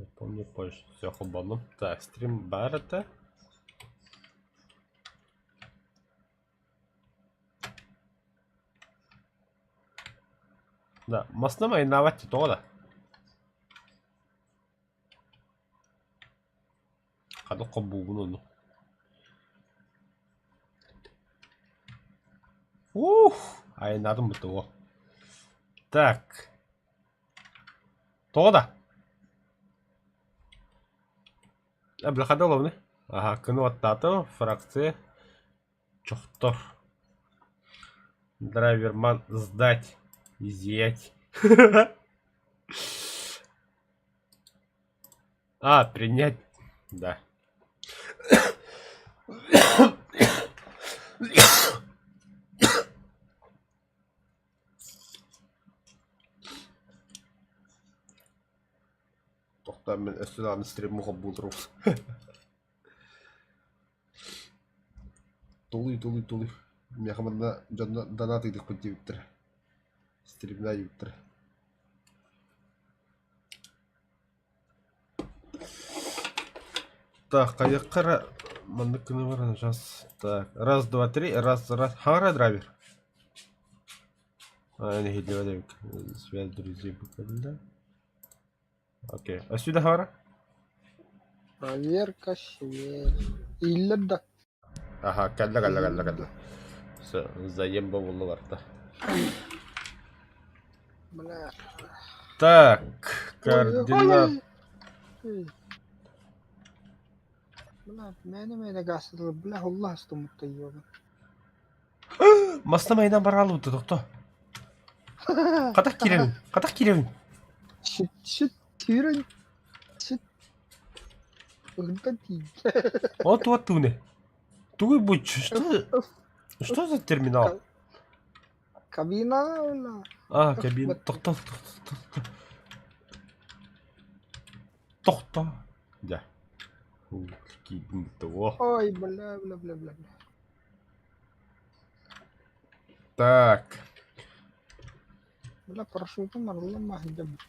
Не помню позже. Все, холбоннум. Так, стрим баар этэ. Да, масна айнаабат тоҕо да? Хата холбуубун ону. Ух, айаннаатым бутуо. Так. Тоҕо да? Блокада олобуну. Аха, кыны оттаатым, фракция чохтор. Драйверман сдать, изъять. А, принять, да. Тохтоон мин өссө даҕаны стриммын холбуу турабын. Тулуй, тулуй, тулуй. Миэхэ манна дьонно донат ыытыахпыт диэбиттэрэ. Стримнаа диэбиттэрэ. Так, хайыахха эрэ маннык гына баран сейчас. Так, раз, два, три, раз, раз. Хаҥара драйвер. А, нэһилиэк эбит. Связь друзей буквально. Окей. А сюда хара? Проверка связи. Иллэр да. Аха, кэллэ, кэллэ, кэллэ, кэллэ. Все, заем буолла барта. Бля. Так, координат. Бля, мээнэ мээнэ гаастатылар, бля, hulла астыммытта йоба. Маста майдан бараалыбыта тохто. Хатах киирэбин, хатах киирэбин. Шит, шит, киирэн, шит. Ыгда тиийдэ. Вот вот туне. Тугуй будь, что, что за терминал? Кабина ула. А, кабина. Тохто, тохто, тохто. Тохто. Да. Киирдим того. Ой, бля, бля, бля, бля. Так. Бля, парашютум арыллан сылдьабыт.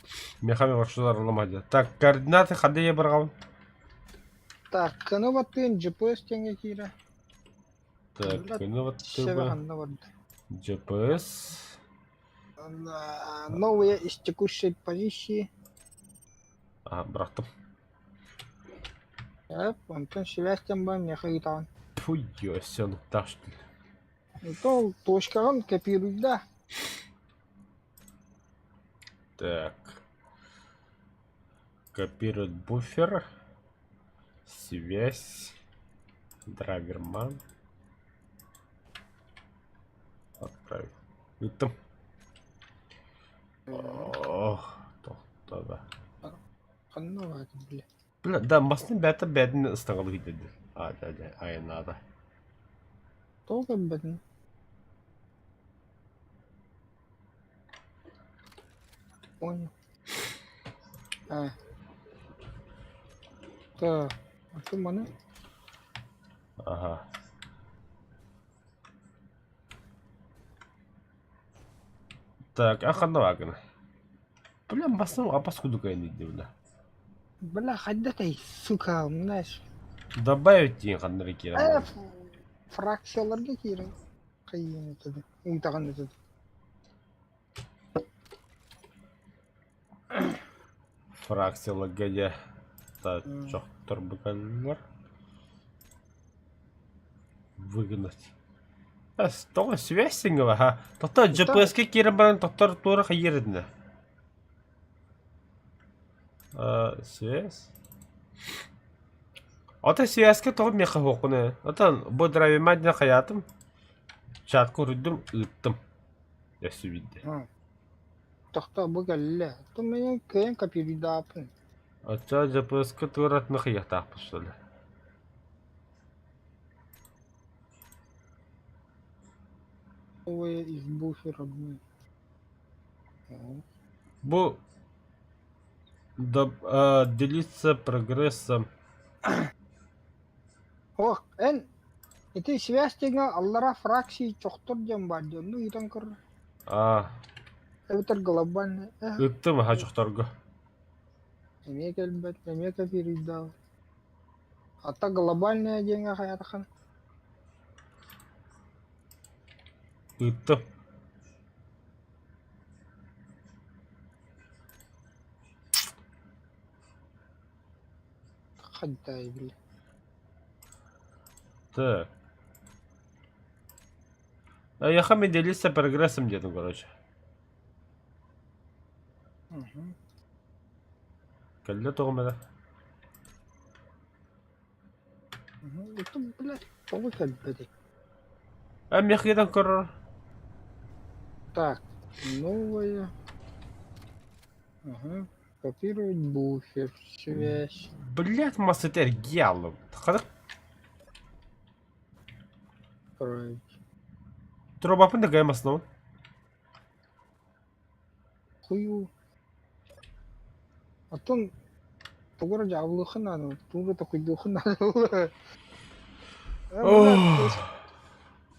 Миэхэ парашют арыллан сылдьар. Так, координаты ханна ийэ быраҕабын? Так, кыны баттыын GPS диэҥҥэ киирэ. Так, Бля, кыны Сөбө баттыба ханна барда? GPS. Новые из текущей позиции. Ага, бырахтым. Эп, онтон связь диэн баар миэхэ ыытаҕын. Фу, өссө онуктаах что ли? То точкаҕын копируйда. Так. Копировать буфер. Связь. Драйверман. Отправить. Ыыттым. Ох, тохтоо. Ханна баатын бile. Бля, да, массыына бэйэтэ бэйэтин ыстаҥалыы деді. А, да, да, айаннаата. Тоҕо көрбөтүн? Понял. А. Так, а ты маны? Ага. Так, а ханна баагына? Бля, массыына апас кудук айанныйды, бля. Бля, хайдатай, сука, знаешь. Добавить диэн ханна эрэ киирэн Э, буолла. фракцияларга киирэн хайыан этэ ыытаҕын этэ Фракцияларга дьэ чохтор быкаллар. Выгнать. Эс, тоҕо связь сиҥҥэ ха? Тохтоо GPS-ка киирэн баран тохтор туора хайыыр этинэ? Связь? Ото связка тоҕо миэхэ суоххун Отон бу драйвимат диэн хайаатым. Чатка уруйдум, ыыттым. Өссө биирдэ. Тохтоо бу кэллэ. То мин кыайан копируйдааппын. Оччо GPS-ка туоратына хайыахтаахпыт что ли? Ой, из буфера родной. Бу делиться прогрессом. Ох, эн ити связь диэҥҥэ аллара фракции чохтор диэн баар дии, онну ыытан көр. А, Эбэтэр глобальный. ыыттым аха чохторго. Эмиэ кэлбэт, эмиэ копируйдаабыт. Ата глобальная диэҥҥэ хайатахан Ыыттым. Хантай били. Так. Эйиэхэ мин делиться прогрессом диэтим, короче. Мгм. Кэллэ тоҕум эрэ. Мгм. Это, блядь, тоҕо кэлбэтий? А миэхэ көрөр. Так, новая. Ага. Копировать буфер, связь. Блядь, масса эргийэ аллым. Ханнык Отправить. Трубапын да кыайан массыынабын. Хую. Оттон тугу эрэ дьаабылыаххын наада, тугу эрэ токуйдуоххун наада. Ох.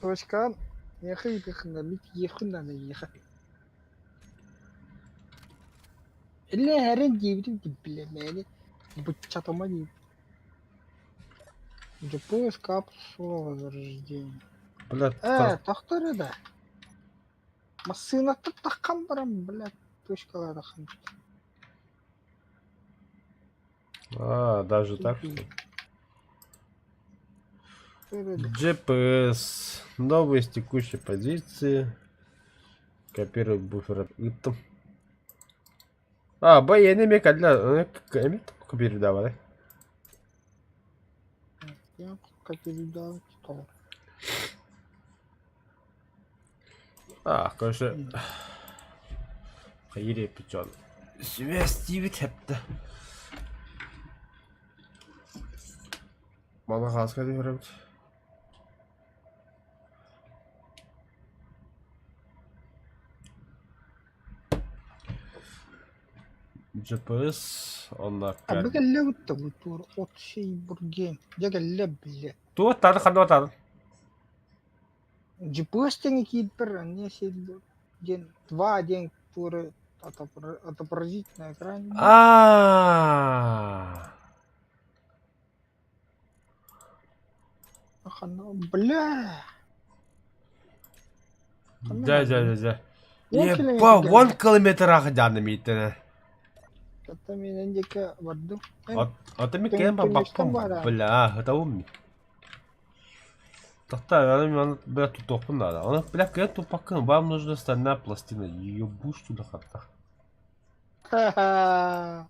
Точкаҕын миэхэ ыытыаххын наада, мин тиийиэхпин наада эйиэхэ. Иллэ эрэн диэбитим бile мээнэ быччатыма диэбит. Дьоппуос капсула возрождения. Блядь, Ээ, тохтор да. Массыынаттан таххан баран, блядь, точкалаатаххын. А, даже так что ли? GPS. Новые с текущей позиции. Копировать буфер ыыттым. А, б эмиэ кэллэ эмиэ копируйдаабатай. А, короче, хайыр эппит Связь диэбит хэптэ. Маны хааска түһэрэбит. GPS онно Абы кэллэ бутта бу туор от сей бургем. Дьэ кэллэ бile. Туох тады ханна тады? GPS тэҥи киирбэр анне сил диэн два диэн туоры отобразить на экране. А. Ханна бля. Дьэ дьэ дьэ дьэ. Уон километр Епа, 10 кэллэ. километр аҕыдьааны мииттэнэ. Катта миэнэн диэки бардым. Ото ми кэм Түннүстэн баппам бара. бля, ытабым. Тохтоо, аны маны бля тутуохпун наада. Оны бля кыайан туппаккын, вам нужна стальная пластина. Ебу что ли хатта. Ха-ха.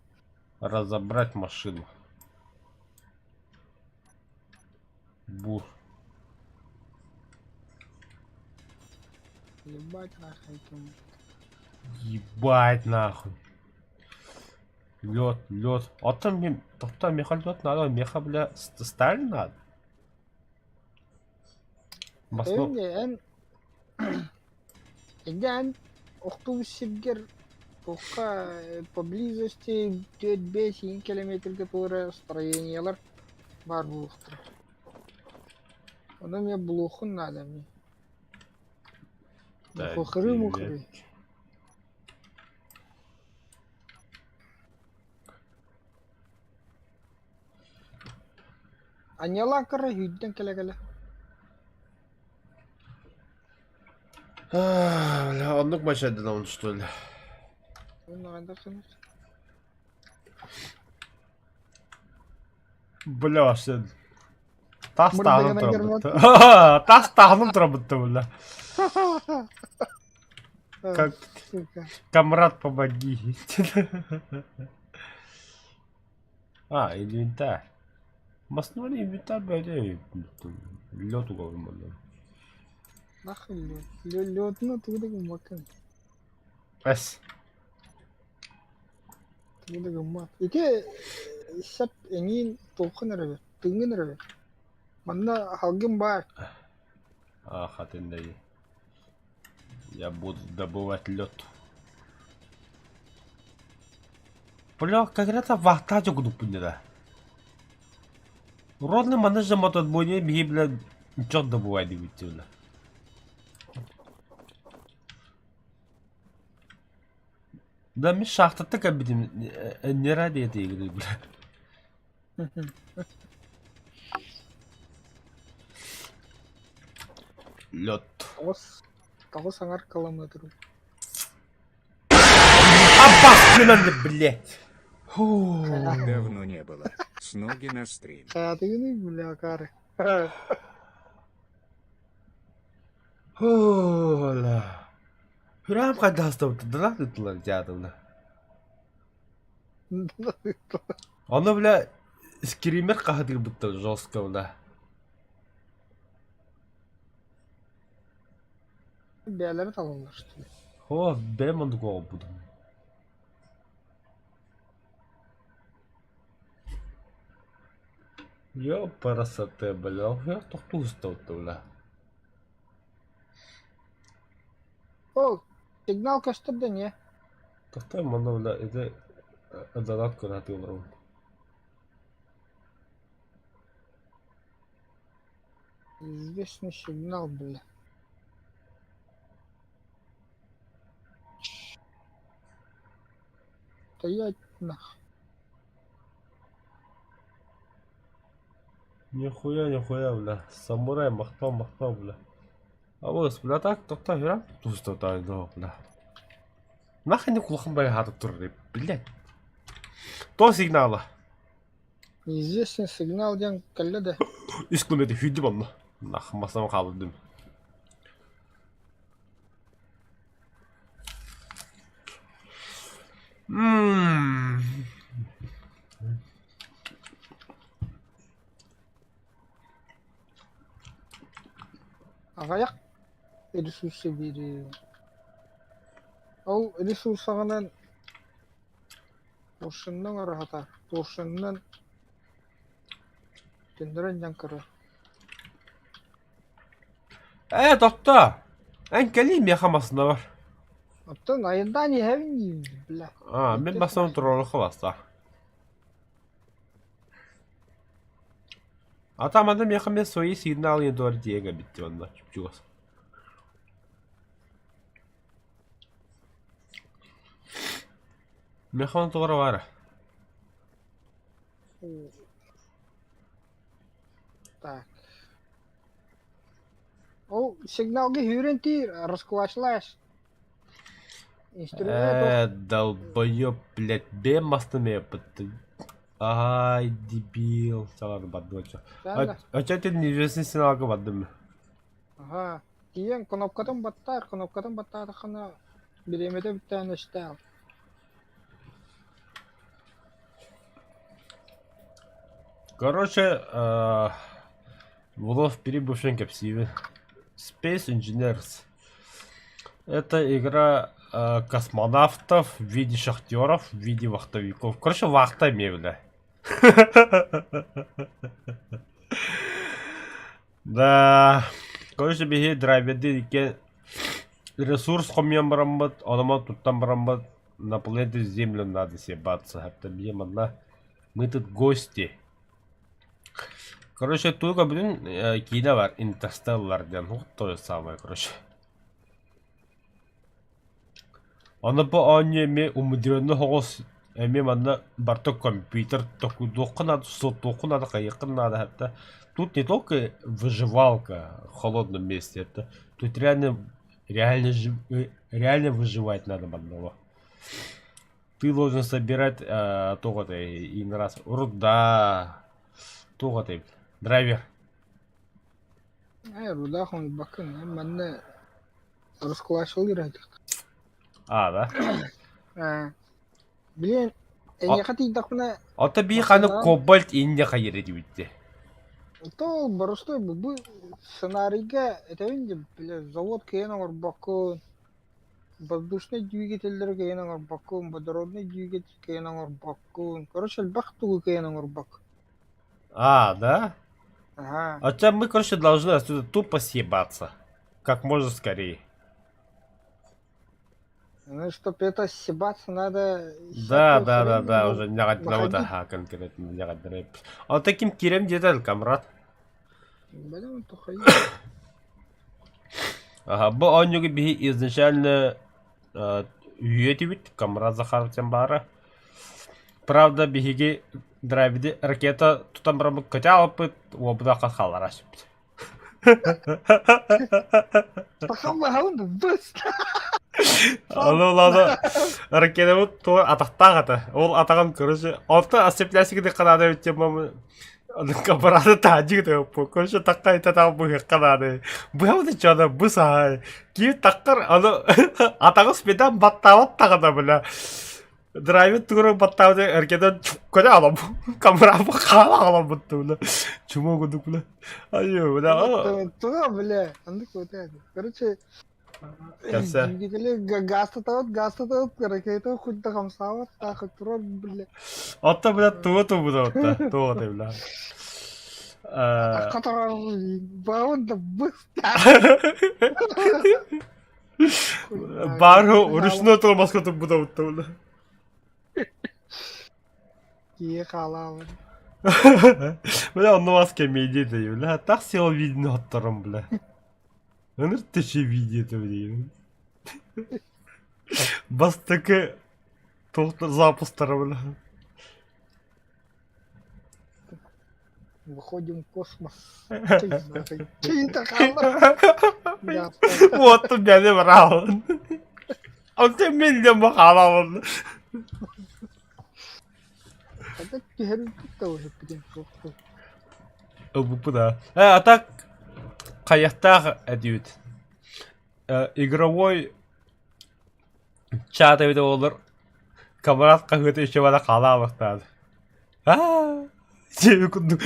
Разобрать машину. Бур. Ебать нахуй. Ебать нахуй. Лед, лед. Оттон мен тохтоо миэхэ лед надо, миэхэ бля сталь надо. Масно Эн эн охтубут сиргэр туохха поблизости 4-5 километрга туора строениелар баар буолуохтара. Ону эмиэ булуоххун наада эмиэ. Мухры-мухры. Анньалаан кыра сүүрдэн кэлэ-кэлэ. Бля, оннук мачайданабын что ли? Уонна хайдах гынар? Бля, сен тас таһынан Мырдыгынан турабытта. герман. Тас таһынан турабытта, бля. Как Сука. комрад, помоги. А, инвентарь. Основной инвентарь, бля, лед уголовный. Нахуй лед. Лед, ну тугу да гыммаккын. Эс. Тугу да гыммат. Ити сап эҥин туоххун эрэ тыыҥҥын эрэ Манна халгын баар. А, хатын Я буду добывать лед. Бля, когда-то вахта кудуппун да. Родный манежа мототбойне биһи бля ничего добывай дибитти бля. Да мин шахтаттан кэлбитим не ради этой игры, бля. Лед. 9 аҥар километр. Обоссанный, блядь! Фу. Давно не было. С ноги на стрим. Хаатыгыный, бля, акары. Фу, бля. Хүрэм хайдастабыт дылах тутулар дьаатылла. Ону, бля, скример хаһытыырбыттар жестко, бля. Бэйэлэрэ талаллар что ли? О, бэйэм оннук оҕолбутум. Ёпарасоте, бля, тохтуу сытабыт бля. Ол, сигнал көстөр да не? Тохтой манна бля, это донат көрө олоробун. Известный сигнал, бля. Стоять нах. Нихуя, нихуя, бля. Самурай махтал, махтал, бля. Абыс, бля, так, тохтой, бля. Тусто бля. Нахрен кулахан бай хатып турар, блядь. То сигнала. Неизвестный сигнал диэн кэллэ да. Үс километр сүүрдүм онно. Нах, масам хаалдым. Ммм. Аҕыйах ресурсы биэриэ. Ол ресурсаҕынан Поршенынан ыраһата, поршенынан төннөрөн дьаҥ көрөр. Ээ, тохтоо! Эн кэлиий миэхэ массыына бар. Оттон айандаан иһэбин диибин, бля. Аа, мин массыынам туруоруохха баста. А там аны миэхэ эмиэ свои сигналы дуор диэҥ эбит дии онно чугас. Механ туора баара. Так. Ол сигналга сүүрэн тиир, раскулачлаешь. Инструмент Ээ, долбоёб, блядь, бэйэм мастым эппит. Ай, дебил. Саҕар бардым очо. Очо ты неизвестный сигналга бардым. Аха. Тиийэн кнопкатын баттаар, кнопкатын баттаатаххына бириэмэтэ бүттээн эстээх. Короче, вновь прибывшим кэпсиибин. Space Engineers. Это игра космонавтов в виде шахтеров, в виде вахтовиков. Короче, вахта мебля. Да, короче, биһи драйвердиир икки ресурс хомуйан бараммыт, онон туттан бараммыт на планете Землю надо съебаться. Это биһи манна мы тут гости. Короче, туга бүтүн киинэ бар, Интерстеллар диэн, вот то же самое, короче. Аны бу оонньуу эмиэ умудренно соҕус эмиэ манна барыта компьютер токуйдуохха наада, суоттуохха наада, хайыахха наада это тут не только выживалка в холодном месте, это тут реально реально реально выживать надо одного. Ты должен собирать туох этэй иин раз руда туох этэй драйвер. Ээ, руда хомуйбаккын, манна раскулачивал А, да? Ээ, блин, эйиэхэ тиийдэхпинэ Ото бии ханы кобальт инне хайыр этибитти. То боростуой бу сценарийга этэбин дии, бля, завод кыайан оҥорбоккун, воздушнай двигателлэри кыайан оҥорбоккун, водороднай двигатель кыайан оҥорбоккун, короче, элбэх тугу кыайан оҥорбоккун. А, да? Ага. Хотя мы, короче, должны отсюда тупо съебаться. Как можно скорее. Ну, чтоб это съебаться, надо Да, всякую да, да, хрень да, уже находить. ага, конкретно А таким кирем где камрад. Блин, тухай. Ага, бу оонньууга биһи изначально Үһүө этибит, Камрад Захаров диэн баара. Правда, биһиги Дравиды ракета тутан бараммыт көтө аҕалбыт, уолбут хас хааллара сүппүт. Ону ладно, ракетабыт туга атахтаах этэ. Ол атаҕын короче, онтон осцеплясигы ханаада эбит диэн Капараны таһдьык тыаппы. Короче, такка итатаҕ быһыахха наада. Быһабыт чана бу саһай. Киир таккар аны атаҕы спидан баттаабат таҕына бля. Драйвер тугура баттаабыт эркеден чукканы алам. Камерабы хаала аламмытты бля. Чума кудук бля. Айы бля. Туга бля. Андык вот Короче, Кәсә. Двигатели газ татабыт, газ татабыт, ракета хоть да хамсаабат, таах турар, бля. Отто бля туга тугуда отта. Туга ты бля. Которар баун да быстро. Бары ручной тормозка турбута бутта бля. Кие хаалаабын. Бля, онно вас комедия даю, бля. Так сел видно оттором, бля. Ыныр тече видео билигин. Бастакы туохтар запустара бля. Выходим в космос. Чей-то хаалла. Вот бэни бараабын. Онтон мин дьэ хаалабын. Когда түһэрбит да уже бүтэн суох. Ылбыппыт аа. Э, а так хайахтаах этибит. Игровой чат эбитэ буоллар камарат хаһыата еще бара хаалаабахтаат. Аа, дьиэби курдук.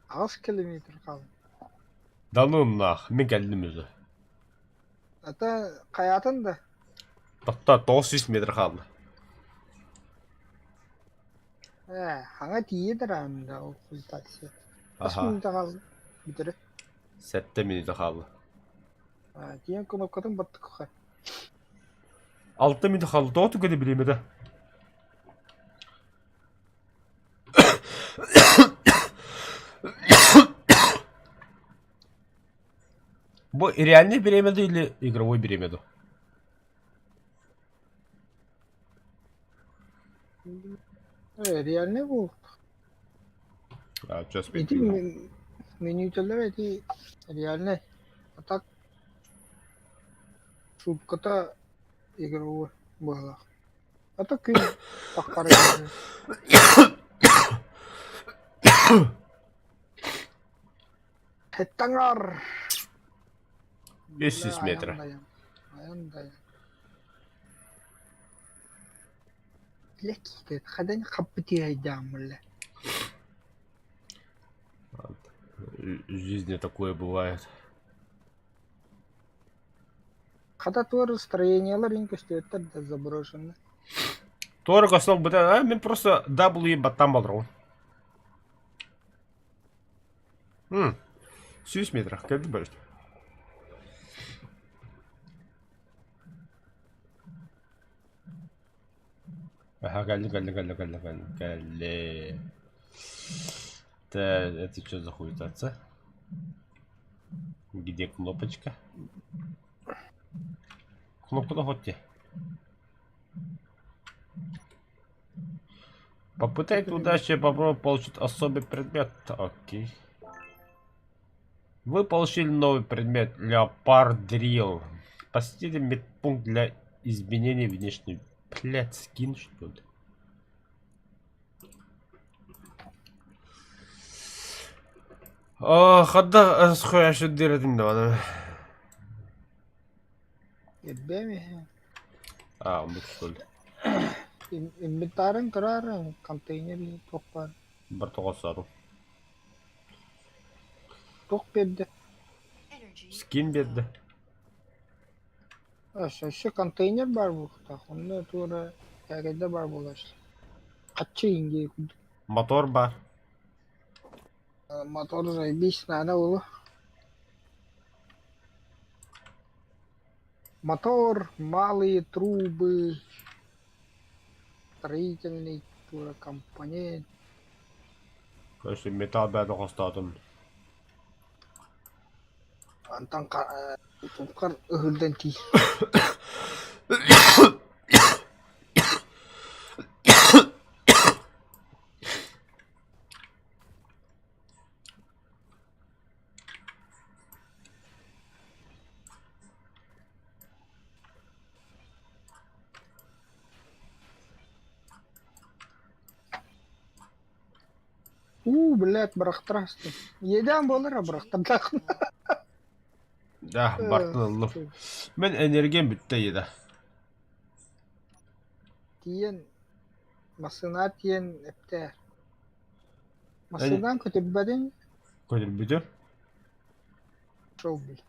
8 километр хаалла. Да ну нах, мин кэллим уже. Ата хайаатын да? Тохтоо, 900 метр хаалла. Ээ, хаҥа тиийэ да да ол консультация. Хас Аха, мүнүүтэ хаалла бүтэрэ? 7 мүнүүтэ хаалла. Аа, тиийэн кнопкатын баттык 6 мүнүүтэ хаалла, тоҕо түгэни билиэмэтэ. Бу реальный время или игровой время ду? Э, реальный бу. А, сейчас Ити мүнүүтэлэр ити реальный. А так шубката игровой быһалаах. А так күн таххара Таҥар! 500 метров. Айан дайан. Лэкиитэ хадан хаппытыайдааммылла. В жизни такое бывает. Хата туор строениелар ин көстүөттэр да заброшенный. Туора көстөн быта, мин просто W баттан балрон. 100 метров, как ты боишься? Ага, кэлли, кэлли, кэлли, кэлли, кэлли, кэлли. Да, это что за хуетаться? Где кнопочка? Кнопка находьте. Попытайте удачи попробовать получить особый предмет. Окей. Вы получили новый предмет Леопард Дрил. Посетите медпункт для изменения внешней. Блять, скин что ли? Хадда схуяшу дирдим да. Эрбэм А, он что ли? Инвентарын көрөр, контейнер туох баар. Бар тоҕосору. Туох биэрдэ? Скин биэрдэ. Өссө контейнер баар буолуохтаах, онно туора кээгэйдэ баар буолар. Хаччы иҥдиэ курдук. Мотор бар. Мотор заебись, надо было. Мотор, малые трубы, строительный туора компонент. Короче, металл бәрін қостадым. Антон тупкар ыһырдан тиий. Уу, блядь, бырахтараастым. Иэдээн буолар бырахтардах. Да, бартын ыллым. Мен энергиям бүттэ еда. Тиийэн массыына тиийэн эптээр. Массыынан көтүрбэтиҥ? Көтүрбүтүм. Шоу бил.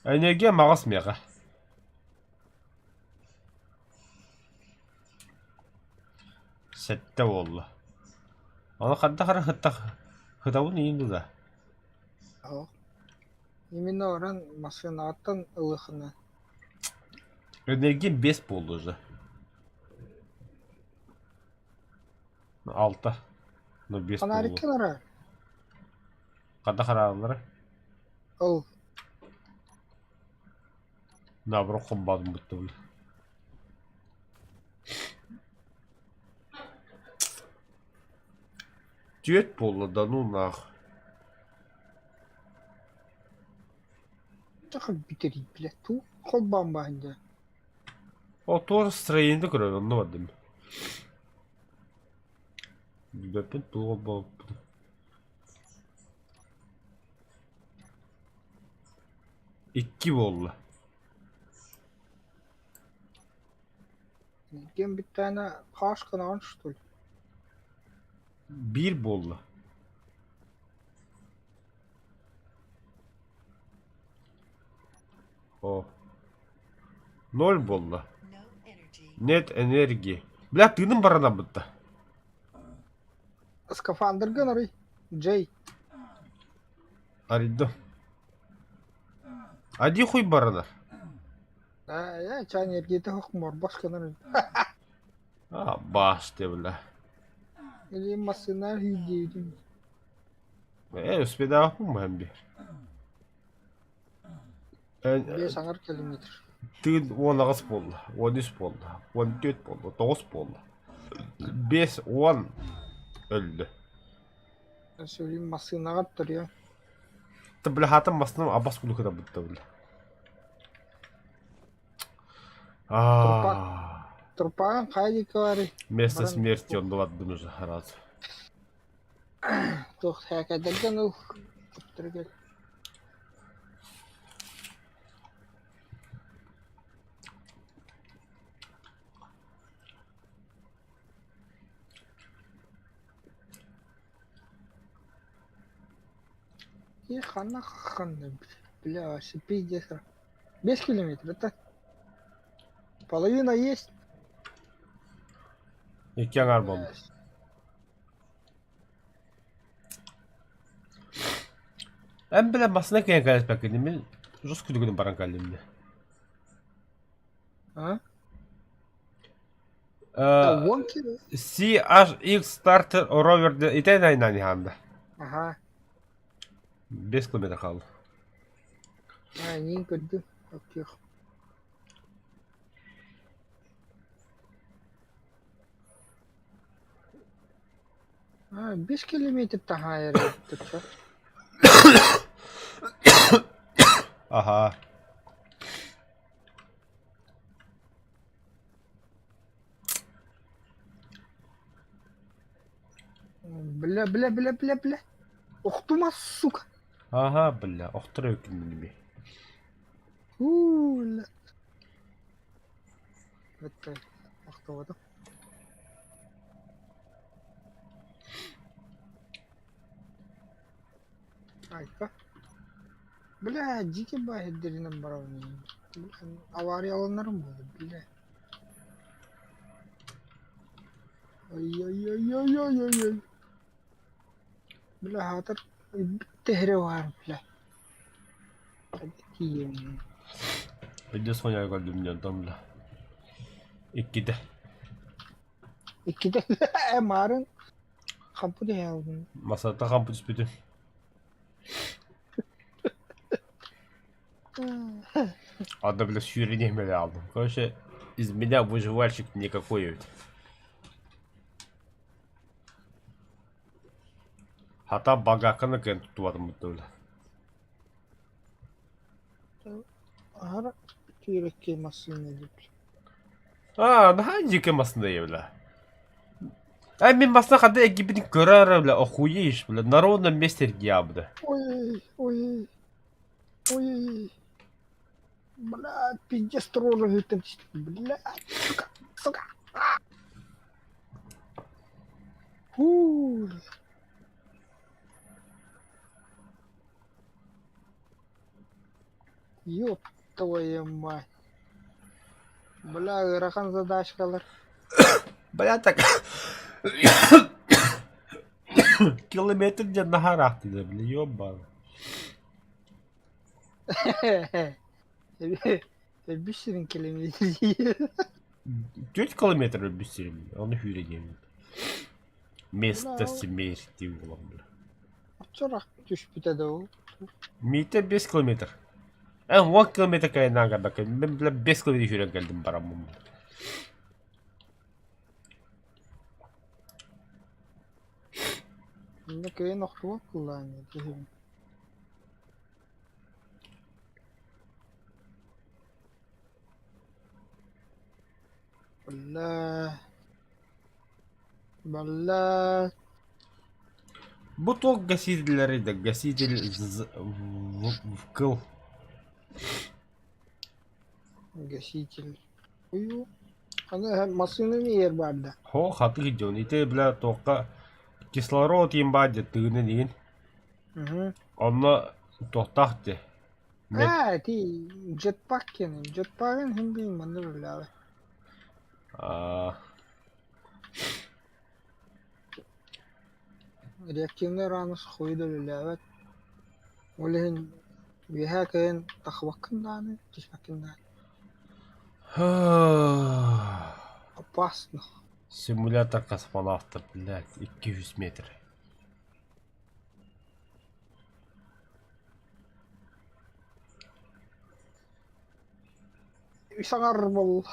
Энергия маҕас миэхэ. Сэттэ буолла. Ону хайдах эрэ сыттах сытабын иин дуо? Суох. Именно орон массыынаттан ылыахына. Энергия бес буолла уже. Алта. Ну бес буолла. Фонарикка барар. Хайдах арааллара? Ол Наоборот холбоотум буттубун. Түөрт буолла да ну нах. бүтэрий бile туу холбоон баһын дьэ. О тоже строение көрөр онно бардым. Билбэппин туох холбооппутун. Икки буолла. Ким бүттээнэ хаас гынаҕын что ли? Биир буолла. О. Ноль буолла. Нет энергии. Бля, тыыным баранан бытта. Скафандргын арый. Джей. Арыйдым. Ади хуй баранар. Аа, чаан эргиэтэ хох морбос гынар. А, баас бля. Или массыына хүйдиэбитим. Ээ, успедаахпын баһан биэр. Биэс аҥар километр. Тыын 18 буолла, 13 буолла, 14 буолла, 9 буолла. 5-10 өлдө. Сөбүлүүн массыынаҕа төрүө. Та бля хатым массыынам абас кулу кытарбытта бля. А. Турпаҕын хайа диэки барый? Место Баран смерти онно бардым уже раз. Туох һээкэйдэргэн ыл. Түргэн. И ханна ханна бля вообще пиздец. 5 километров это половина есть. Икки аҥаар буолла. Эн бile массыына кэлэн кэлэспэккин мин жос күлүгүнэн баран кэллим дии. А? Э, Уон кило. CHX Starter Rover итэн айнан иһаанда. Ага. 5 километр хаалла. А, эйиин көрдүм. Оттуох. А, 5 километр таһаарар эбит Аха. Бля, бля, бля, бля, бля. Охтума, сука. Аха, бля, охтор эбиккин мин Уу, бля. Это охтубатым. Айка. Бля, дьикти баһырдырынан барабын. Аварияланарым буолуо, бля. Ай-яй-яй-яй-яй-яй. Бля, аһаатар тэһэрэ баар, бля. Тиийэн. Өйдө Соня көрдүм диэн бля. Иккитэ. Иккитэ ээ маарын хампы түһээбин. Масата хампы түспүтүм. Анда, бля, сүүрэн иһмэли алдым. Короче, из меня выживальщик никакой ведь. Хата багаканы кэн туттубатым бля. Аһара тиэрэккэй массыына дип. А, наһаа дьиикэй массыына бля. А мин массыына ханна эргийбитин көрө бля, охуеешь, бля, на ровном месте эргийэ бля. Ой, ой, ой. Блядь, пиздец трожу Блядь, сука, сука. Фу. Ёб твою мать. Бля, ыарахан задачкалар. Бля, так... Километр диэн наһаа ыраахтыыр, бля, ёбаный. Өлбүт сирин километр. 4 километр өлбүт сирим, ону сүүрэ диэммит. Место смерти буолан бля. Оччо түспүтэ да ол. Миитэ 5 километр. Эн 10 километр кайнаан кэлбэккэ, мин бля 5 километр сүүрэн кэлдим бараммын. Инна кыайан охтубат кыллаан киһим. Бля. Бля. Бу туох гасителлэрий да гаситель в кыл. Гаситель. Ую. Аны массыынаны иһэр баар да. Хо хатыы дьон ити бля туохха кислород иин баар дьэ тыынын иин. Онно туохтаах дии. Аа, ити джетпак кэнэ. Джетпагын хин биин манна үлэлээбэ. Аа. Реактивный ранус хуй да үлэлээбэт. Ол иһин үөһээ кыайан тахыбаккын даҕаны, түспэккин даҕаны. Опасно. Симулятор космонавта, блядь, 200 метр. Үс аҥар буолла.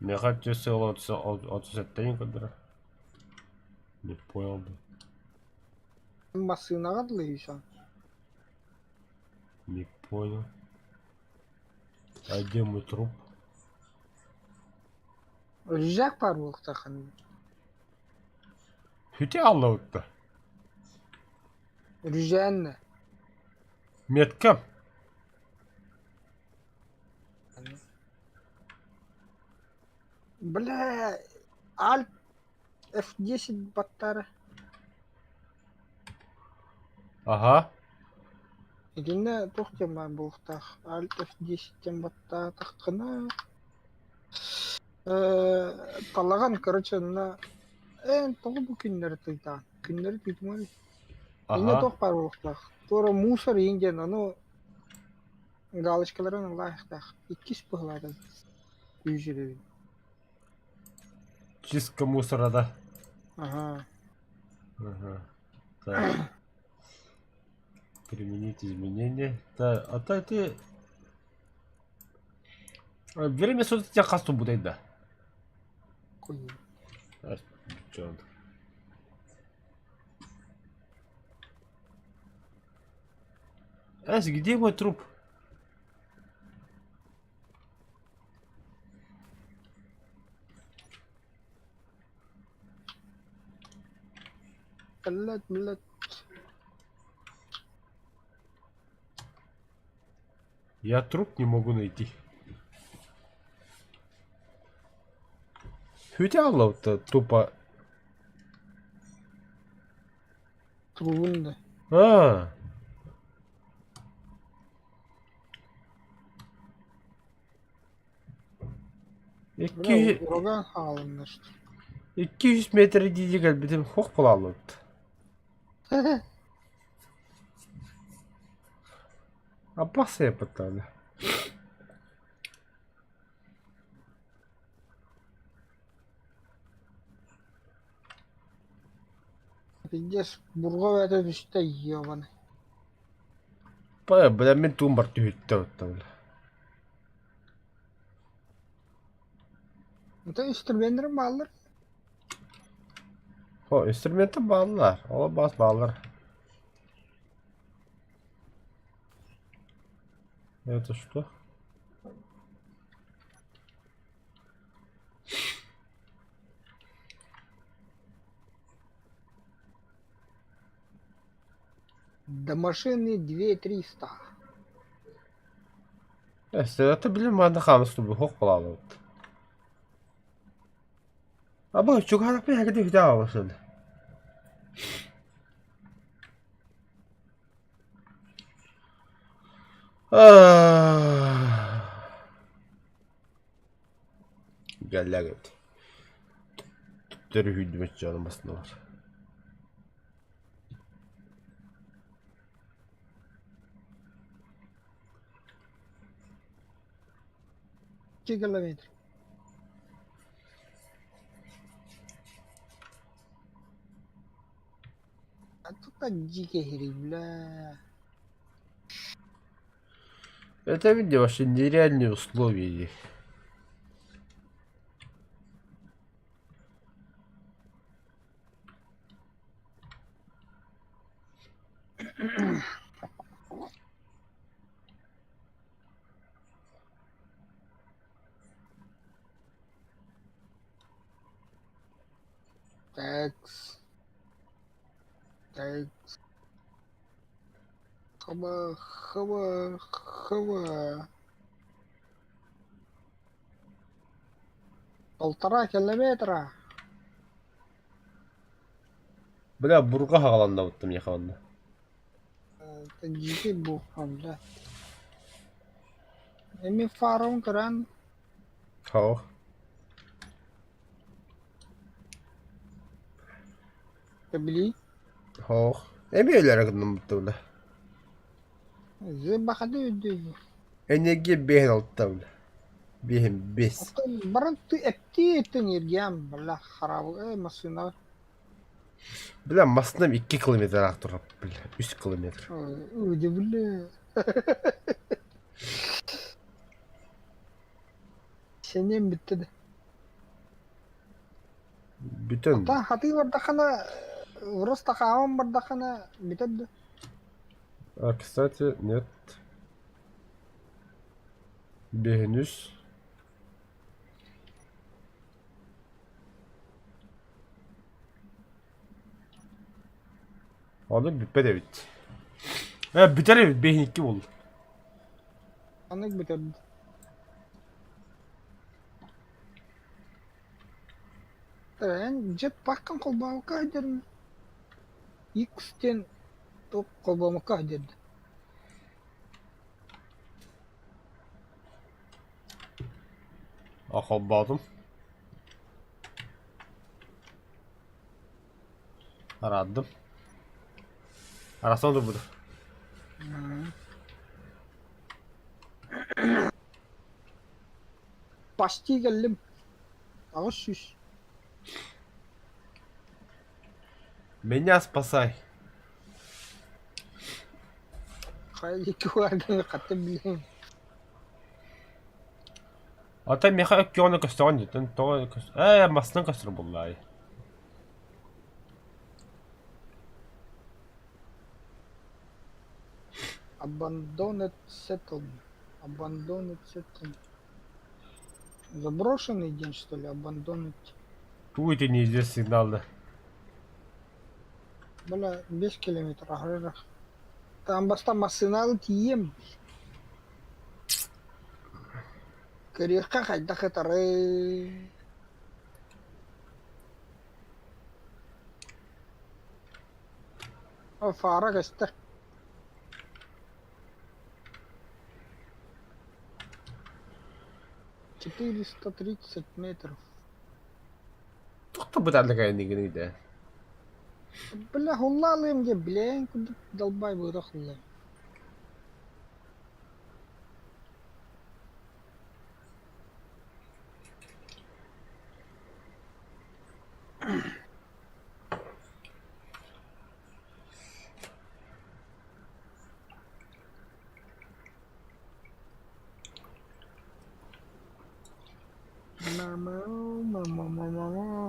Миэхэ өссө 37 көрдөрөр. Не понял бы. Массыынаҕа дылы үс Не понял. А где мой труп? Рюкзак баар буолуохтааххын. Хүтэ аллабытта. Рюкзээннэ. Метка. Бля, Альт F10 баттара. Аха. Итиннэ туох диэн баар буолуохтаах Альт F10 диэн баттаатаххына талаҕан короче онно эн тоҕо бу күннэри тыытаан күннэри тыытымай иннэ туох баар буолуохтаах туора мусор иин диэн ону галочкаларын ылаахтаах иккис быһылаатан күүсүрүбүн Чистка мусора, да? Ага. Ага. Так. Применить изменения. Так, а то ты... Время суток хас будет, да? Хуй. Чё Эс, где мой труп? Блять, блять. Я труп не могу найти. Хүтэ тупо. Трубун да. А. Бля, ураган хаалынна что. 200 метр дии кэлбитим хох буолааллыбыт. Аппахсыйа паттаана. Пиздец, бурҕа бэйэтэ түстэ ебаный. Бля, бля, мин туум бар түһүттэ оттон. Это инструменнэрим бааллар. О, инструменты бааллар. Ол бас бааллар. Это что? До машины 2300. Это, блин, манна хаамыс тубу хох балаалабыт. Аба, чугаһараппын эһэги үһүтэ аҕаласın. Гэллэгит. Төрүһүйдүмүт дьону баснылар. 2 километр. А тут дикий гриб, бля. Это видео вообще нереальные условия. Такс. Такс. Хаба, хаба, хаба. 1,5 километра. Бля, бурга хагаланнабыттым яханна. Это дикий бухан, бля. Эми фарон кран. Хоо. Табли. Хоо. Эми өлөрө гыннаммытта бля. Зыбахады өйдүү. Энергия бэһин алта бля. Бэһин бес. Баран ты эпти энергиям, бля, харабы, машина. Бля, массыынам 2 километр ыраах турар, бля, 3 километр. Өйдө, бля. Сенен бүттэ да. Бүтэн. Оттон хатыы бардаххына, просто хааман бардаххына бүтэр да. А, кстати, нет. Бэһин үс. Ону бүппэт эбит. Э, бүтэр эбит, бэһин икки буолла. Анык бүтэр. Эн джетпаккын холбообукка сылдьарын X диэн туох холбоомукка сылдьар А холбоотум. Араардым. Арасан турбута. Почти кэллим. 800. Меня спасай. Хайа диэки уһааргын хата билиэм. Ата миэхэ өккөҕүнэ көстөҕүн диэтин тоҕо көс ээ массыына көстөр буоллаҕай. Abandoned settlement. Abandoned settlement. Заброшенный день, что ли? Abandoned. Тугу итини сигналда. Бля, 5 километр аһарар. Там баста массыыналы тиийиэм. Көрүөххэ хайдах ытарый. О, фара көстөр. 430 метров. Туох да бытааннык айанныгыный да. Бля, хуллаалыам дьэ, блин, курдук долбай быыра хуллаам.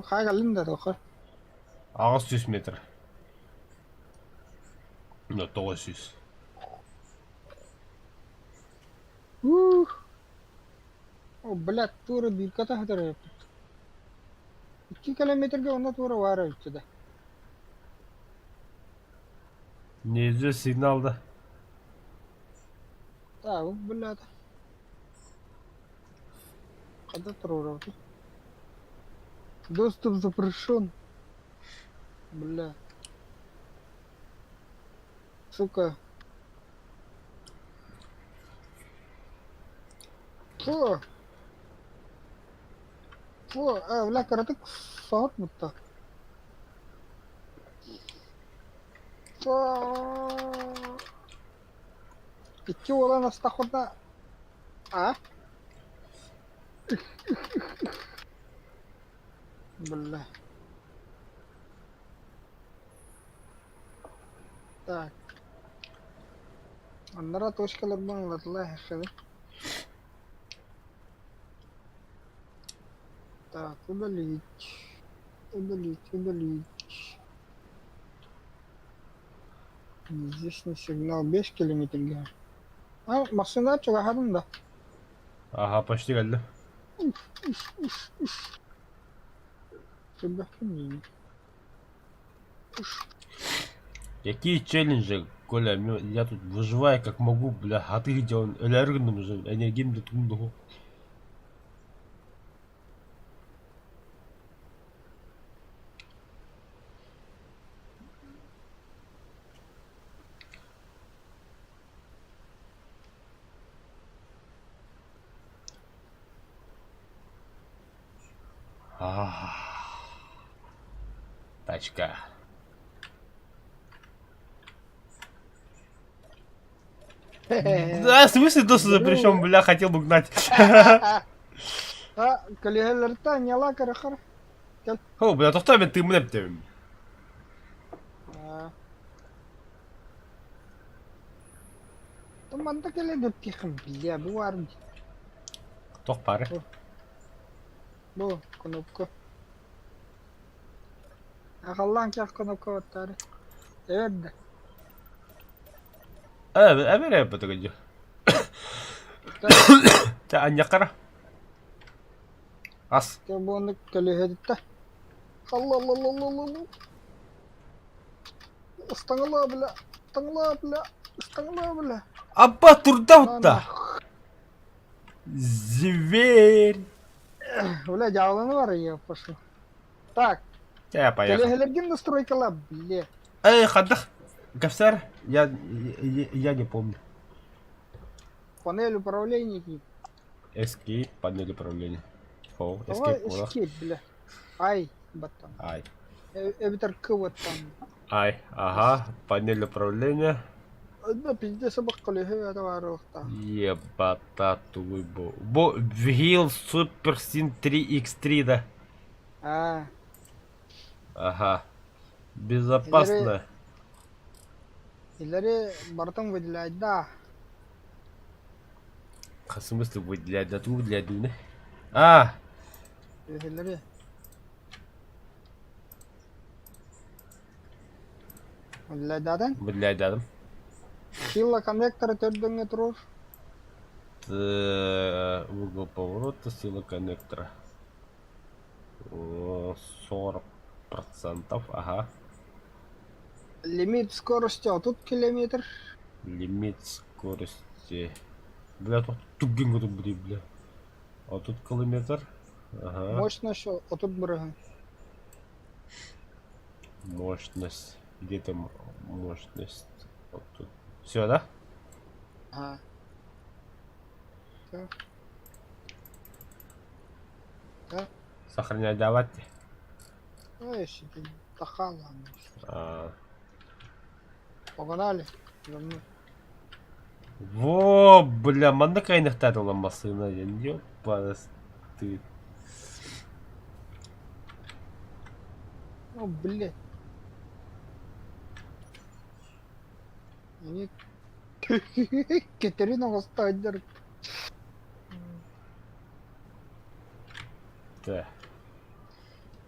Хайа кэллиҥ да туохха? 800 метр. Ну, 900. Ух! О, блядь, туора бииргэ таһытар эбиппит. 2 километрга онно туора баар эбит да. Неизвестный сигнал да. Да, блядь. Когда туруорабытый? Доступ запрещен. Бля. Сука. Фу. Фу, э, бля, кыратык соһут бутта. Фу. Икки уолан астахпытына А? Бля. Так. Аннара точкаларбын ылатылаа эһэххэ Так, удалить. Удалить, удалить. Неизвестный сигнал 5 километрга. А, массыына чугаһарын да. Ага, почти кэллим. Какие челленджи, Коля, я тут выживаю как могу, бля, а ты где он? Өлөөрү гынным уже, энергиям да тугум Тачка. Да, в смысле доступ запрещен, бля, хотел бы гнать. А, көлүһэлэртэн ньала кырахар. О, бля, тохтоо мен тыыммын эптебим. Манта кэлэ дэптиэххин бля бу баар дии. Туох баары? Бу кнопка. Аҕаллаан кэх кнопка баттаары. Эбэр да. Эбэр эбэтэ дьэ. Тэ анньаккара. Ас. Тэ буонук көлүһэдитта. Алла-алла-алла-алла-алла. Ыстаҥалаа бля, ыстаҥалаа бля, ыстаҥалаа бля. Аппа турда Зверь. Бля, дьааланы бар я пошел. Так, Я поехал. көлөһөлөргүн настройкала, бля. Эй, хадах. Капсар, я не помню. Панель управления киip. Escape, панель управления. О, Давай escape, буолар. escape, бля. Ай, баттан. Ай. Эбэтэр К баттан. Ай, ага, панель управления. Да, пиздец, абах көлөһө это баарылыктаах. Ебата тугуй бу. Бу Wheel Super Sin 3x3 да. Аа, Ага. Безопасно. Илэри барытын выделяет да. В смысле выделять? Да ту выделять дуны. А, Илэри. Выделяйдадан. выделять дадым. Сила коннектора төрдөҥҥө туруор. Угол поворота, сила коннектора. 40%, ага. Лимит скорости 30 километр. Лимит скорости. Бля, тут тугин тут бля. А тут километр. Ага. Мощность 30 бырыһын. Мощность. Где там мощность? Вот тут. Все, да? Ага. Все. Да. Сохранять давать. Ну, если ты тахала. А. Погнали. За мной. Во, бля, манна кайнахтар ола массыына диэн, ёппас ты. Ну, блядь. Они Катерина Восстандер. Да.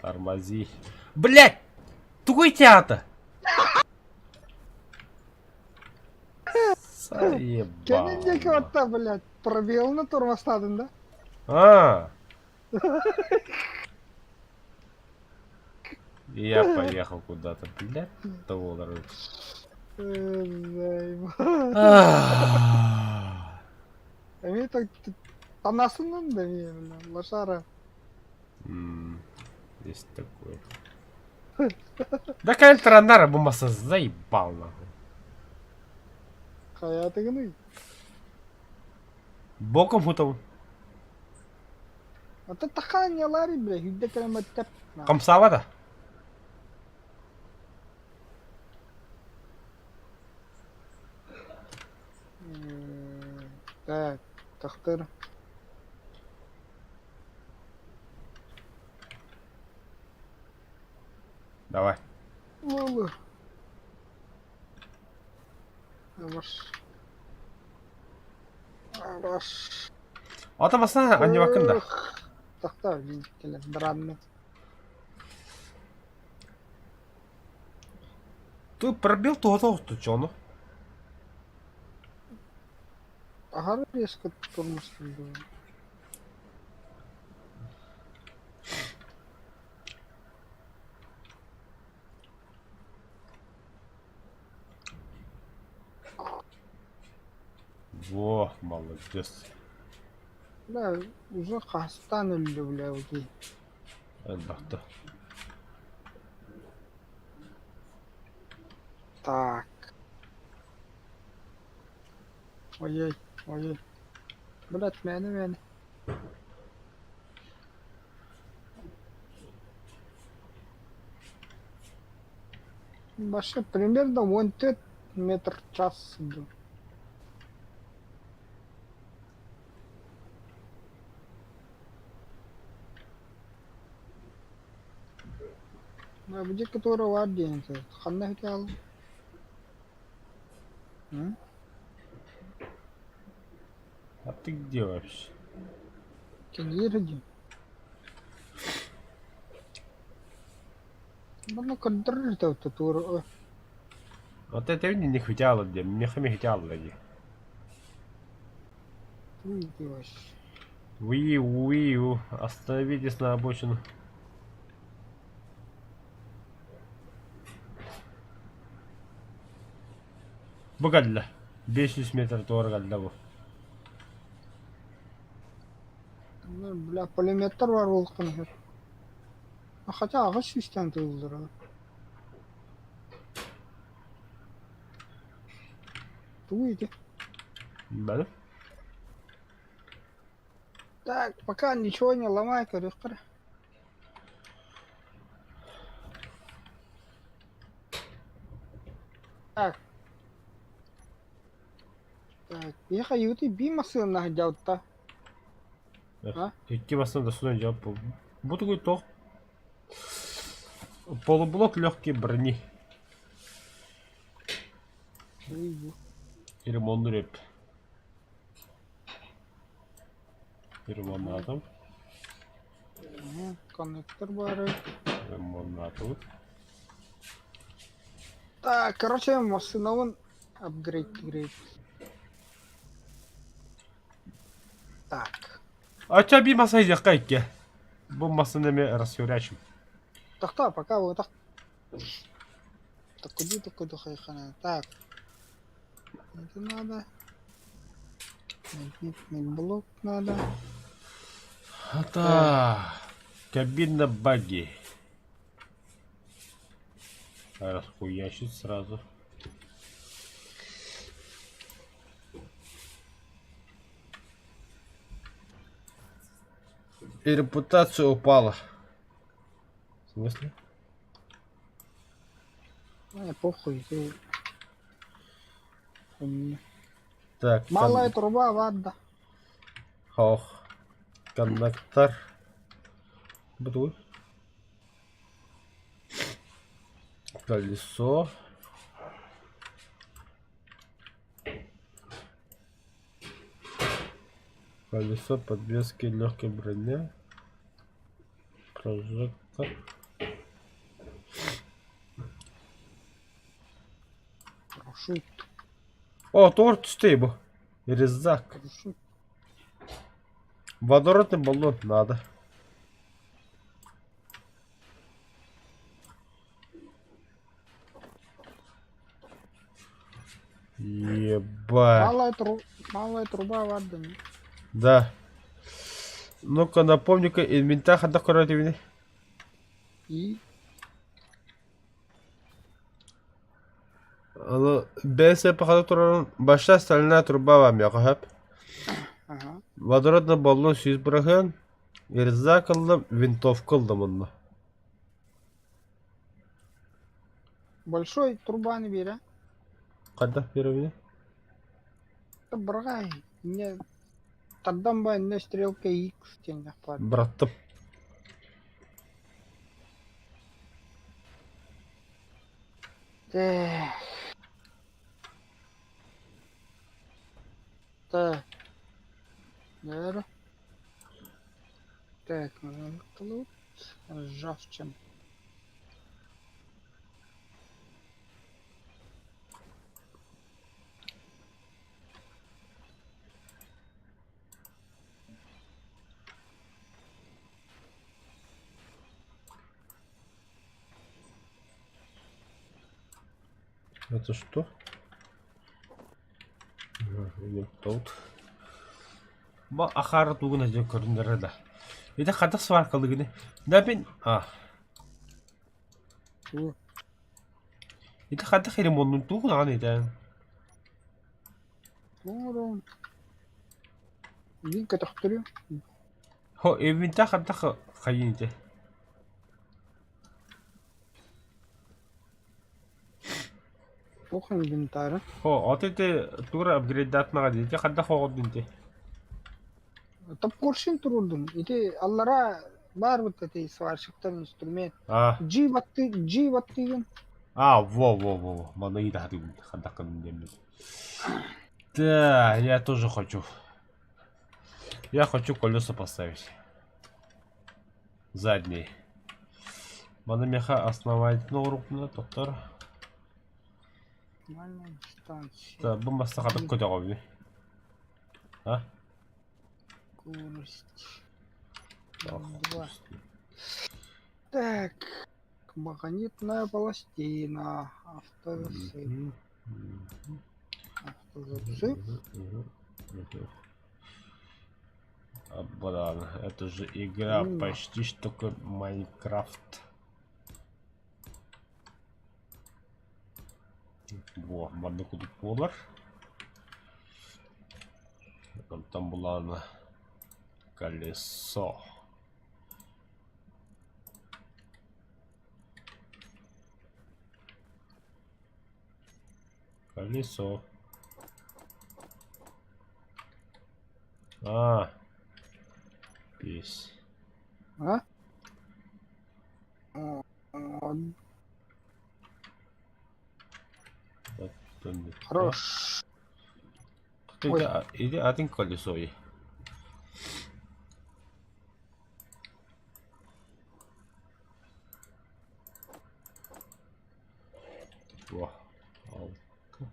Тормози. Блять! Тугуй театр! Кэннин диэки Заебал. отта, блядь, пробелны тормозтадын да? А! И я поехал куда-то, блядь, доллары. Эмиэ так танасынан да эмиэ, бля, лошара. Есть такое. Да кэлтраннара бу маса заебал нахуй. Хайатыгыный? Боком хутабын. Ата тахаанньалаары бля, хүддэ кэлэмэттэр. Хамсаабата. Так, тахтыр. Давай. Лолу. Араш. Араш. Ата басна анньыбаккын да. Тахта кэлэн быраанна. Ты пробил туһата охту чону. Аһары резко тормозтун дуо? Во, молодец. Бля, уже хастан өллө бля дии. Элбэхтэ. Так. Ой-ой, ой-ой. Блядь, мээнэ мээнэ. Вообще примерно 14 метр в час иду. Где которого оденется? Ханна хотел. А ты где вообще? Кеньерди. Манна көрдөрөр тур Вот это не хотела где, мне хами хотела где. Уи, уи, остановитесь на обочину. Бу кэллэ. 500 метр туора кэллэ бу. Бля, пулеметтар бар буолуохтарын сөп. Хотя аҕыс сүүстэн тыыллара. Тугуй ити? Да? Так, пока ничего не ломай, көрүөххэ. Так. Так, ехай юты би массыына дьалта. А? Икки массыына да судан жауап Бу тугуй туох? Полублок легкий брони. Ремонт реп. Ремонтатом. Коннектор бары. Ремонтатом. Так, короче, массыынабын апгрейд грейд. Так. А ча би маса идиэххэ икки. Бу массыына эмиэ расхерячим. Тохтоо, пока вот так. Так куди такой хайхана. Так. Это надо. Магнитный блок надо. Это кабина багги. Расхуячить сразу. И репутация упала. В смысле? Ай, похуй, ты. Так, Малая труба, ладно. Ох. Коннектор. Буду. Колесо. Колесо подвески легкой броня. Прожектор. Парашют. О, торт түстэй бу. Резак. Парашют. Водородный баллон надо. Ебать. Малая, тру... Малая труба баар Да. Ну-ка, напомни-ка, инвентарь ханна көрөр этибиний? И Аны бэйэ пахата турарын большая стальная труба вам миэхэ Ага. Водородный баллон сүүс быраһыан, рюкзак ыллым, винтовка ыллым онно. Большой трубаны биэрэ. Хайдах биэрэбиний? Бырҕай. Инньэ тардан ба иннэ стрелка X диэн баар. Быраттым. Так. Так. Нээр. Так, тут ржавчина. Это что? Тут. Бу ахаары тугун дьэ көрүннэрэ да. Ити хата сваркалыгыны. Да мин а. Ити хата ремонтун тугун аҕан итэн. Оҥорон. Мин көтөхтөрүм. Хо эвинта хата хайын ити. Туох инвентара? Хо от ити тугура апгрейдатмаҕа дии. Ити хата хоҕордун ити. Топкоршин туруордум. Ити аллара баар вот эти сварщиктар инструмент. А. G батты G баттыгын. А, во, во, во, во. Маны ыйдаһатыгын хандаккын диэммин. Да, я тоже хочу. Я хочу колеса поставить. Задние. Маны меха основательно урукна, доктор. Нормальная дистанция. Да, бу маста хатып көтөҕөбүн. А? Скорость. Два. Так. Магнитная пластина. Автозацеп. Автозацеп. Блин, это же игра почти что как Майнкрафт. Во, манна кудук буолар. Онтон булаана колесо. Колесо. А, пись. А? Хорош. Иди, иди один колесо. Во, алта.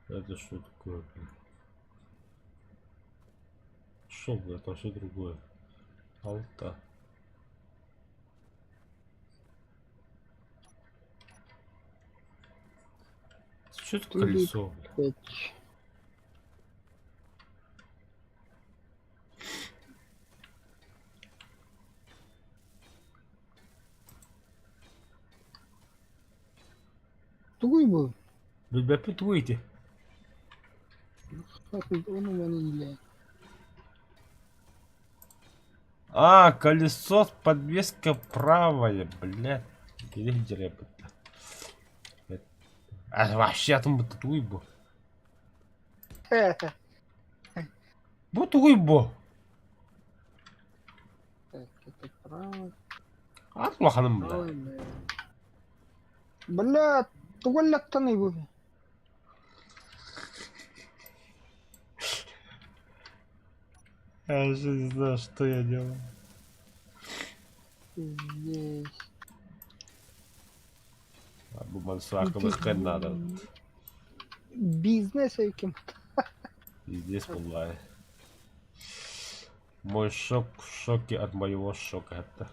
Это что такое, блин? Что, блин, это вообще другое. Алта. Что это колесо, блин? Пять. Тугуй бу? Билбэппин тугуй ити? Ону маны илэ. А, колесо, подвеска правая, блядь. Или где А вообще атын бу тугуй бу? Бу тугуй бу? Так, это правая. Ат улаханым бля. Бля, тугу эллэттаный бу? Я уже не знаю, что я делаю. Здесь. Бу мансуаркалыаххын наада. Бизнес эйким. Здесь была. Мой шок в шоке от моего шока это.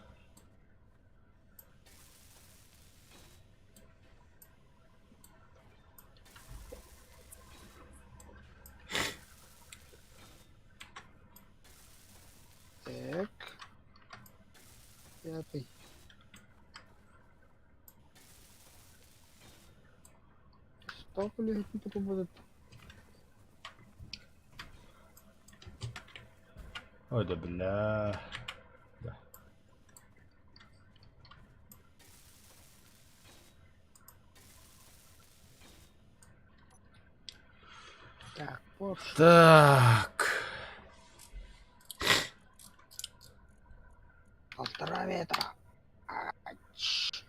Так. Пятый. Столько ли это будет? Ой, да бля. Да. Так, Porsche. Так. Полтора метра. Ач.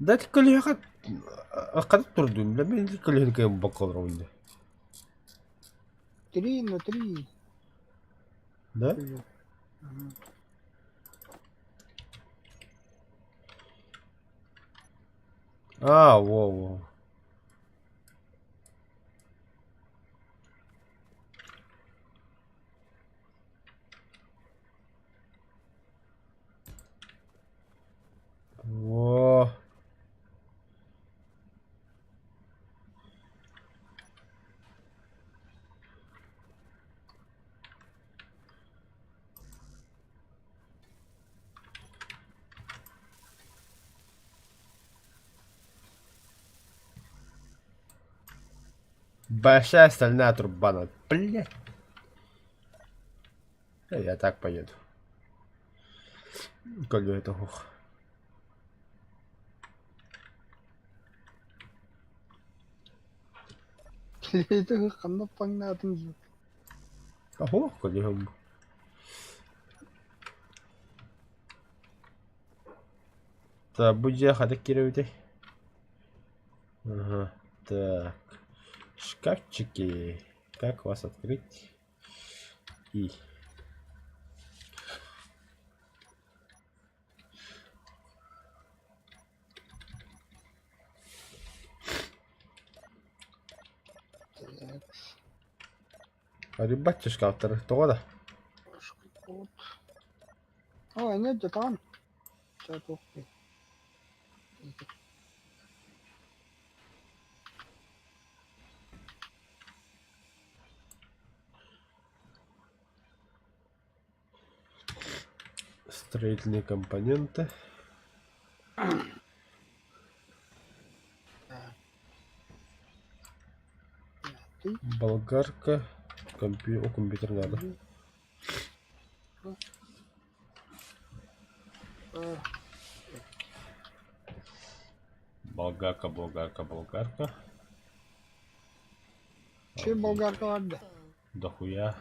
Дать көлүөхэ хата турдум, да мен көлүөхэ бокалар 3 на 3. Да? Ага. А, во-во. Во. Большая стальная труба, на- блядь. Я так поеду. Колю это ух. Это ханна паңнаатын Ого, колю. Так, будь хата киревите. Ага, так. Шкафчики. Как вас открыть? И. Так, Арибатчы шкафтары. Тоҕо да? вот. О, нет, там. Сейчас, ух ты. Строительные компоненты. Пятый. Болгарка. Компью... О, компьютер надо. Болгарка, болгарка, болгарка. Че болгарка ладно? Дохуя.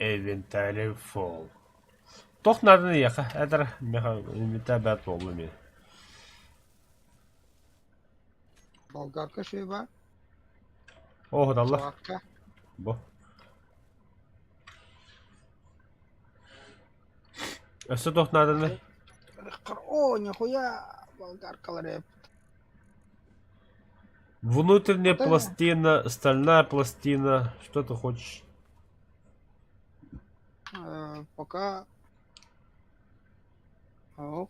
Inventory full. Туох нааданы эйиэхэ? Этэр миэхэ инвентарь бэрт буолла эмиэ. Болгарка шеба. Оо, далла. Сварка. Бу. Өссө туох нааданы? О, нихуя болгаркалар эп. Внутренняя Да. пластина, стальная пластина. Что ты хочешь? Пока. О.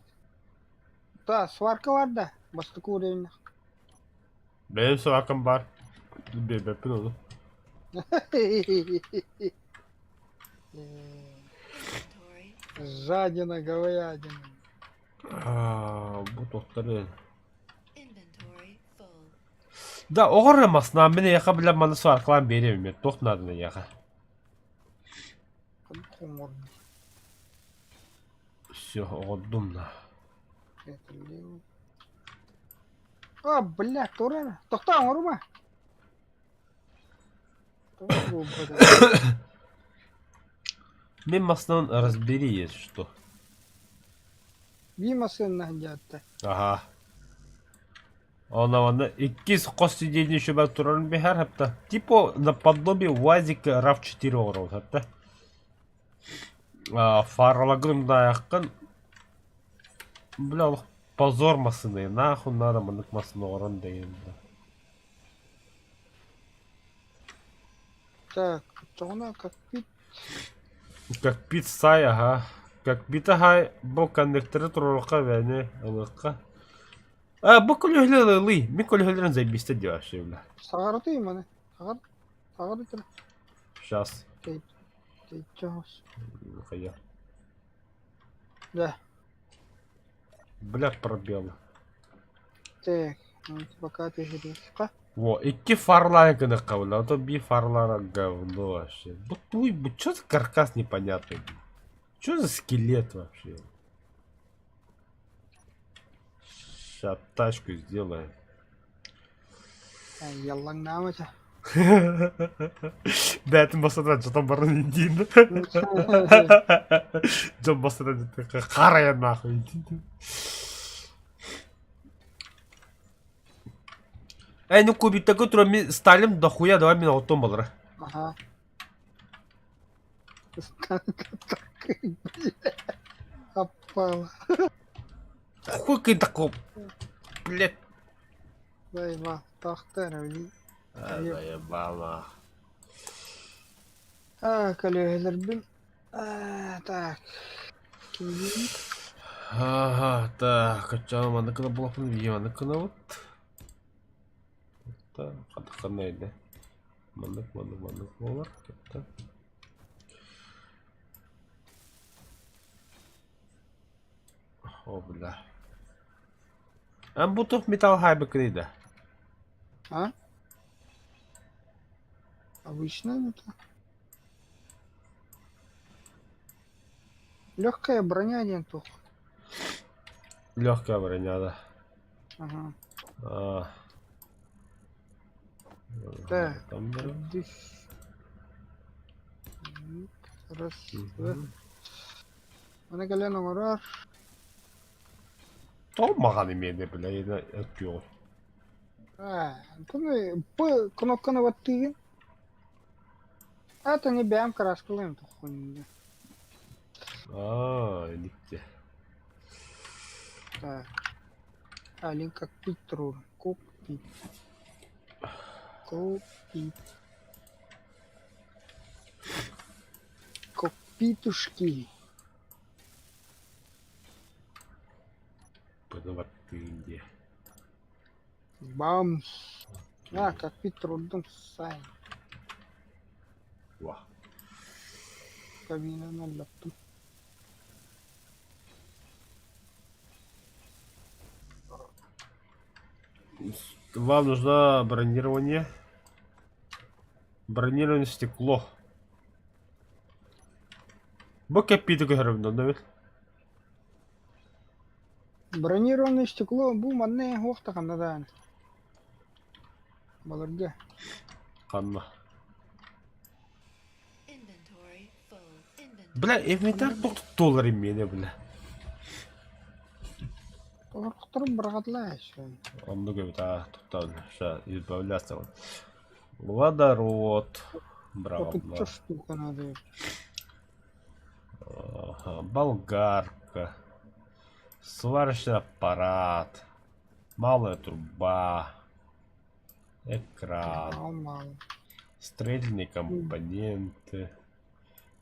Да, сварка да. Бастакы уровень. Бэйэм сваркам баар. Биэрбэппин ону. Жадина, говядина. Аа, бу туохтары. Да, оҕор эрэ маснаан мин эйиэхэ бile маны сваркалаан биэриэм эмиэ туох наадана эйиэхэ. Хоҥордум. Все, оҕордум на. А, бля, тура. Тохтоо оҥорума. Тоҕо буолбата? Мин маснан разбери есть что. Бии массыыннаһын дьаатта. Ага. Она манна иккис хос сиденье еще бар турарын биһэр хапта. Типа наподобие УАЗика RAV4 оҥорор хапта. Фаралагын даайаххын бля олох позор массыына нахуй надо маннык массыына оҥорон дайын да. Так, оччоҕуна кокпит Кокпит сай аһа. Кокпит аһай бу коннекторы туруорукка эбээни ылыахха. А бу көлөһөлөр ылый. Мин көлөһөлөрүн заебисте диye вообще бля. Саҕаратый маны. Саҕар саҕарытыр. Сейчас. Сейчас. Хайа. Да. Бля пробел. Так, пока ты ждешь. Во, икки фарлаан гыныахха бля, а то биир фарлаана говно вообще. Бу туй, бу чё за каркас непонятный? Чё за скелет вообще? Сейчас тачку сделаем. Яллаҥнаамача. Бээтин басынан дьон баран индиин. Дьон басынан харайан нахуй индиин. Эй, ну кубиктака туран мин Сталин дохуя давай мин оттон балара. Ага. Аппала. Хуй ты такой, блядь. Заебал. Тахтар, Заебала. А, көлөһөлөрбүн. А, так. Кимдиин? Ага, так, оччоҕо маннык гына буолуохпун видео маннык гынабыт. Так, хатахханна иде. Маннык, маннык, маннык буолар. Так. О, бля. Эн бу туох металл хаайбыккыный да? А? Обычная это. Легкая броня диэн туох. Легкая броня, да. Ага. А. Так. Там бро. Здесь. Раз, два. Маны кэлэн оҥорор. Тоҕо маҕан имиэнэ бля өттүөҕүй. Аа, онтон П кнопканы баттыыгын. Это не бэйэм краскалыым тоххунньа. Аа, иникте. Так. Алин кокпит туруор. Кокпит. Кокпит. Кокпитушки. Пыныбаттыын диэ. Бамс. А, кокпит турдум сайн. Ва. Кабинаны аллаттым. Вам нужно бронирование. Бронированное стекло. Бу кэппиити көһөрөбүн онно эбит. Бронированное стекло бу манна суох да ханна даҕаны. Баларга. Ханна. Бля, инвентарь тохтотулар имиэнэ, бля. Олорохторун быраҕатылаа еще. Оннук эбит аа, туттан, ща избавляться. Водород. Отучча Браво. штука надо. Ага, болгарка. Сварочный аппарат. Малая труба. Экран. Мало-мало. Строительные компоненты.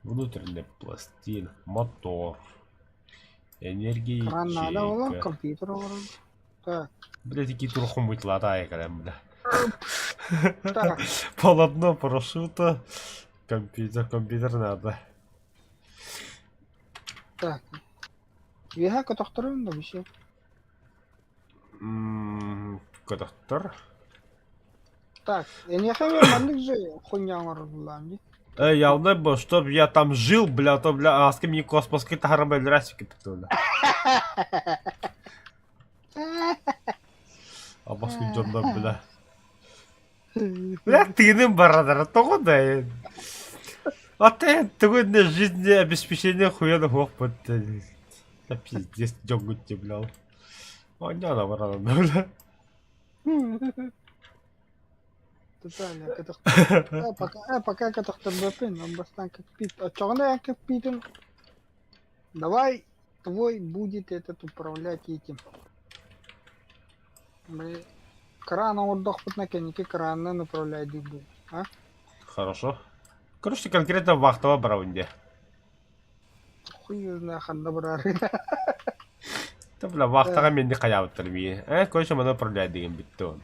Внутренняя пластина. Мотор. Энергия Кран надо было, ячейка. компьютер олорор. Так, Бля, такие турхум быть латай, бля. так. Полотно парашюта. Компьютер, компьютер надо. Так. Үөһэ көтөхтөрүн да бүсэ. М, Көтөхтөр. Так, эниэхэ эмиэ маннык же хуйня оҥоруллаан дии. Эй, явно бы, чтоб я там жил, бля, а то, бля, аска мне космоска таһарам өлөрөөсүк бля. Абаскы дьоннор, бля. Бля, тыыным барадара, тоҕо да А ты тугу не жизнеобеспечение хуя да хуох бут. Да пиздец, дьоҥҥут дии, бля. Оонньоон абаралан, бля. Тотально кэтэх пока пока кэтэхтэрбэппин, он бастаан кэппит. Оччоҕуна эн кэппиитин давай твой будет этот управлять этим. Мы кран оҥордохпутуна кэнники кранынан управляйдыыр буолуо, а? Хорошо. Короче, конкретно вахтова барабын Хуй знает ханна барарый. Да, бля, вахтаҕа мин хайаабыттар мии. Э, короче, маны управляй деген бүттэ он.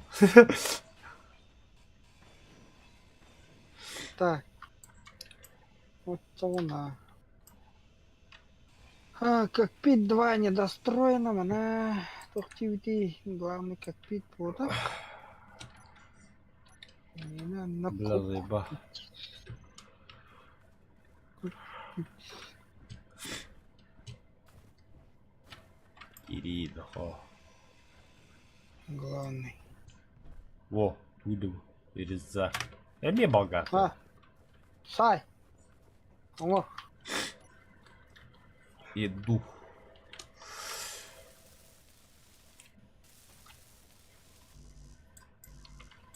Так. Оччоҕуна. А, кокпит 2 недостроена, мана туох диэбитий, главный кокпит буолар. Бля, заеба. Ири, нахо. Главный. Во, выйду. Реза. Эмиэ балгаата. А, сай. Оҥор. Иду.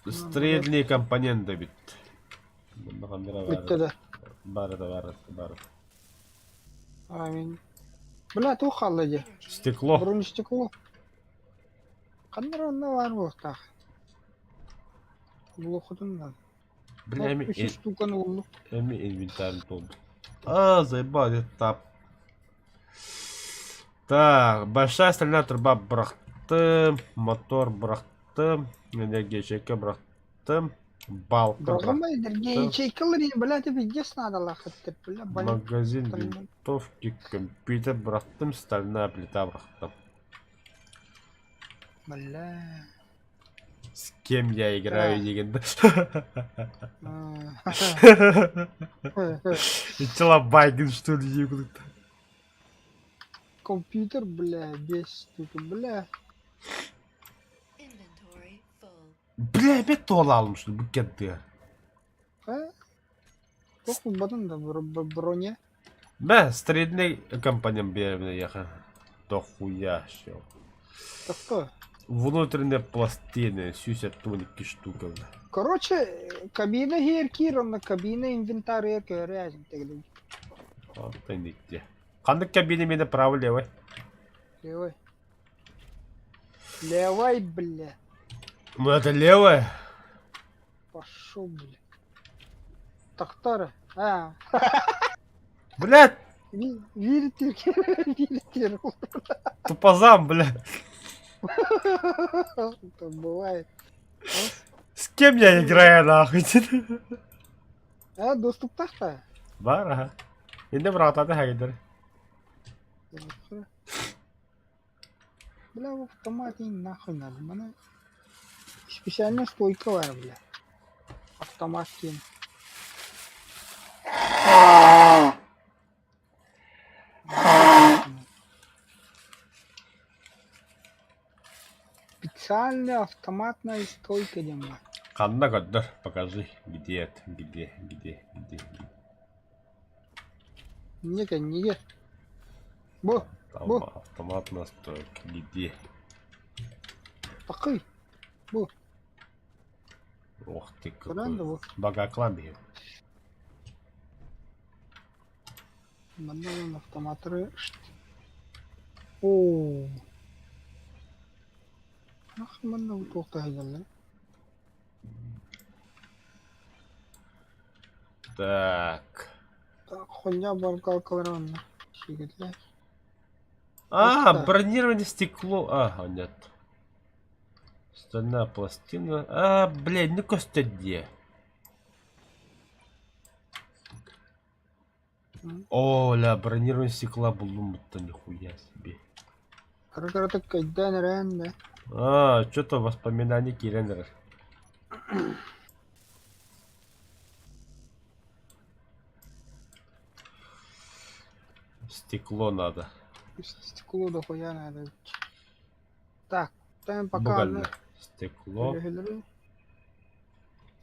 Стрельные компоненты бит. Бүттэ да. Бары да бары бары. Аминь. Бля, туох хаалла дии? Стекло. Бронестекло. Ханна эрэ онно баар буолуохтаах. Булуоххутун наада. Бля, эми, Үс штуканы буллум. эми инвентарь толду. А, заебал, это Так, большая стальная труба бырахтым, мотор бырахтым, энергия бырахтым, балка Бырҕамай энергия ячейкалар бля, это пиздец надо лахаттыр, бля, Магазин винтовки, компьютер бырахтым, стальная плита бырахтым. Бля. С кем я играю, деген Челобайгин, что ли, Компьютер, бля, без штуки, бля. Бля, опять туола что букет А? Туох булбатын да броня. Бә, средний компонент биэрбин ехе. Дохуя всё. Такое. Внутренние пластины, 72 штука. бля. Короче, кабина иһигэр киир, онно кабина инвентарь көрө тогда. Вот нигде. Ханнык кабина миэнэ правый левый? Левой. Левой, бля. Ну это левая. Пошел, бля. Тахтара. А. Блядь, Видите, видите. тупозам, бля. Это бывает. С кем я играю, нахуй? А, доступ тахта. Бар, ага. Инде брататы хагидер. Бля, в автомате нахуй надо. Мана специальная стойка бар, бля. Автомат кин. Специальная автоматная стойка диэн баар. Ханна көрдөр, покажи, где это, где, где, где. Инньэ кэннигэр. Бу, бу. Автоматная стойка, где? Такый. Бу. Ох ты Көрөн да какой. бу. Багаклан биһи. Манна уон автоматтары Оо. Ах, манна бу туох таһыйаллар. Так. Хуйня баргалкалара онно. Сигэтлэр. А, бронированное стекло. Ага, нет. Стальная пластина. А, блядь, ну костя где? О, ля, бронированное стекла буллум-то нихуя себе. Кыра-кыратык өйдөөн эрээн да. А, что-то воспоминания киирэн эрэр. Стекло надо. Стекло дохуя надо. Так, там пока Бугально. Стекло. Үлэһилэри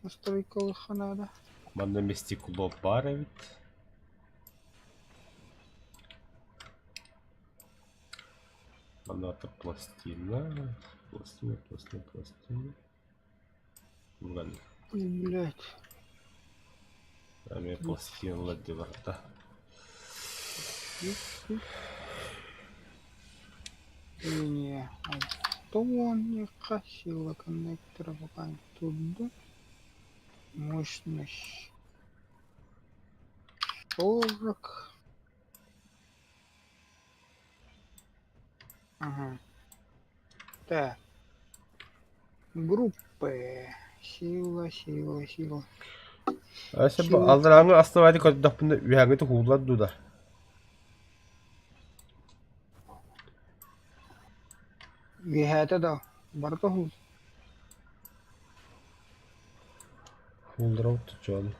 настройкалыахха наада. Манна эмиэ стекло баар эбит. Манна пластина, пластина, пластина, пластина. Бугально. Блять. Эмиэ пластиналар дии барда. Не, Антоника, сила коннектора пока туда. Мощность 40. Ага. Так. Группы. Сила, сила, сила. Ася бу алларааҥҥы основание көрдөхпүнэ үөһээҥҥи кууллар дуу да? Үөһээтэ да барыта уһун. Кууллара тучуон.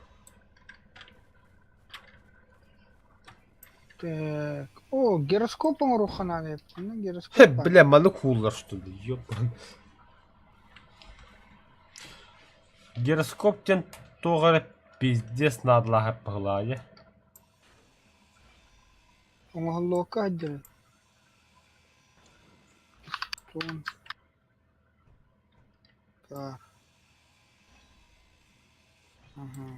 Так. О, гироскоп оҥоруохха наада эбит. Онно гироскоп баар. Бля, маны кууллар что ли? Ёбан. Гироскоп диэн туох эрэ пиздец наадалаах быһылаайа. Оҥоһуллуокка сылдьабын. Туом. Так. Ага.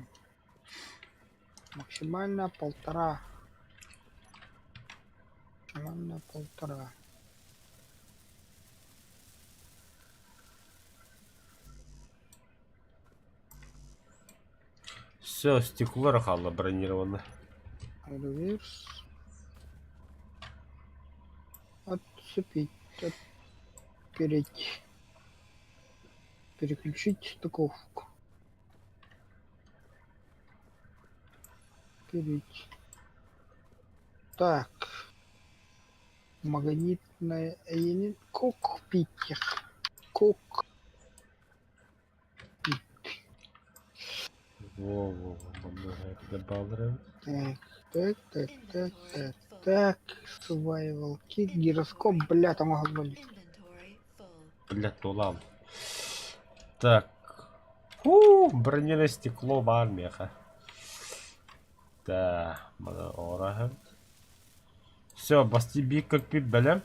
Максимально полтора. Максимально полтора. Все, стекло хаалла бронированное. Реверс. Отцепить. Отпереть. Переключить стыковку. Переть. Так. Магнитная... Кокпит. Кок. Во-во-во, добавляем. Так, так, так, так, так, так. Survival kit, гироскоп, бля, там оголбали. Бля, тулам. Так. Фу, бронированное стекло баар миэхэ. Да, маны оҥоро Все, басти биир кирпич бэлэм.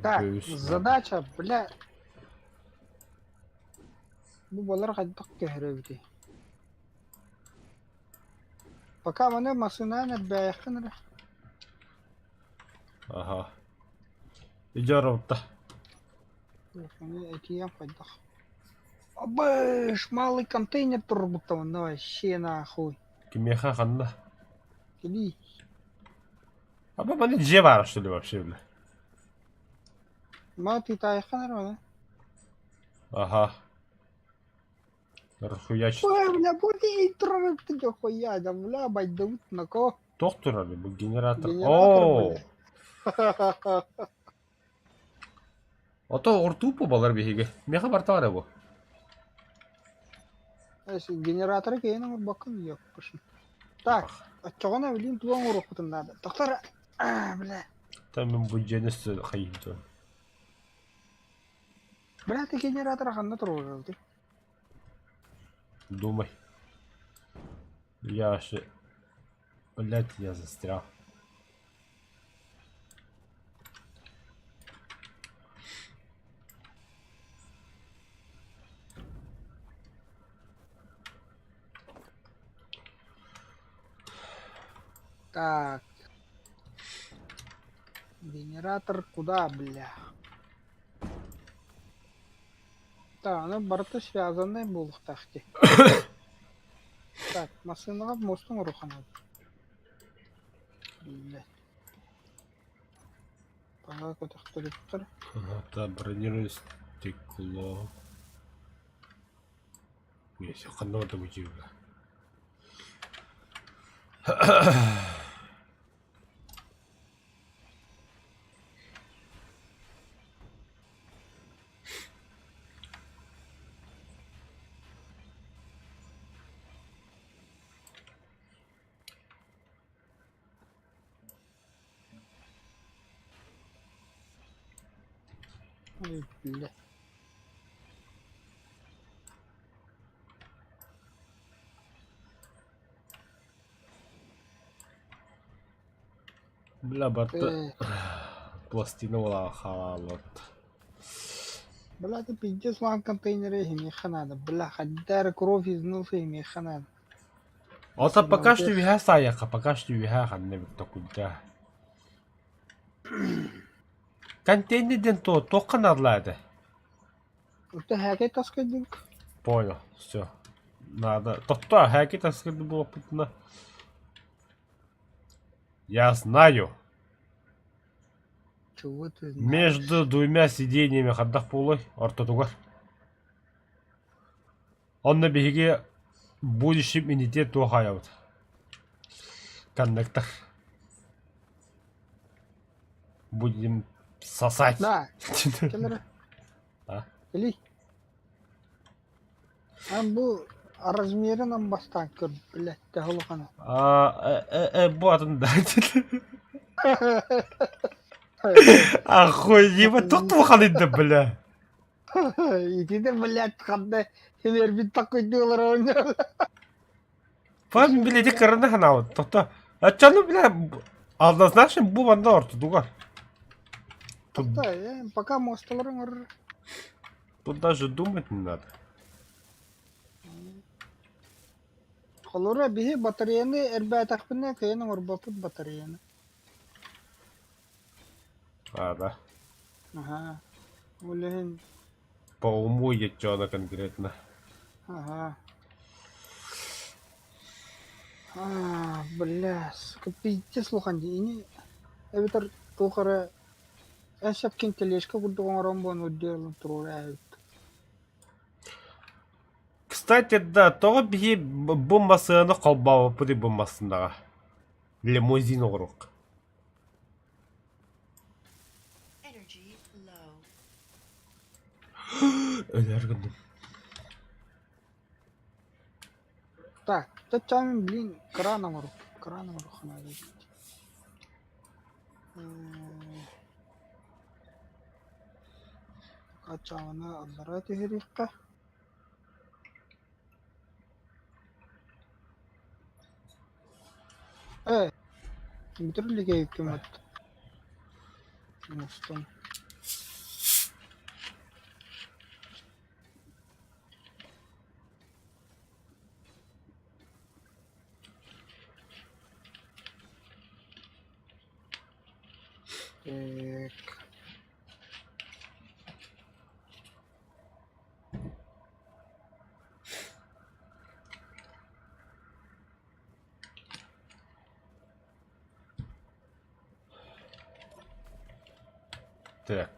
Так, задача, бля. Бу балар хайдах көһөрөбүтүй? Пока маны массыынанан эрбээйэххин эрэ. Аха. Идёробта. Этием хайдах. Абыш, малый контейнер турбуттамын, вообще нахуй. Кимиэхэ ханна? Кили. Аба маны дьиэ баар что ли вообще бля? Ма тыытаайаххын эрэ маны. Аха. Расхуячить. Ой, бля, бу турар эбит хуя, да бля, байдыбыт нако. Туох турар бу генератор. Генератор, Оо. бля. Ото ортуу балар биһиги. Миэхэ барта бу. Генераторы киһин оҥорбоккун ёппушун. Так, оччоҕуна билигин тугу оҥоруохпутун наада. Доктор, а, бля. Там мин бу дьиэни хайыытын. Бля, ты генератора ханна туруорабытый? Думай. Я вообще... Блять, я застрял. Так. Генератор куда, бля? Так, аны барыта связанный буолуохтаах дии. Так, массыынаҕа мостун оҥоруохха Бля. Пока көтөхтөрүттэр. Ага, бронированное стекло. Если ханна да бу Ой, бля. Бля, барыта пластина буолаҕа хаалаабыт. Бля, ты пиздец лаан контейнеры иһимиэххэ наада. Бля, хаддара кровь из носа иһимиэххэ наада. Ото пока что үһэ саайахха, пока что үһэ ханна эбит токуйда. Контейнер диэн туох туохха наадалаа этэ? Ото хээкэй таскайдык. Понял, все. Надо. Тохтоо, хээкэй таскайды буолбутуна. Я знаю. Чего ты знаешь? Между двумя сиденьями хайдах буолуой ортотугар. Онно биһиги будущем инитиэ туох айабыт. Коннектор. Будем сосать. Да, кэл эрэ. А? Или? Ан бу размерынан бастаан көр, блядь, төһө улахана. А, бу атын да. Охуеть, тут улахан да, бля. Итини, блядь, ханна сенербит такойдуулар оонньоон. Пан, бля, ити кыраны ханаабыт. Тохто. Аччаны, бля, однозначно бу манна ортотугар. Тут, Пока мосталарын оҥорор. тут даже думать не надо. Холоро биһи батареяны эрбээтэхпинэ кыайан оҥорбоппут батареяны. А, да. Аһаа. Ол иһин По уму ечена конкретно. Аһаа. Аа, бля, сука, пиздец улахан дии. Ини эбэтэр туох эрэ эн сөпкүн тележка курдук оҥорон буолан үрдүө туруора эбит. Кстати, да, тоҕо биһи бу массыынаны холбообоппут бу массыынаҕа? Лимузин оҥоруох. Өлөр гынным. Так, чачаамын блин кран оҥорук, кран оҥоруохха наада эбит. Хачааны аллараа түһэриэххэ. Ээ, бүтэр илик эбиккин Оҥостон. Так. Так.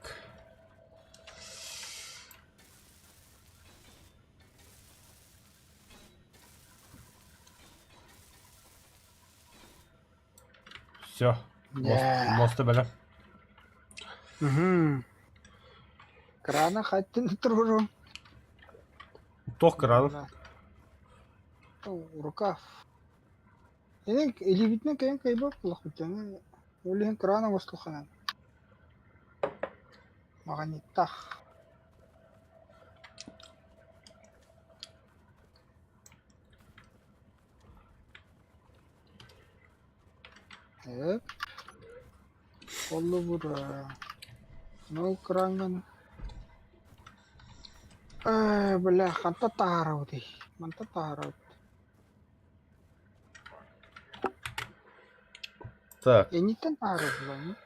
Все. Да. Мосты бэлэм. Угу. Крана хаттын туруру. Туох краны? Рукав. Ини илиибитинэн кэйэн кыайбат буоллахпыт Ол иһин кран оҥостуохханан. Маҕаниттах. Эп. Холобура. Ну краҥҥын Ээ, бля, ханта таһаарабытый? Манта таһаарабыт. Так. Инниттэн таһаарабыт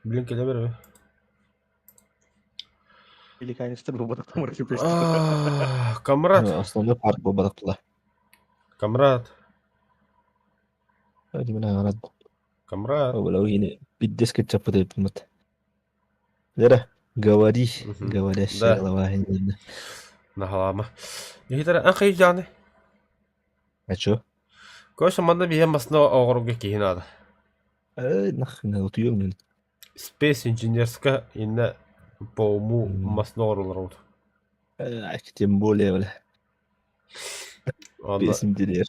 Блин, кэлэ бэрэ. Великанецтар буолбатахтар Камрад. Основной парк буолбатахтар. Камрад. Именно Камрад. Пиздец кетчаппыт Лера, говори, говорящая Да. голова. Наһалаама. Иһитэр ан хайдьааны. А чё? Короче, манна биһиэн масына оҕоруга киһи наада. Э, нахрен утуйуом мин. Space инженерска инна по уму масына оҕорулар Э, тем более, бля. Ладно. Space инженер.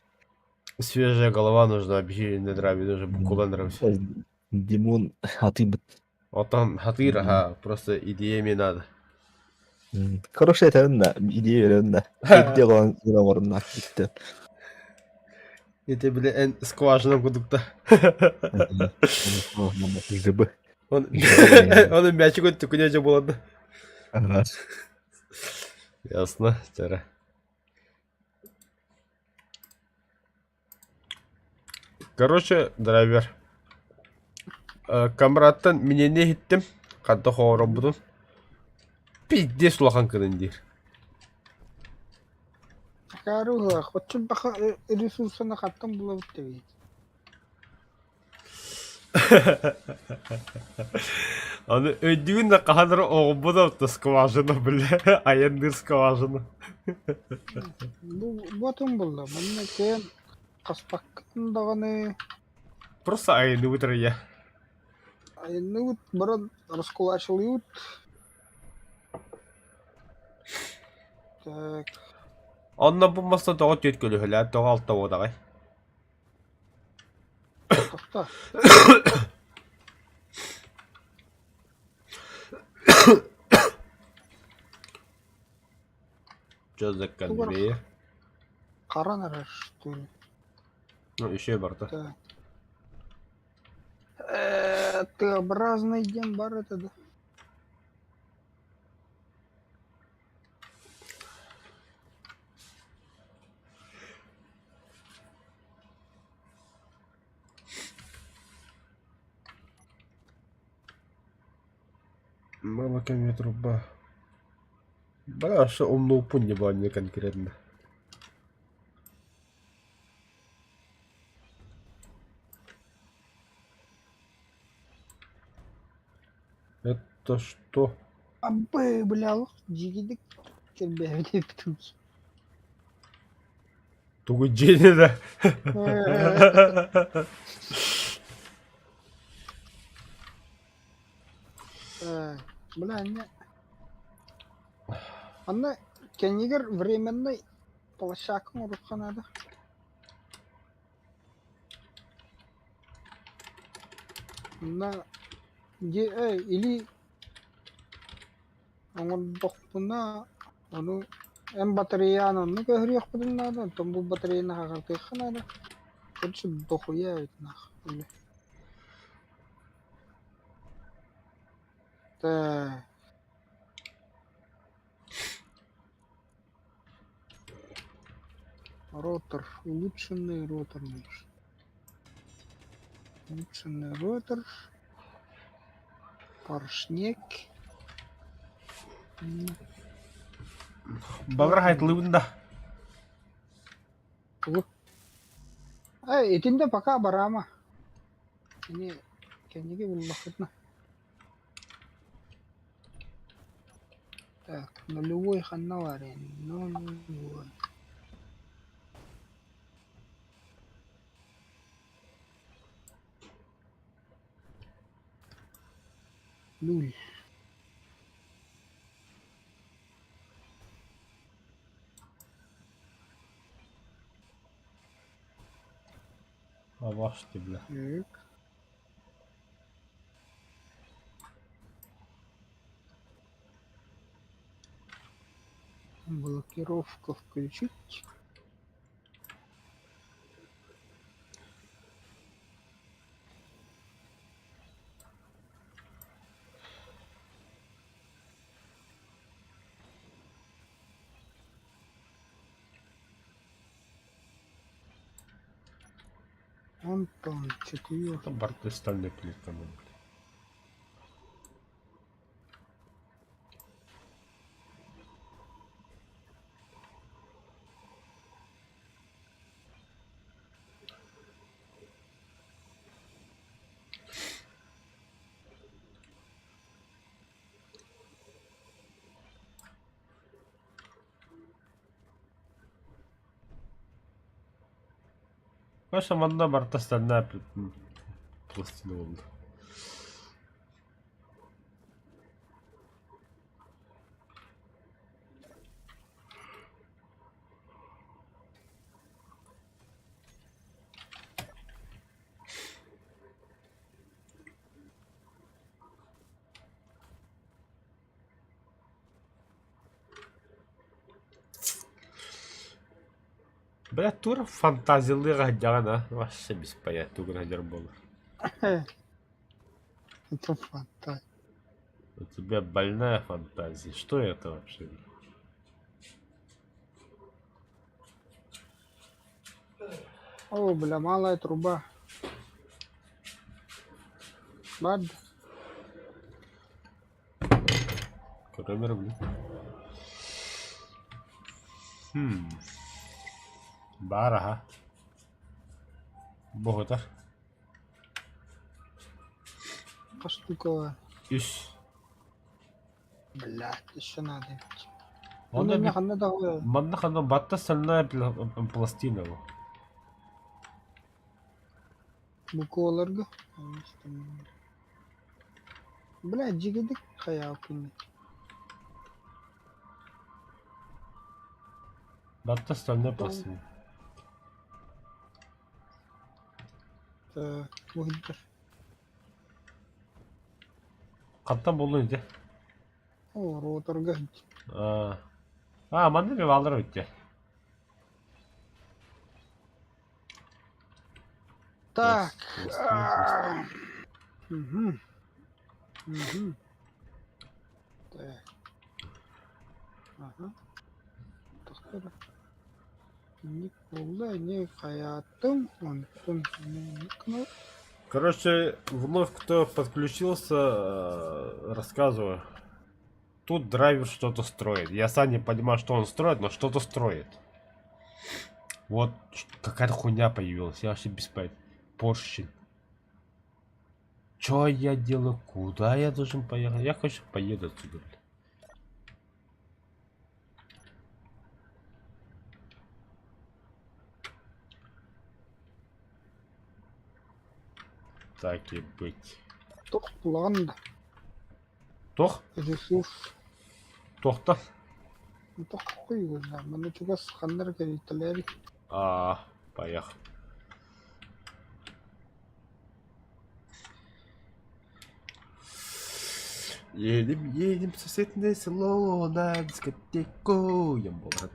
Свежая голова нужна, биһи не нравится, даже букула нравится. Димон, а ты бы... Отон хатыыр аһа, просто идея мне надо. Хорошая этэбин да, идея беребин да. Идея оҥорон оҥорунна бүттэ. Ити били эн скважина кудук да. Гыбы. Он он мячик өттүкүнэ же буолан. Ясно, вчера. Короче, драйвер. Камраттан минени иһиттим. Ханта хоҕоробутун. Пиздец улахан кынын диир. Акаарыһыах, оччо баха ресурсаны хаттан булабыт эбит. Аны өйдүүгүн да хаһан эрэ оҕобут да скважина бля айанныыр скважина. Бу ботун булла. Манна кээн хаспаккын даҕаны Просто айанныбыт эрэ я. айанныбыт баран раскулачилыбыт. Так. Онно бу маста тоҕо түөрт көлөһөлөөх, тоҕо алта буодаҕай? Тохто. Что за конвейер? Харан эрэр, что ли? Ну, еще барда. Так. Т-образный диэн бар этэ да. Мало кэмҥэ труба. Баҕар умнубуппун не конкретно. Это что? Абы, бля, дьигидик кэлбээбит эбит Тугу дьиэни да? Бля, не. Анна кэннигэр временный площадка оҥоруохха наада. Онно или оҥордохпуна ону эн батареяны онно көһөрүөхпүтүн наада, оттон бу батареяны хаҕартыахха наада. Короче, дохуя эбит нах. Так. Ротор. Улучшенный ротор нужен. Улучшенный ротор. Поршнек. Баҕар хайтылыбын да. Тугу? Эй, итинде пока барама. Кини кэнниги буллахпытына. Так, нулевой ханна баар Нулевой. Нуль. Авашты, бля. Так. Блокировку включить. Антон, четвертый. Там барты стальной плитка. Конечно, манна барыта стальная пластина буолла. Бля, тур фантазиялыыга сылдьаҕын а? Вообще без понятия тугун сылдьар буолар. Это фантазия. У тебя больная фантазия. Что это вообще? О, бля, малая труба. Бад. Кроме блин. Хм. Баар аһа. Боһутар. Штука. Үс. Блядь, еще надо. Онно Онно ханна да манна ханна батта стальная пластина бу. Букваларга. Бля, дьигидик хайаакын. Батта стальная пластина. Муһунтар. Хантан буллун ити? О, роторга. А, а манна би баалар эбит Так. Угу. Угу. Так. Ага. Тохтор. Ник буолла, не хайаатым, онтон ник Короче, вновь кто подключился, рассказываю. Тут драйвер что-то строит. Я сам не понимаю, что он строит, но что-то строит. Вот какая-то хуйня появилась. Я вообще без понятия. Поршень. Чё я делаю? Куда я должен поехать? Я, хочу поеду отсюда, бля. Так и быть. Туох булаҕын да. Туох? Ресурс. Туохта? Туох хуй Манна чугас ханна эрэ кэлийтэлээбит. А, поехал. Едем, едем в соседнее село на дискотеку. Я буду.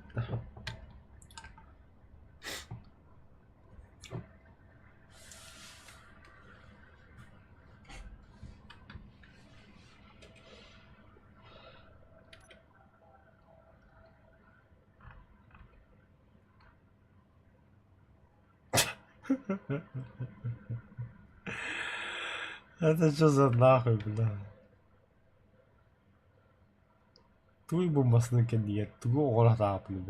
Это что за нахуй, бля? Туй бу масны кэннигэр тугу оҕолор тааппын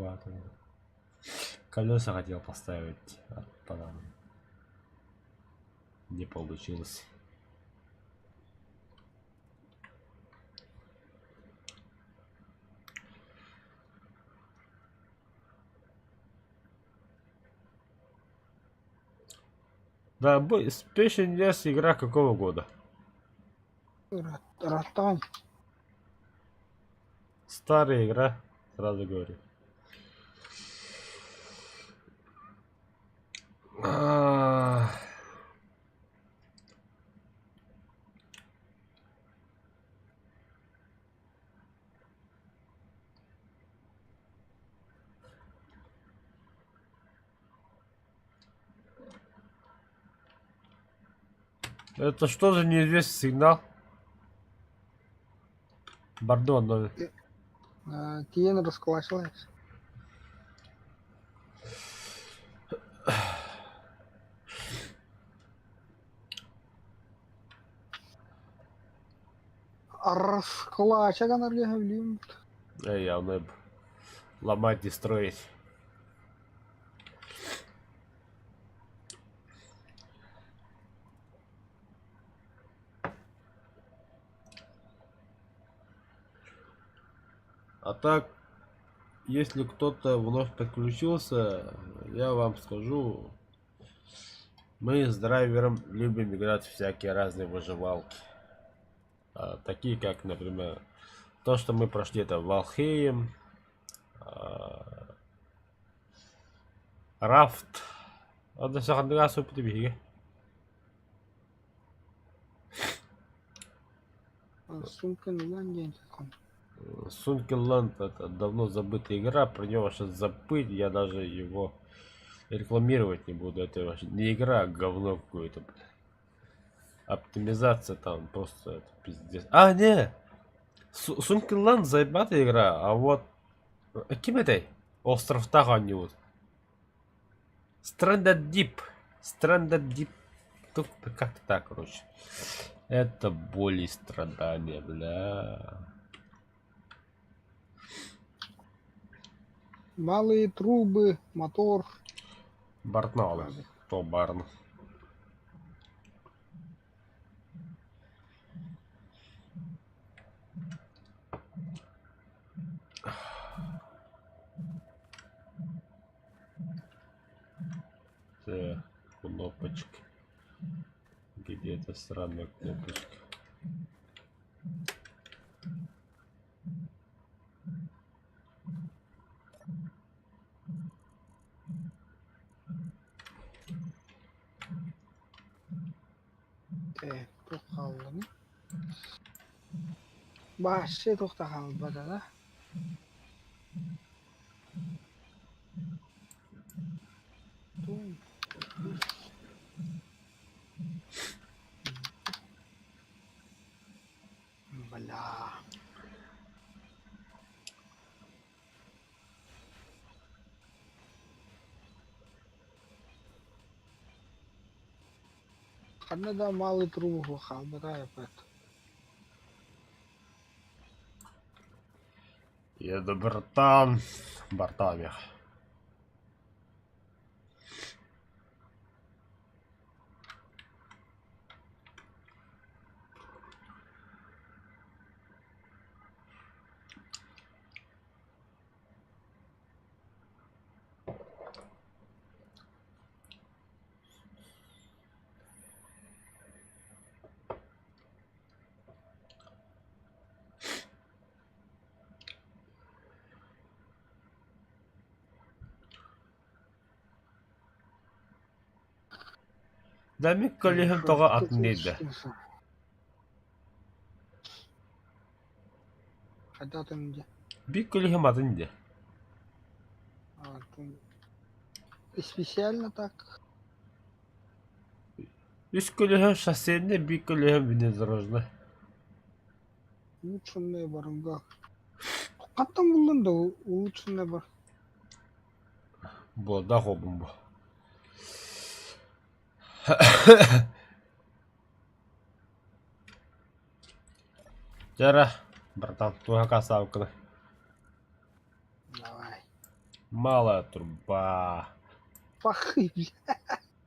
Колеса хотел поставить, а потом не получилось. Да, Space NES игра какого года? Ротан. Старая игра, сразу говорю. А. Это что за неизвестный сигнал? Бордо ноль. Тиийэн расколачивается. Расколача гынарга билим. Явно ломать и строить. А так, если кто-то вновь подключился, я вам скажу, мы с драйвером любим играть в всякие разные выживалки. Такие как, например, то, что мы прошли, это Valheim, Raft. Ада сахандыга сопыты биһиги. Sunken Land диэн Sunken Land это давно забытая игра, про него сейчас забыть, я даже его... Рекламировать не буду, это вообще не игра, а говно какое-то, бля. Оптимизация там просто это пиздец. А, не! Sunken Land заебатая игра, а вот... Ким этэй? Островтаах оонньуубут. Stranded Deep. Stranded Deep. Как-то так, короче. Это боль и страдания, бля. Малые трубы, мотор. Бартналы. То барн. Так, кнопочки. Где эта сраная кнопочка? Так, туох хаалланый? Вообще туох да хаалбата да? Бля. Ханна да малый трубу хаалбата опять. Еду, братан. Братан Дамик көлүһүн тоҕо атын диэйдэ Хайдах дьэ? Биир көлүһүм атын диэ Специально так. Үс көлүһүм шоссейный, биир көлүһүм внедорожный. Улучшенная барынга. Хантан буллун да улучшенная бар. Буолдаах уолбун бу. Дьэ эрэ, братан, туоһа кассаабыккына. Давай. Малая труба. Пахы, бля.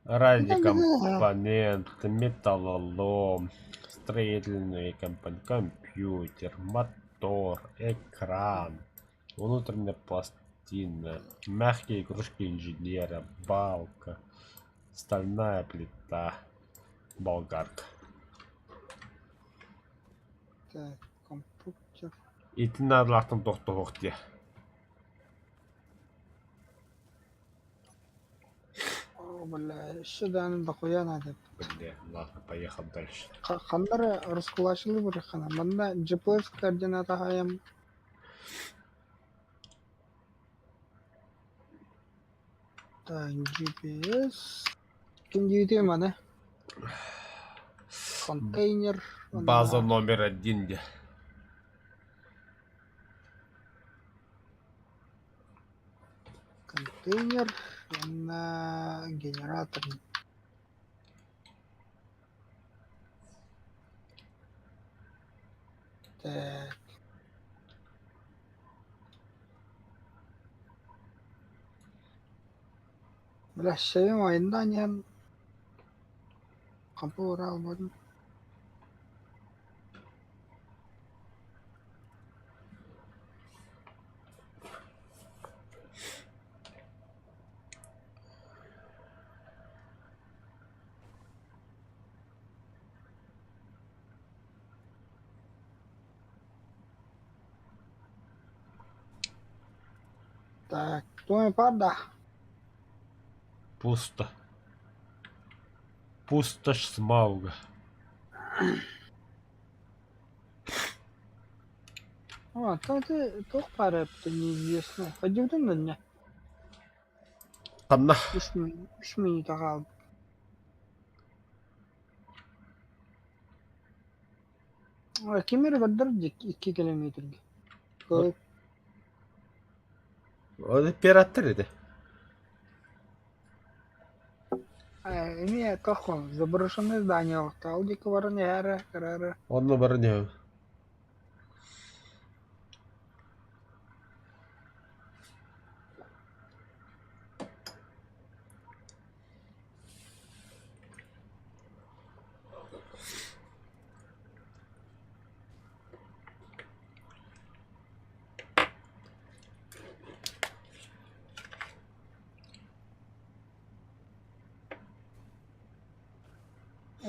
Радиокомпонент, металлолом, строительный компонент, компьютер, мотор, экран, внутренняя пластина, мягкие игрушки инженера, балка, стальная плита, болгарка. Так, компьютер. Ити наадалаахтан тохтоһуох диэ. О, бля, еще даҕаны дохуя надо. Бля, ладно, поехал дальше. Ханна эрэ раскулачилыы барыаххына. Манна GPS координата хаайан Так, GPS. Ким маны? Контейнер. База номер один диэ. Контейнер уонна генератор. Так. Бля, шевим айындан иһэн хампы ураалбатын. Так, туой пада. Пусто. Пустошь Смауга. О, то ты туох баар эбитэ неизвестно. Ходибытын да инньэ. Ханна? Үс мүнүүтэ хаалбыт. Ким эрэ бардар 2 километрга. Кыл Ол пираттар ити. Эмиэ тохо заброшенное здание олохтоох диэки баран иһээрэ кыраары. Онно баран иһэбин.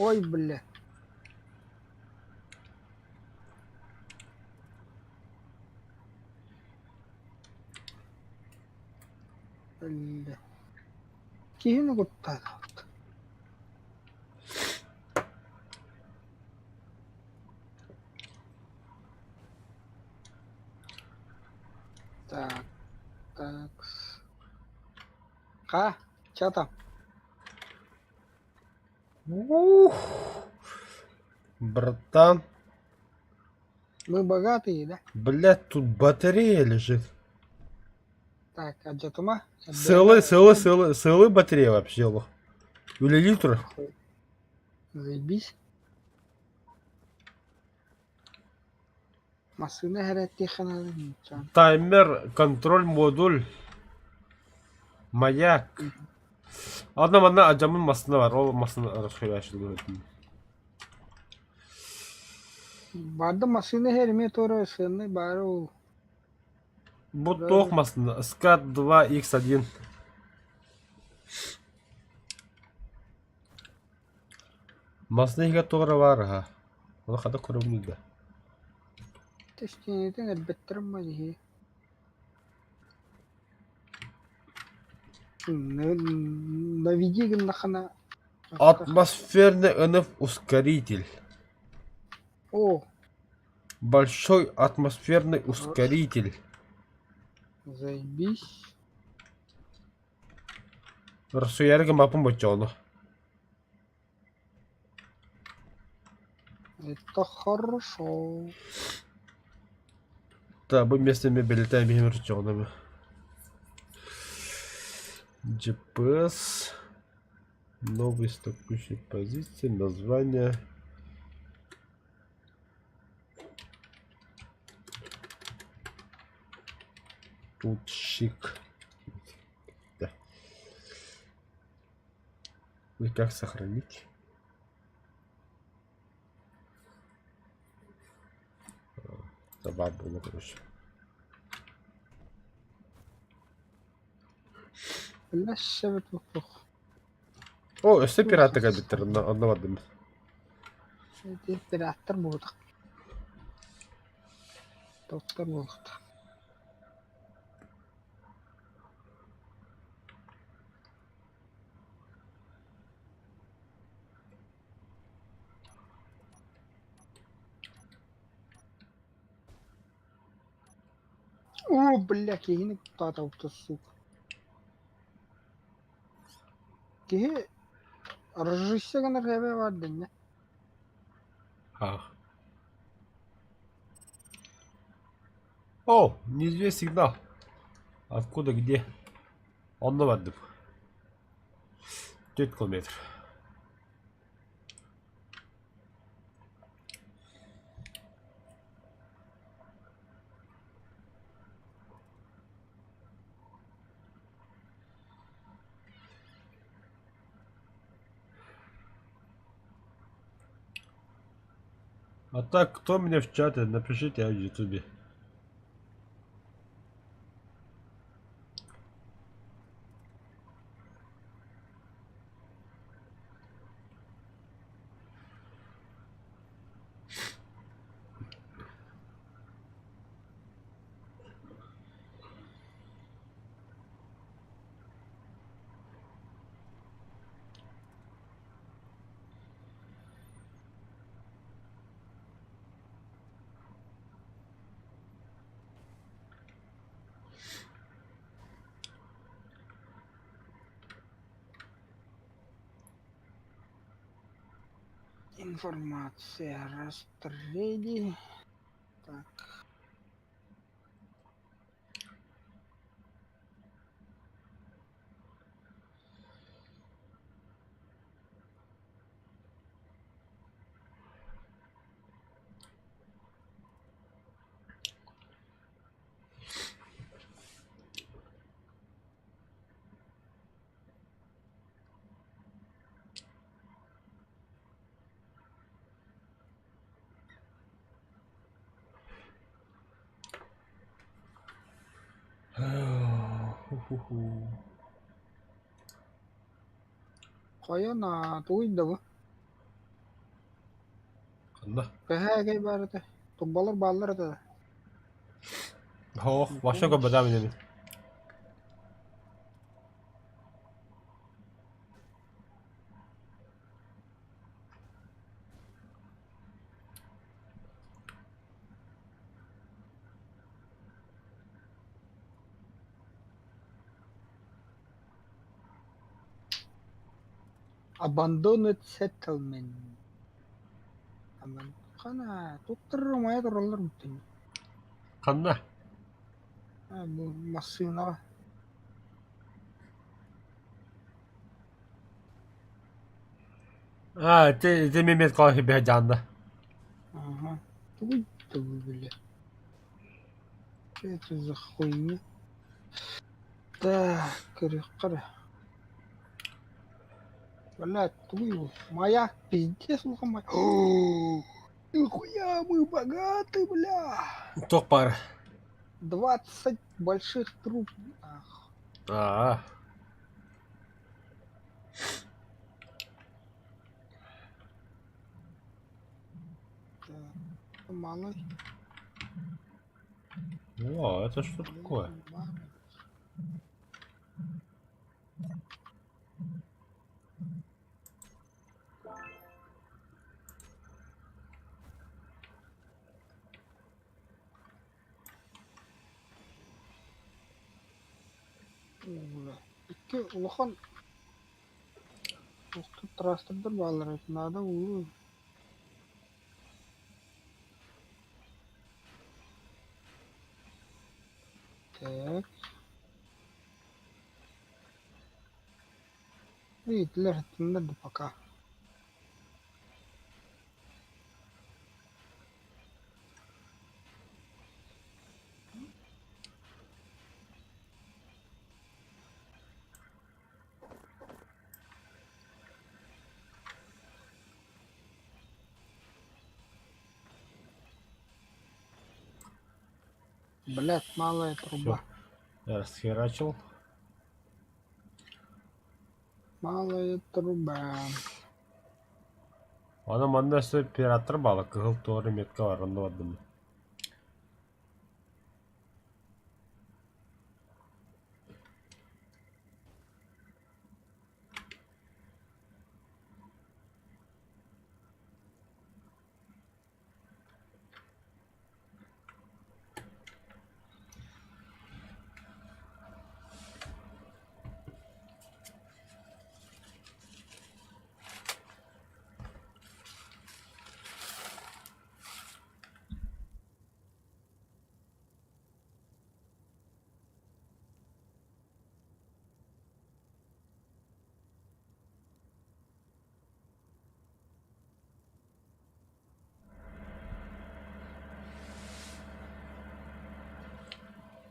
Ой, бля. Бля. Киһини куттаатыбыт. Так, так. Ха, чё там? Ух, братан. Мы богатые, да? Блядь, тут батарея лежит. Так, а дьатыма? Целый, целый, целый, целый батарея вообще. Лох. Или литр. Заебись. Массыына хэрэттиэххэ Таймер, контроль, модуль. Маяк. Одна манна адьаммын массыына баар, ол массыына расхуячылыыр. Барды массыына иһэр эмиэ туора сыаннай баара ол. Бу туох массыына? Скат 2 X1. Массыына иһигэр туох эрэ баар аһа. Ону хата көрөммүн да. Тэстиэнэтин элбэттэрим ма дии. Наведи гыннаххына Атмосферный НФ ускоритель. О! Большой атмосферный ускоритель. Заебись. Расуярга гыммаппын боччоҕуну. Это хорошо. Да, бу местами бэлиэтээн биһим рычагынан. GPS. Новый стакущей позиции, название. Тут шик. Да. И как сохранить? Забавно было, короче. Бля, туох. О, өссө пираты кэлбиттэр, онно онно бардым. Ити пираттар буолбатах. Доктор буолуохтаах. О, бля, киһини куттаатабыт сука. Киһи разжися гынар эбэ бар дэннэ. Ах. О, неизвестный сигнал. Откуда, где? Онно бардым. 4 километр. А так, кто меня в чате, напишите, я в ютубе. Информация растреди. Так. Хайа на тугуй да бу? Ханна? Төһө баар этэ? Турбалар бааллар этэ да? Ох, вообще көрбөтөм инибин. Abandoned settlement. Хана туттарар умайа тураллар бүтүн. Ханна? Бу массыынаҕа. А, ты мемет калахи бэһэ Ага. Тугуй тугуй бile. Что это за хуйня? Так, көрүөххэ. Блядь, тугуй Маяк, пиздец, май. Нихуя мы богаты, бля. Туох баар. 20 больших труб. Ах. Аа. Так, малый. О, это что такое? Икки улахан трастердар бааллар эбит, наада уу. Так. Итилэр итиннэр да пока. Блять, малая труба. Я расхерачил. Малая труба. Аны манна өссө пираттар баала кыһыл туора метка бар онно бардым.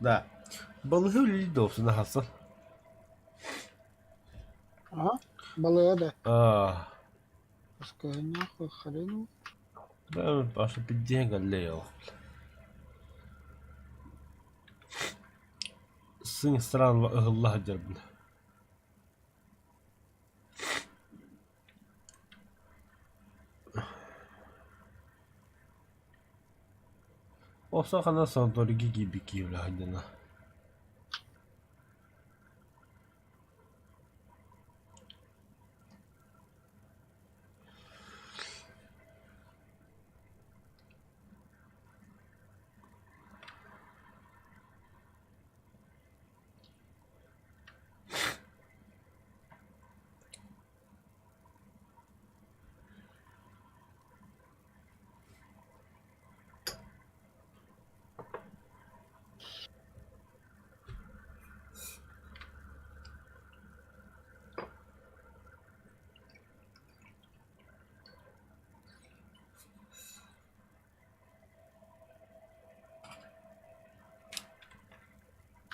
Да. Балыһы үлэлии да хассан. Ага, балыга да. Аа. Пускай хрену. Да, Паша пиддиэн кэллэ Сыҥ стран ыһылла сылдьарбын. Оса хана санаторийга киирбит киһи сылдьана.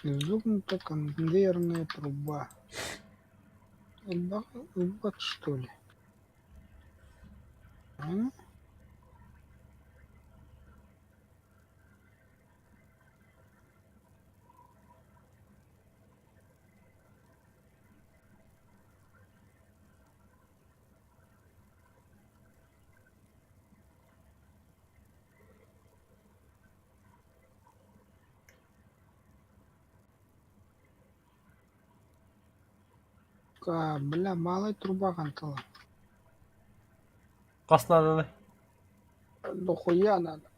Изогнута конвейерная труба. Элбэх ылбат что ли? А? Бля, малай труба хантала. Хас нааданы? Дохуя надо.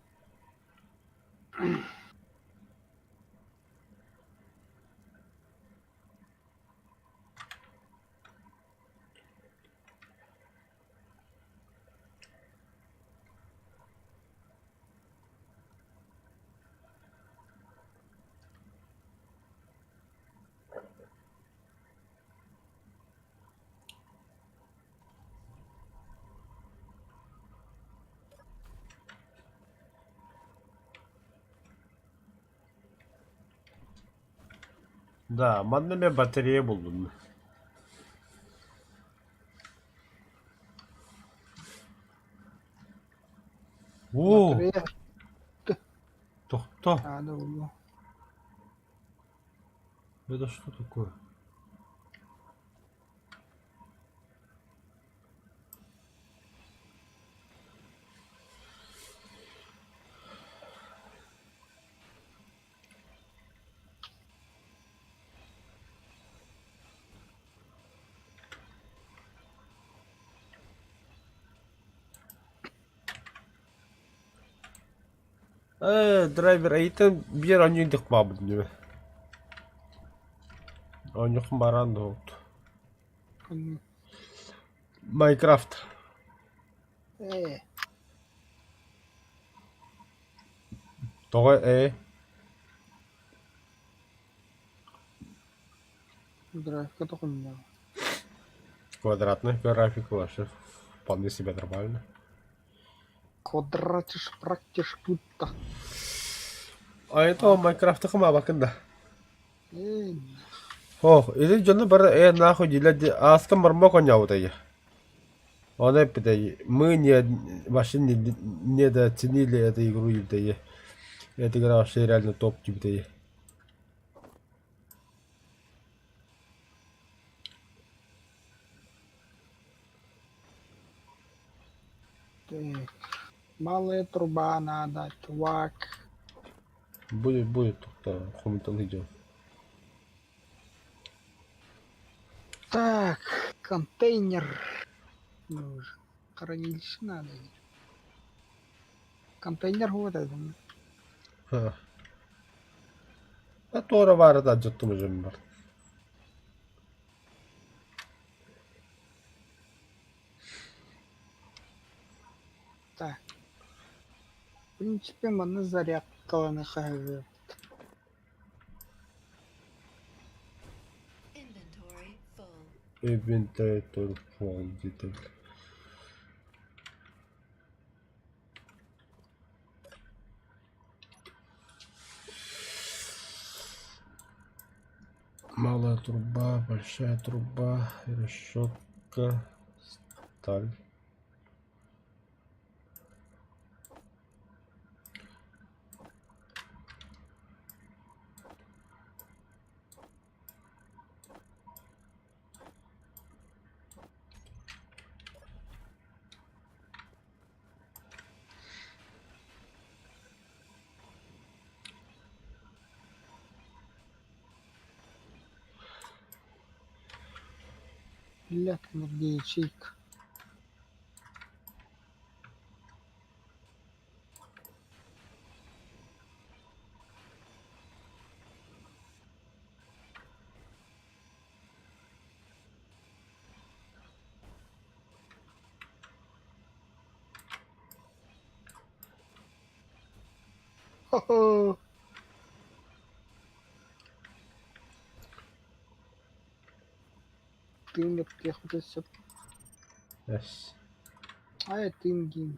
Да, манна эмиэ батарея буллум. Оо, Батарея тохто. надо было. Это что такое? Ээ, драйвер эйтэн биир оонньуу баабыт дии. Оонньуохпун бараан да уһукту. Майнкрафт. Ээ, Тоҕо ээ? Графика тоҕуннаҕа. Квадратная графика вообще вполне себе нормально. Квадратиш практиш будто. А это Майнкрафты кымаабакын да. Ээ, Ох, или дьону бары ээ нахуй диилэр ааска мормок оонньообутай. Ону эппитэй мы не вообще не недооценили эту игру диэбитэй. Эта игра вообще реально топ диэбитэй. так. Малая труба надо, чувак. Будет, будет, только хомутан идем. Так, контейнер нужен. Хранилище надо. Контейнер вот это. А туора баара да дьоттум уже бар. Так. В принципе, манна зарядкаланы хаһыы. Inventory full. Inventory full диэтэ. Малая труба, большая труба, решетка, сталь. Бля, энергия ячейка. Хо-хо. Тыын эптиэхпитин сөп. Yes. Ай, тыын диин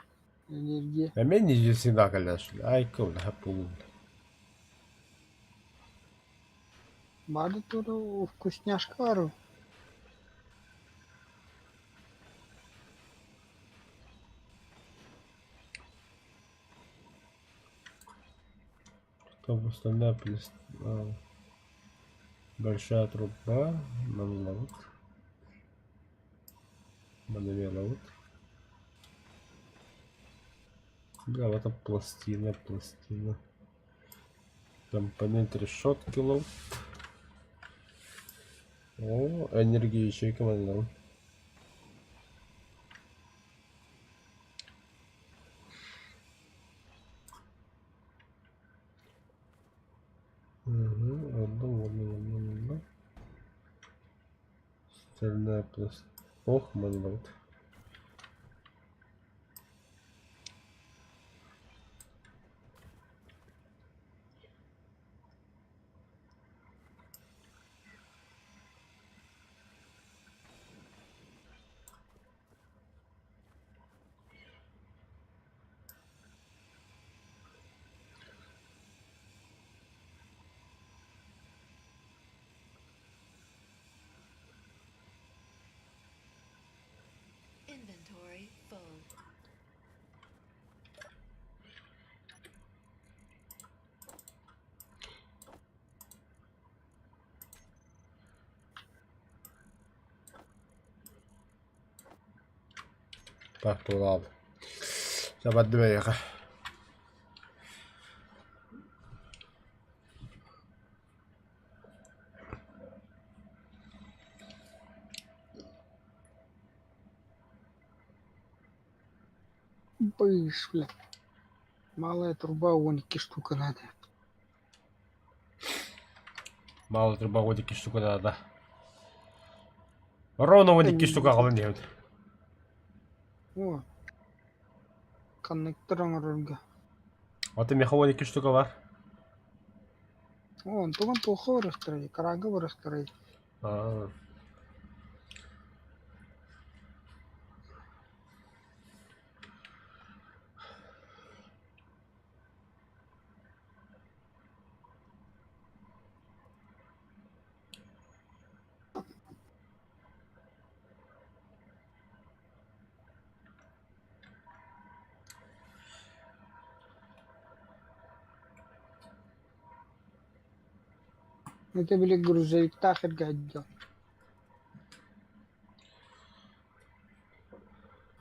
энергия. Эмиэ ньидьисин акаллааш айкыл хаппугун. Баада тура вкусняшка бар. Там остальная плест... Большая труба, манлабыт. Манавелабыт. Бля, вот это пластина, пластина. Компонент решетки лоу. О, энергия ячейка манлабыт. Угу, одну, одну, одну, одну. Стальная пласт. Ох, манлабыт. Inventory full. Так, туолаабыт. Сабардым эйиэхэ. Быш, бля. Малая труба, вон 2 штука надо. Малая труба уон 2 штука наада. Ровно уон 2 штука аҕалан иһэбит. О. Коннектор оҥорорго. Ото миэхэ уон 2 штука бар. О, онтугун туохха барыахтарай, караага барыахтарай. Аа. Это били грузовиктаах эргээддьон.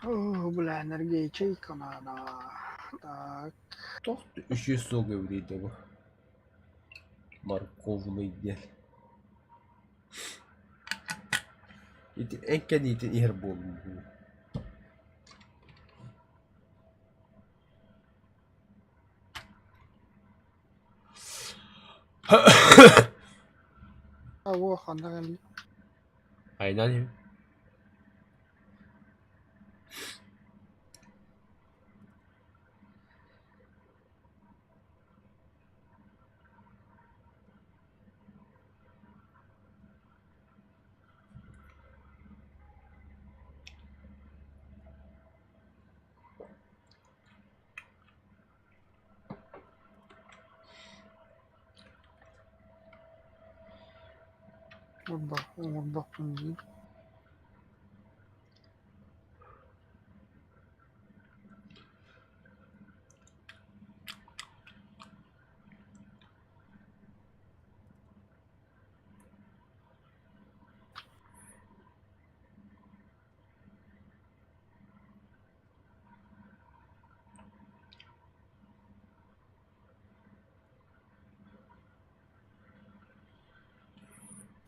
О, бля, энергия-ячейка надо. Так. Туох үчүгэй суох эбитий бу морковный диэн. Ити эн кэниитин иһэр буоллум дуу. А, во, ханна кэлли. Айнан иһин. Оҥорбох, оҥорбохпун диир.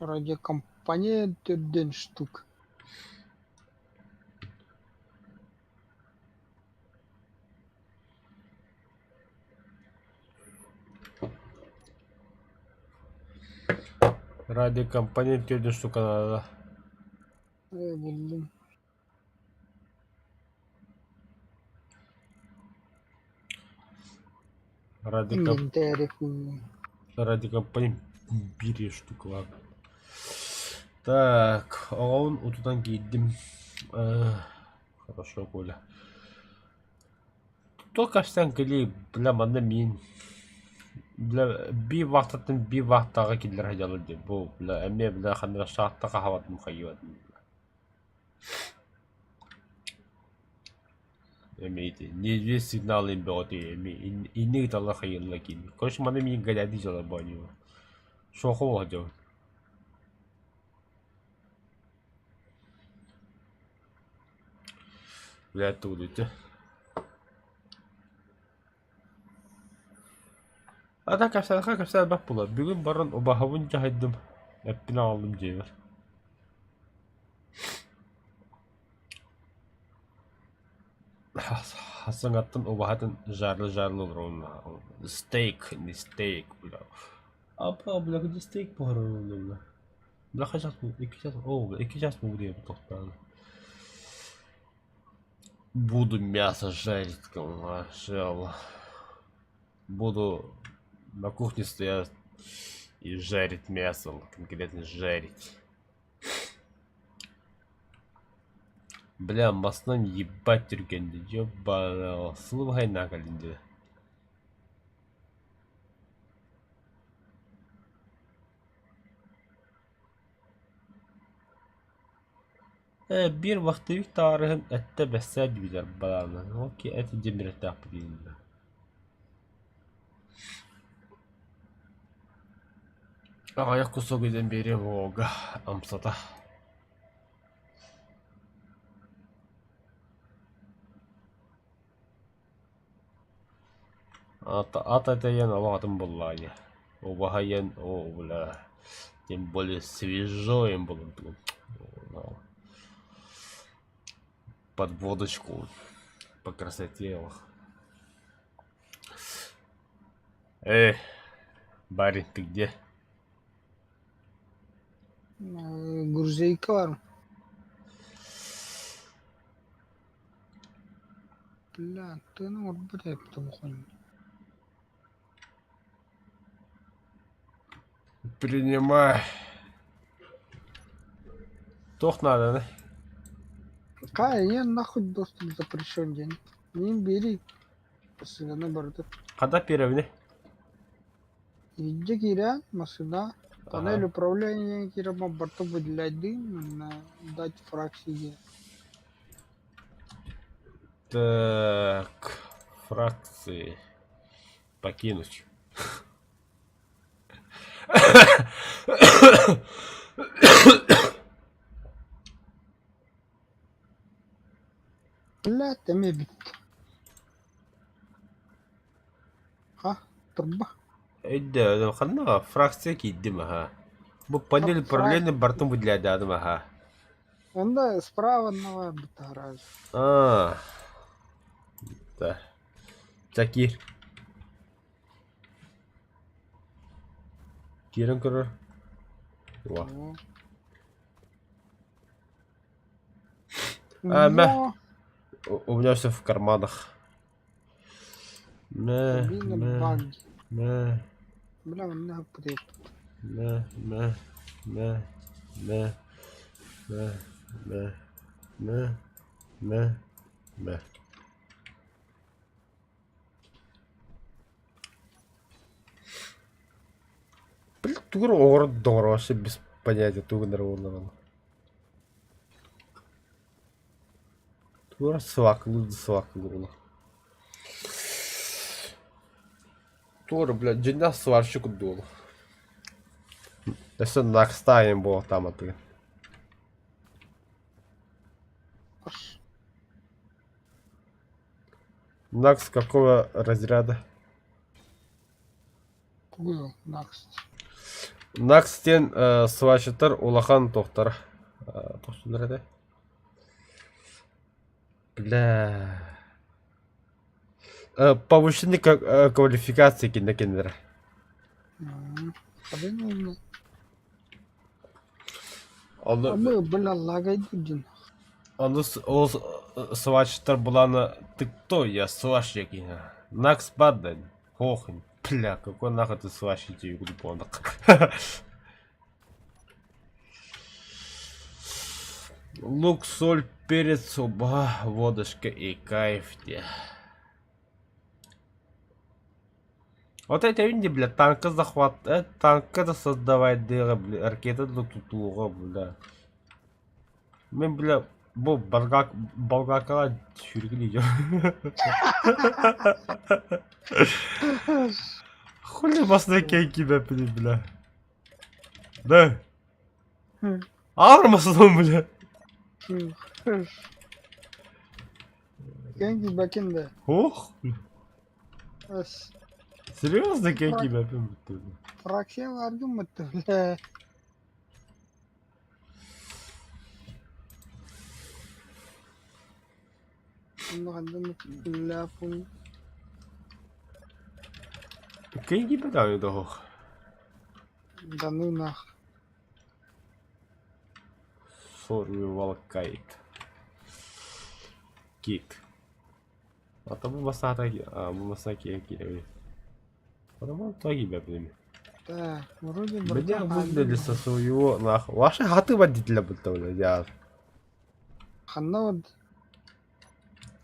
Радиокомпания төрдүөн штук. Радиокомпания төрдүн штука надо. Ээ, буллум. Радиокомп... Инвентарь хуй. Радиокомпания биир штука ладно. Так, оҕобун утутан киирдим. Э, Хорошо, Коля. Только овсянка или, бля, манна миин. Бля биир вахтаттан биир вахтаҕа киллэрэ сылдьаллар дии бу бля эмиэ бля ханна эрэ шахтаҕа хаһабатын хайыыбатын Эмиэ ити неизвестный сигнал иһин бөҕөтүй эмиэ инник ыталлар хайыыллар киин. Короче маны миигин галядыы дьалар оонньуур. Суоха буола сылдьабын. Блядь, тугу Ата кэпсээтэххэ кэпсээбэт буолар. Бүгүн баран убаһабын дьаһайдым, эппин аҕаллым дьиэбэр. Саҥаттан убаһатын жарла-жарла олоробун стейк, не стейк, бля. Апа, бля, где стейк буһарар бля? Бля, хас 2 час, о, 2 час бугу тохтоон. Буду мясо жарить, Буду на кухне стоять и жарить мясо, конкретно жарить. Бля, массыынан ебать түргэн дии, ёбаный сылыбыһайнаах кэллин дии. Ээ, биир вахтовик табаарыһым эттэ бэссээ диэбитэ бараана, ол киһи эт илдьэн биэриэхтээхпит дииллэр. Аҕыйах кусок илдьэн биэриэм уолга амсата. Ат ат этэ олох атын буоллаҕа дии. Убаһа о бля тем более свежо им было Под водочку по красоте ох. Эй, барин, ты где? Грузовикка барым. Бля, тыына оҥорбут эбит бухонь. Принимай. Туох нааданы? Какая я нахуй доступ запрещен день. Не бери. Постоянно барыта. Хата пирэбини? Иһирдьэ киирэн, массыына, панель управления киирэн барыта выделяйдыын, дать фракции Так, фракции покинуть. Блядь, эмиэ бүттэ. Ха, турба. Өйдөөдүм, ханна фракция киирдим аха. Бу панель управления барытын выделяйдаатым аха. Онно справа на бытаарар. Аа. Да. Чакир. Киирэн көрөр. Уа. А, мэ. У меня все в карманах. Мэ, мэ, мэ. Бля, манна Мэ, мэ, мэ, мэ, мэ, мэ, мэ, мэ, мэ. Блин, тугу эрэ оҥорон доҕороосу без понятия тугу гынар буоллаҕына. Тугу эрэ свакалыы да свакалыы буолар. Тугу эрэ, блядь, дьиҥнээх сварщик курдук буолар. Өссө накстаайын буолуохтааматыгын. Накс какого разряда? Тугуй Накс? Накс диэн сварщиктар улахан туохтара туохтуулар этэ? Бля. Повышение квалификации кинэ кинилэр. Ону Мы бля лагайдыгин. Ону ол сварщиктар булаана ты кто? Я сварщик. Накс баддан. Хохонь. Бля, какой нахуй ты сварщик тебе кудупонок. Лук, соль, перец, оба, водочка и кайф де. Вот это видите, бля, танка захват, танка да создавать дыра, бля, ракета да тутууга, бля. Мен, бля, бу болгак, болгаркалар сүүргүлүү Хули басына кийбэппиний, бля. Да. Аармасын, бля. Кэнги бакин да. Ох. Ас. Серьезно кэн киибэппин бүттэ. Фракция бааргын бытты, бля. Онно Кэн киибэт аҕай да оһох. Да ну нах. Survival Guide. Кит. А бу масаата бу маса киэби. Потому то киибэппин. Так, вроде Меня братан выгнали со своего нахуй. Ваши хаты водителя будто, блядь, я. Ханна вот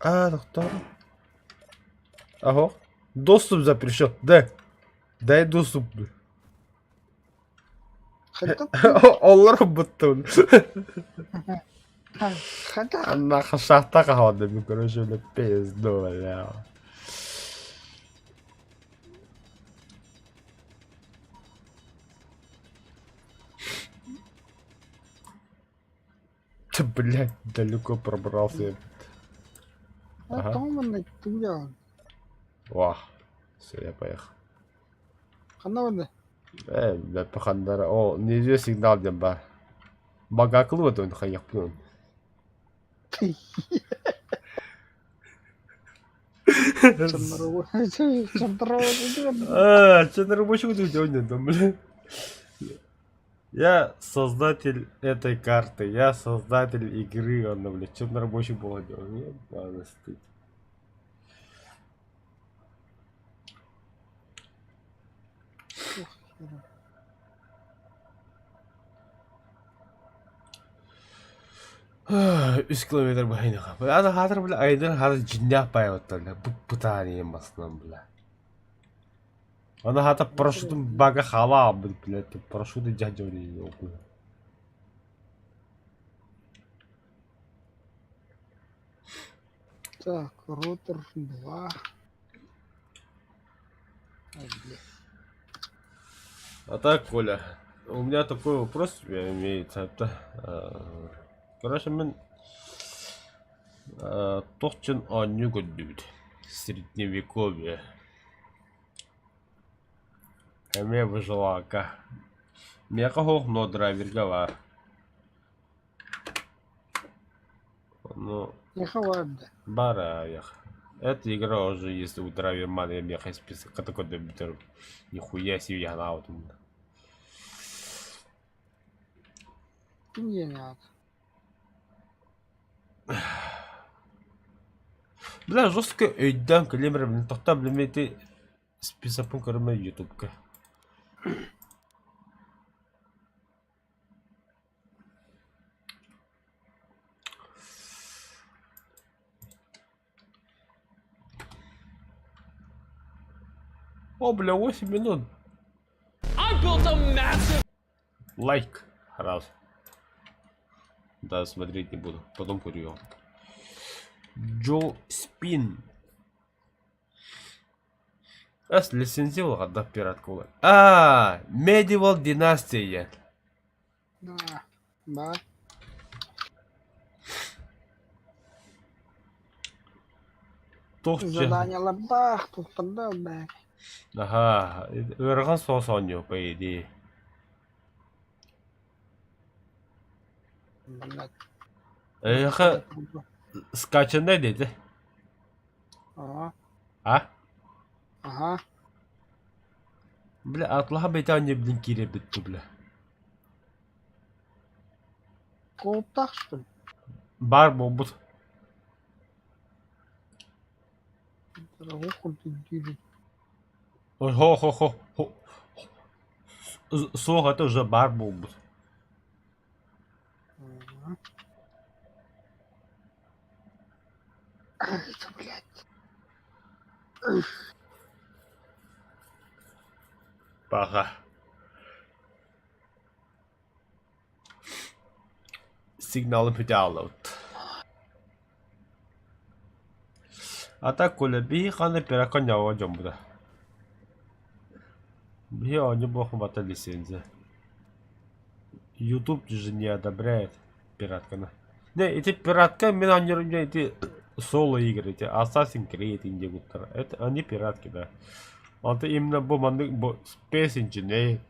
А, доктор. Ага. Доступ запрещен. Да. Дай доступ. Хата Олар будто. хата Нахуй шахта кахвады, короче, бля, пизду, бля. Ты, блядь, далеко пробрался. Ага. Тоҕо манна тугуйаҕын? Вах. Все, я поехал. Ханна барда? Бля, пахандара. О, не сигнал диэн баар. Багаклы вот он хайахпын. А, что на рабочем там, бля. Я создатель этой карты, я создатель игры, он, блядь, что на рабочем было делать? Ебаный стыд. Үс километр баһайнаха. Аны хатыр бля айдыр хатыр жиннях байваттар бля. Бу пытание маснан бля. Аны хата парашютын бага хала бля. Парашюты дядя бля. Так, ротор 2. Ай, бля. А так, Коля, у меня такой вопрос имеется. Это, короче, мен тохчун оонньуу көрдүбүт. Средневековье. Эмиэ выживалка. Миэхэ суох но драйверга баар. Ну, Миэхэ баар да. баар аайах. Эта игра уже есть у драйвермана миэхэ список такой бүтэр. Нихуя себе я наутум. Ким диэн аат? Бля, жестко өйдөөн кэлиэм эрэ блин, тохтоо блин ити списокпун көрүмэ ютубка. О, бля, 8 минут. Лайк. Раз. Да, смотреть не буду. Потом курю. Джо Спин. Ас лицензировал, да, пиратку. А, Medieval Dynasty. Да. Баар. Туох дьэ. Заданиелардаах, туохтардаах бээ. Аха, ыарахан соҕус оонньуу, по идее. Блядь. Эйиэхэ скачаннай диэтэ. Ага. А? Ага. Бля, атлаһа бэйэтэ оонньуу блин киирэрбит дуу, бля. Кооптаах что ли? Баар буолбут. Дорогой курдук диибин. Ой, хо-хо-хо. Хо. Суох это уже баар буолбут. Ага. Ай, да, блядь. Паха. Сигналым бүтэ хааллыбыт. А так Коля биһи ханна пиракка ньаҕа дьоммута. Биһи оонньуу буолуох бата лицензия. YouTube же не одобряет пиратканы. Не, эти пиратка мин оонньуурум дьэ ити соло игры эти Assassin's Creed индигуттар. Это они пиратки, да. Онто именно бу маннык бу Space Engineer,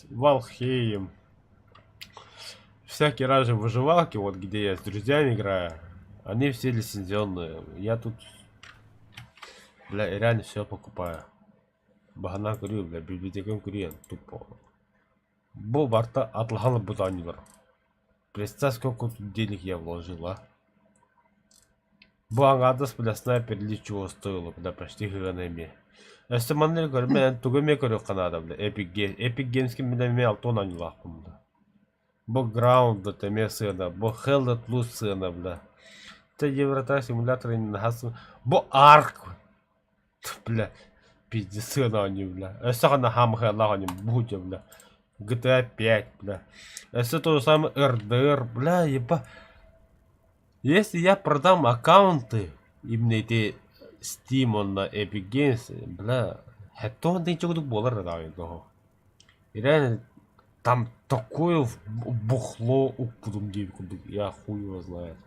Valheim, всякие разные выживалки, вот где я с друзьями играю, они все лицензионные. Я тут, бля, реально все покупаю. Баһана көрүү, бля, библиотекам көрүйэн тупо. Бу барта атлаһан ылбыт оонньуулар. Представь, сколько тут денег я вложил, а? Бу аҥаардас, бля, снайпер или чего стоило, бля, почти гыган эмиэ. Өссө манна эрэ көрүмэ, эн тугу эмиэ көрүөххэ наада, бля, Epic Games. Epic Games-ка мин эмиэ алтан оонньуулаахпын, бля. Бу Grounded эмиэ сыана, бу Hell Let Loose сыана, бля. Тэ Евротар симулятор Бу Ark Бля, пиздец сыана оонньуу, бля. Өссө ханна хаамыһыалаах оонньуу, бу бля. GTA 5, бля. Өссө то же самое RDR, бля, еба. Если я продам аккаунты, именно эти Steam уонна Epic Games, бля, хэттон тыынча буолар да того. И реально там такое бухло укпутум диэбит курдук, я хуй его знает.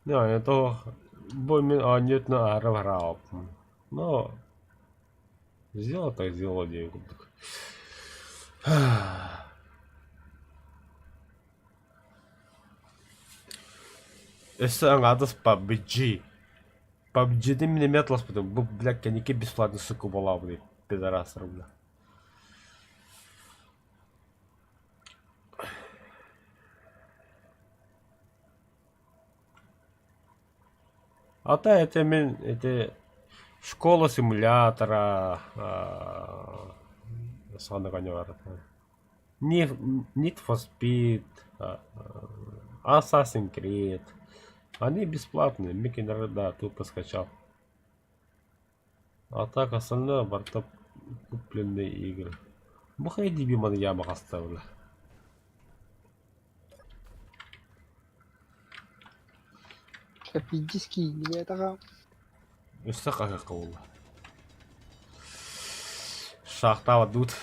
Не, это бу мин оонньуутун аһара бараабыппын. Но сделал так сделал диэн курдук. Өссө аҥаардас PUBG. PUBG-ны мин эмиэ атласпытым. Бу, бля, кэнники бесплатно сука буолаабыт пидорастар, бля. А то это мин ити школа симулятора Need for Speed, Assassin's Creed. Они бесплатные, Микки да, тупо скачал. А так остальное барыта купленные игры. Бу хайдии маны яма оставили. Пиздец киирбэтэҕэ Өссө хаһыахха буолла. Шахтаабат дуут.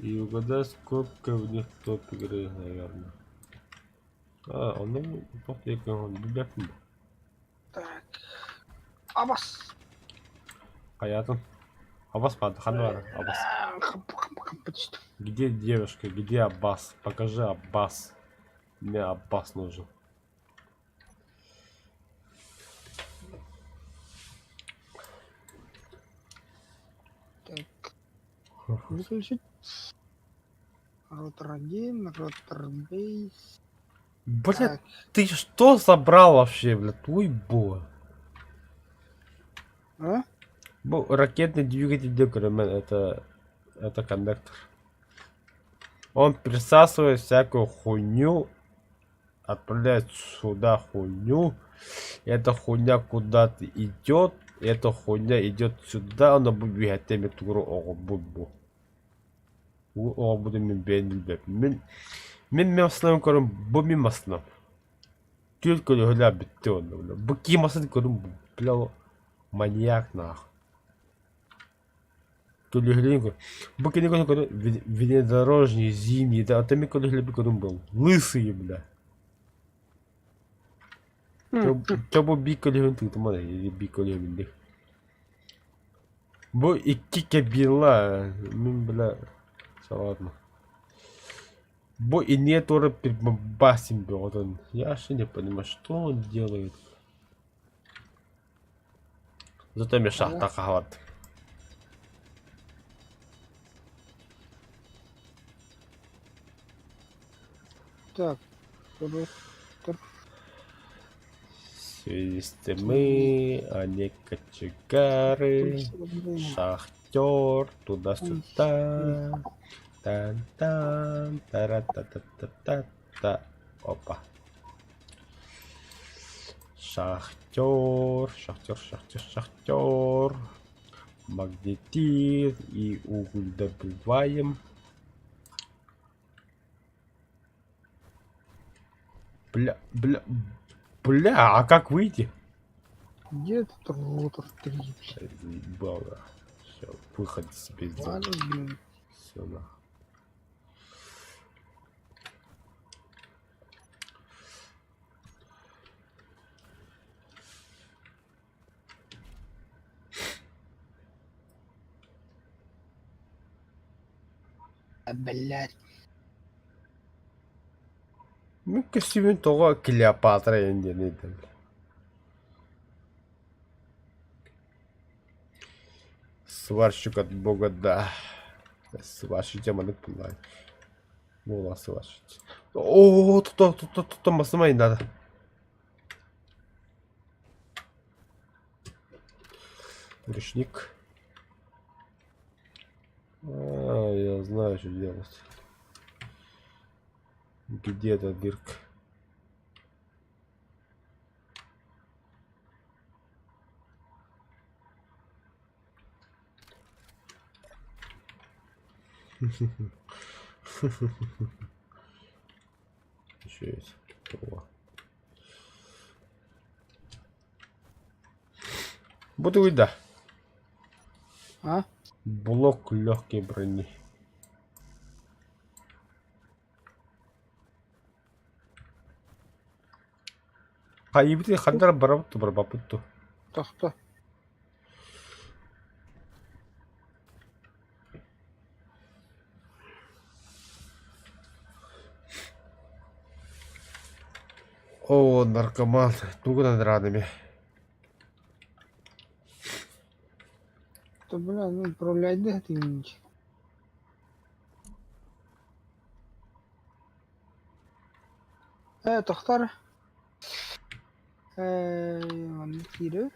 И угадай, сколько в них топ игры, наверное. А, онно туох диэки билбэппин. Так. Абас. Хайаатын? Абас баар, ханна баар Абас? Где девушка, где Аббас? Покажи Аббас. Мне Аббас нужен. Так. Выключить. Ротор 1, ротор бейс. Блядь, Так. ты что собрал вообще, блядь? Ой, бо. А? Бу ракетный двигатель Декермен, это коннектор. Он присасывает всякую хуйню, отправляет сюда хуйню. Эта хуйня куда-то идет, эта хуйня идет сюда, она будет тугуру оҕобут бу. Оҕобутун мин бэйэм билбэппин. Мин мин массыынам көрөн бу мин массыынам. Түөрт көлөһөлөөх бүттэ уонна бу кии массыына көрүн бля маньяк нах. Көлөһөлөөн көр. Бу кини көрө көрө внедорожный зимний да ата мин көлөһөлөрбүн көрүн был. Лысые бля. Чо бу биир көлөһүн тыытыма биир көлөһүн Бу икки кабина мин бля ладно. Бу иннигэр туора басим бөҕөтүн. Я вообще не понимаю, что он делает. Зато мен шахта хаалат. Так, ротор. Связисты мы, а не кочегары. Шахтер, туда-сюда. Тан-тан, тара-та-та-та-та-та. Опа. Шахтер, шахтер, шахтер, шахтер. Магнетит и уголь добываем. Бля, бля, бля, а как выйти? Где этот ротор 3? Заебало. Все, выход себе сделал. Блин. Все, нахуй. А, блядь. Мин көстүүбүн тоҕо Клеопатра диэн диэн Сварщик от бога да. Сварщик маннык буллаҕай. Буола сварщик. Оо, тото, тото, тото, масымай надо. Ручник. А, я знаю, что делать. Где эта дырка? Еще есть. О. Буду да. А? Блок легкой брони. Хайыбыты хандар барабыт барбапыт ту. Тохто. О, наркоман. Тугунан ранами. То, бля, ну управляй ты Ээ, тохтор. Ээ, манна киирэ.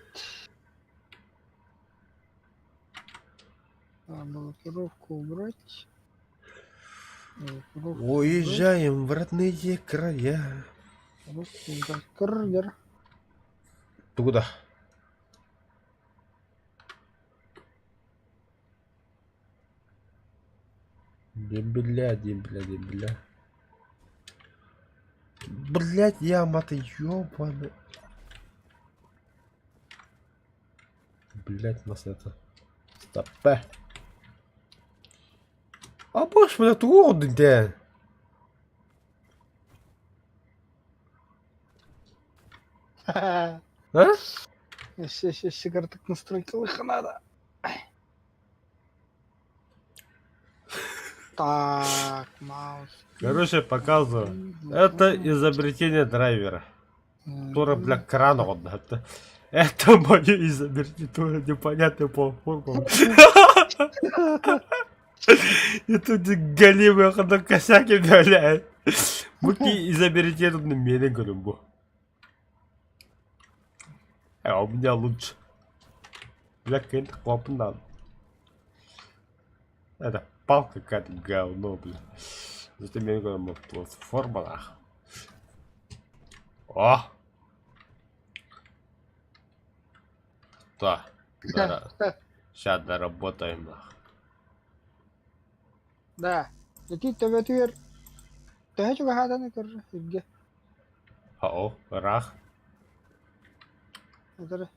Блокировку убрать. Блокировку убрать. Уезжаем в родные края. Блокировку убрать. Кырдыр. Ты куда? Дембеля, дембеля, дембеля. Блять, яма-то ёбаный. Блять, нас это. Стопэ. А больше меня тугу дэн. А? Сейчас, сейчас, сигарток настройки лыха надо. Так, маус. Короче, показываю. Это изобретение драйвера. Которое, бля, кран он. Это мое изобретение, тоже непонятное по формам. И тут голимые косяки, блядь. Буки изобретение на говорю, бу. А у меня лучше. Бля, какая-то хлопна. Это палка какая-то говно, бля. Зато мне говорю, платформа нах. О! Да. Да. Сейчас доработаем нах. Да. Ити төбөтүгэр төһө чугаһаатаны көрөр сиргэ О, рах. Этэрэ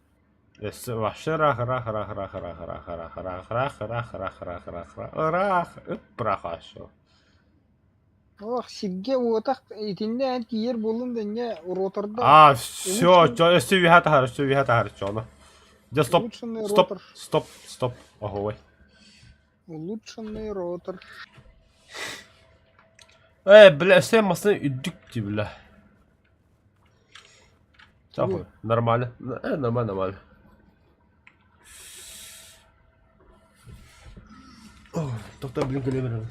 Вообще рах, рах, рах, рах, рах, рах, рах, рах, рах, рах, рах, рах, рах, рах, рах, прахашу. Ох, сиргэ уотах итиннэ эн тиийэр буоллун да инньэ роторда А, все, улучшенный все вихата все вихата хорошо, Да стоп, улучшенный стоп, ротор стоп, стоп. Ого, ой. улучшенный ротор Бля, все масны үдүк бля. Тугуй? Нормально. Нормально, нормально. О, тоқта, блин, кэлэмэр.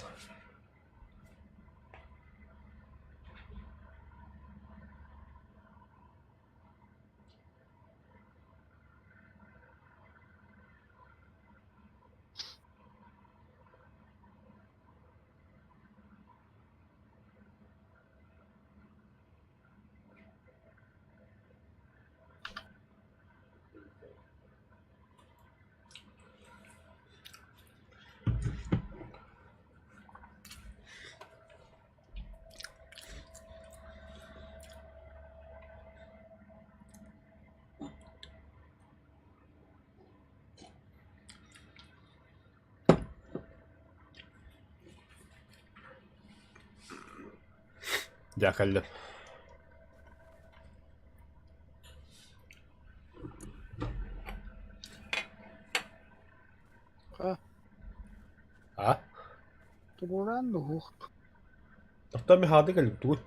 Дьэ кэллим. А, А? Тугуран дуһух. Оттон мин хаады кэллим тугуй?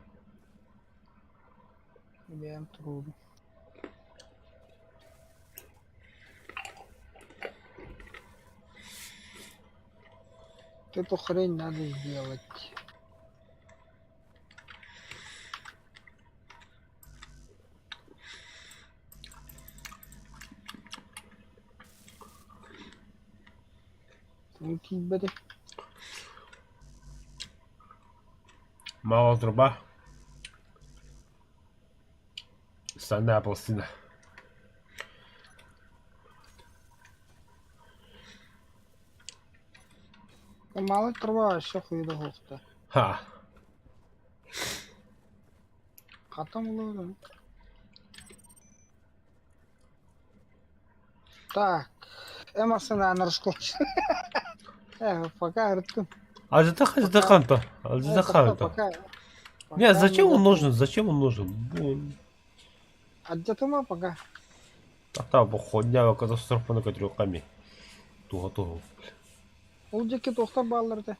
Бэйэм туруору. Эту хрень надо сделать. Тугу тиийбэтэ? Мало труба. Стальная пластина. Мало труба вообще хуйда хуохта. Ха. Хатан булур. Так, эмоционально расклад. Пока ырыттым. Аждах-аждаханта. Пока, Аждаханта. пока. Не, Пока зачем не он нужен? Зачем он нужен? Бу- Аддьатыма пока. Ата бу хуйня катастрофаны көтүрүөххэ Туһа туһу. Ол диэки туохтар бааллар этэ?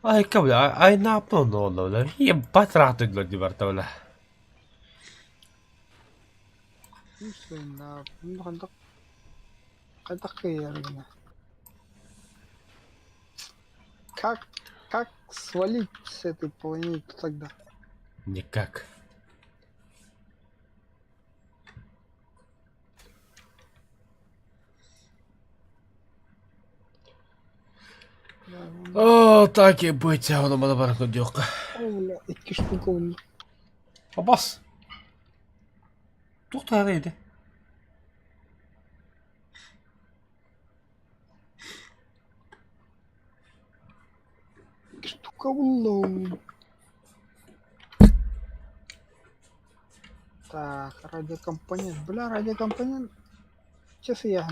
Ай кабля, ай наапно бля. Ебать раатыглар дибарта бля. Хайдах хайдах кыайар гына? Как как свалить с этой планеты тогда? Никак. О, так и быть, ону маны баран көрдүөххэ. О, бля, икки штука буллум. Абас. Туох таһара ити? Икки штука буллум. Так, радиокомпонент. Бля, радиокомпонент. Часы я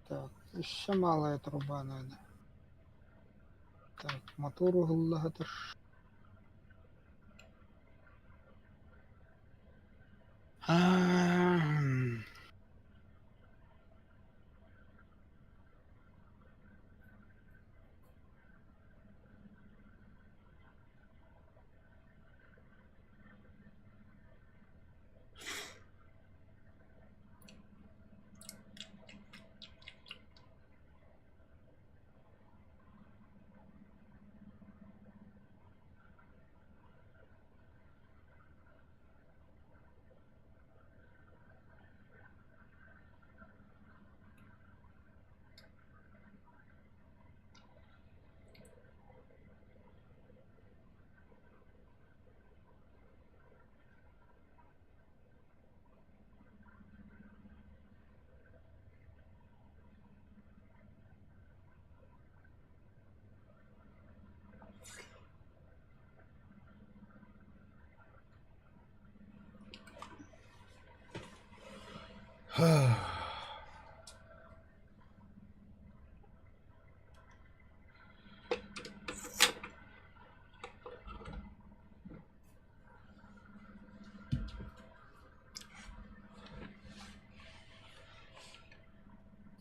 Так, еще малая труба надо. Так, мотор угуллаһытыр.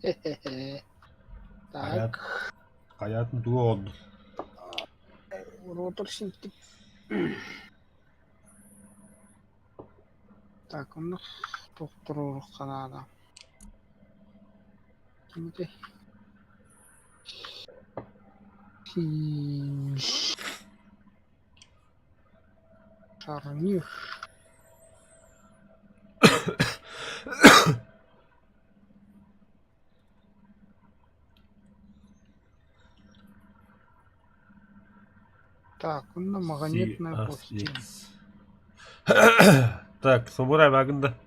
Хе-хе-хе. Так, Хайатын тугу оҕордум. ротор синтик. Так, онно тохторуохха наада. Кимити? Шарнир. Так, онно магнитная пластина. CSX. Так, самурай багында.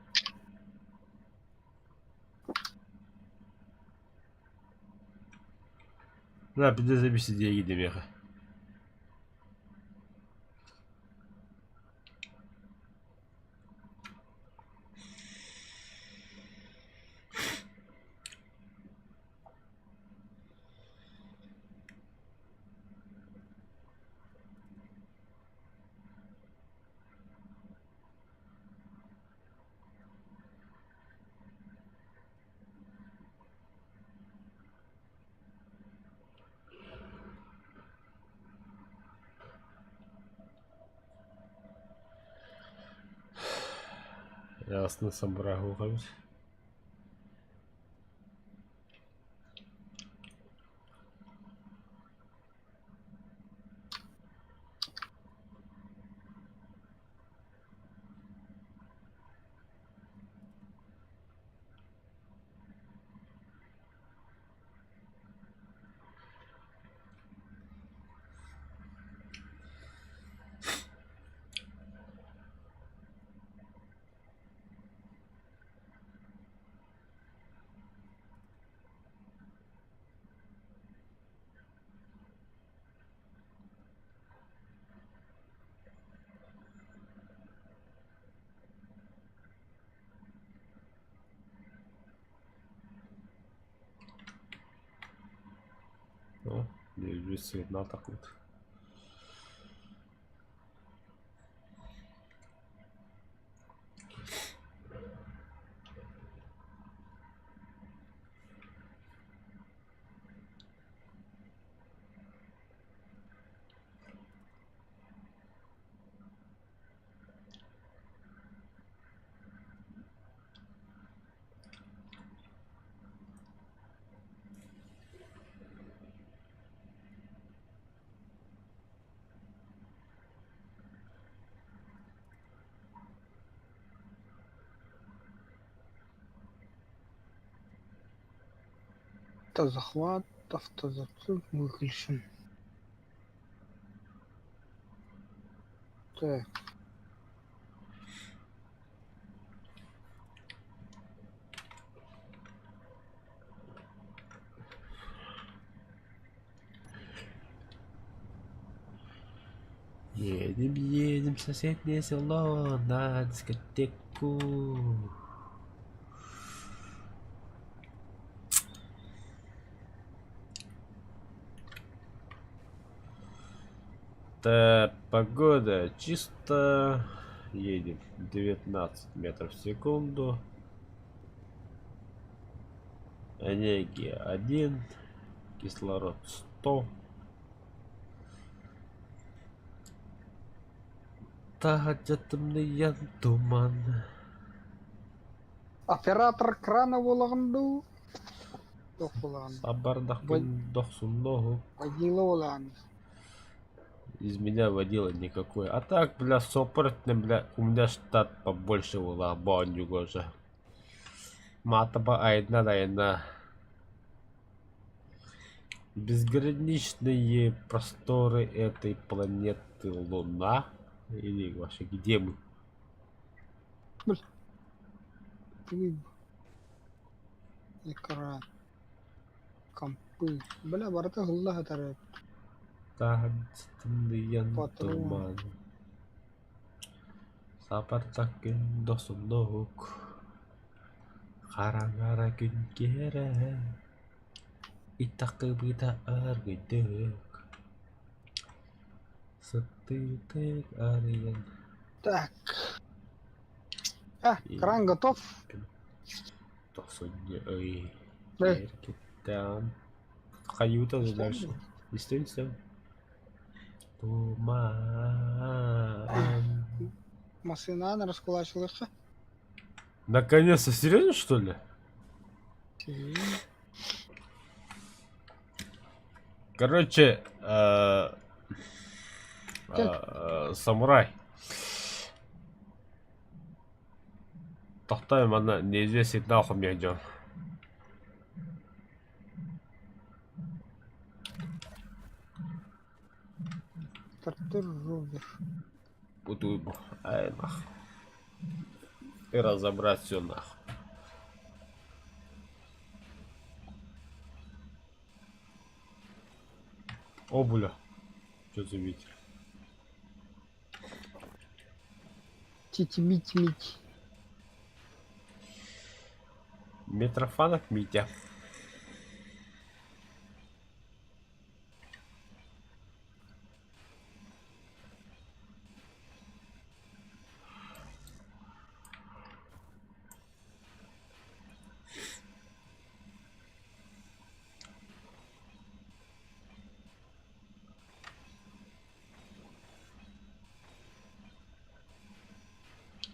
На, пиздец, диye gideyim Ясно, самурай О, сигнал такой. Автозахват, автозацеп выключен. Так. Едем, едем в соседнее село на дискотеку. Так, погода чисто. Едем 19 метров в секунду. Энергия 1. Кислород 100. Таһырдьа туман. Оператор крана буолаҕын дуу? Туох буолаҕын? Сабардах дохсунноһу. Водила буолаҕын. Из меня водила никакой. А так, бля, сопортный, бля, у меня штат побольше была, бонюга же. Матаба айна айна. Безграничные просторы этой планеты Луна. Или вообще где мы? Ты экран. Компы. Бля, барыта ыһылла сытар. Патрон. Туман. Сапартакын досуннук. Хараҥара күн киэрэ. Итакыбыта аргыйдык. Сытыытык арыйан. Так. А, кран готов. Тохсунньу ый. Э. Киттан. Каюта же дальше. Истин все. Туман. Массыынаны раскулачилыахха. Наконец-то, серьезно, что ли? Короче, самурай. Тохтой манна неизвестный нахуй мне идем. Стартер ровер. Буду ай нах. И разобрать все нахуй. О, бля. Что за ветер? Тити-мить-мить. Митрофанов Митя.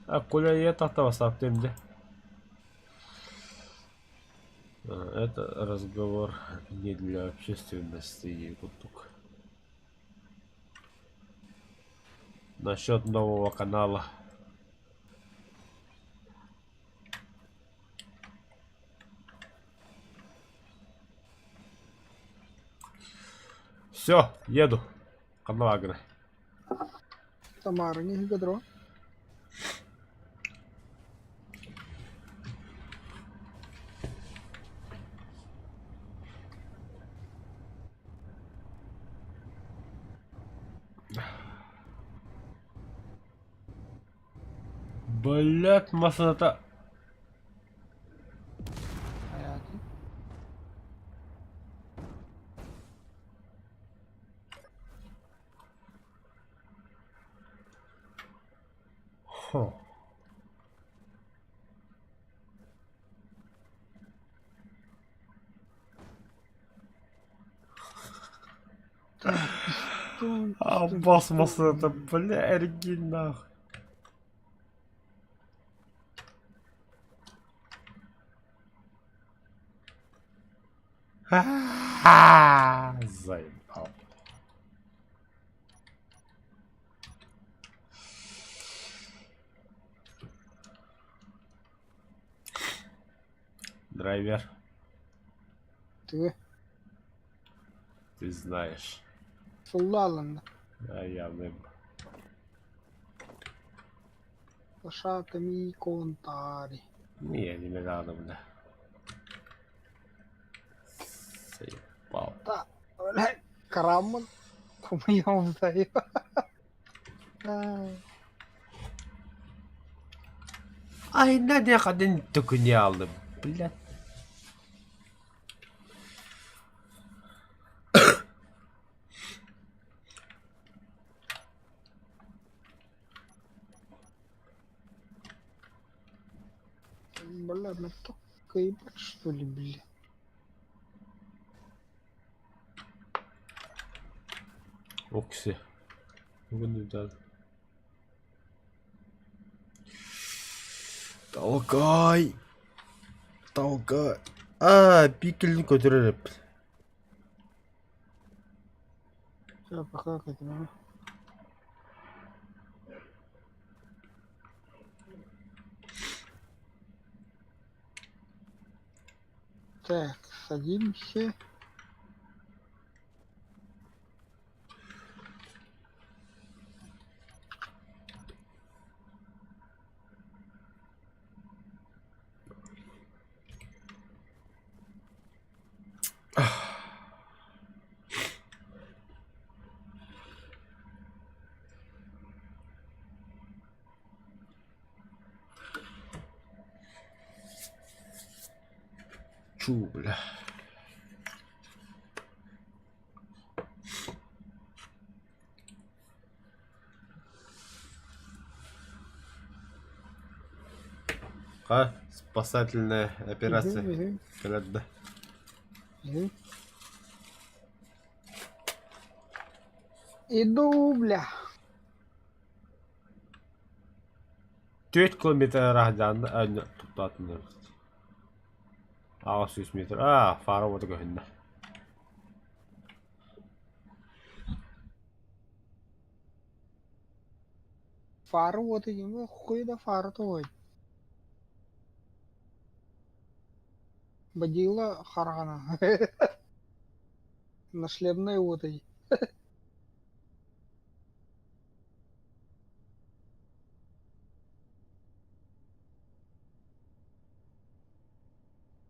А Коля я тахта да. Это разговор не для общественности, курдук. Насчет нового канала. Все, еду. Ханна гына. Тамара не гадро. Блять, масыната. Хайаатын. Хо. Тун, А тун, бас тун. масыната, бля, эргин нахуй. Ха-ха! Заебал. Драйвер, Тыы. ты знаешь. Суллааланна. А я не... Lasciatemi contare. Не, не надо, бля. Заебал. Та, бля, Караман. По-моему, Ай. Ай, Надя, один только не алды, блядь. Бля, ну только ебать, что ли, бля. Окси. Бүгін да. Толкай. Толкай. А, пикельні көтөрөр. Все, пока к этому. Так, садимся. Чу, бля. А, спасательная операция. Мгм, Кэллэ. мгм, мгм. Иду, бля. 4 километр раһдан туттаатынар. 800 метр. А, фара вот көһүннэ. Фары вот и хуй да фара той. Бодила харана. Нашлебная вот и.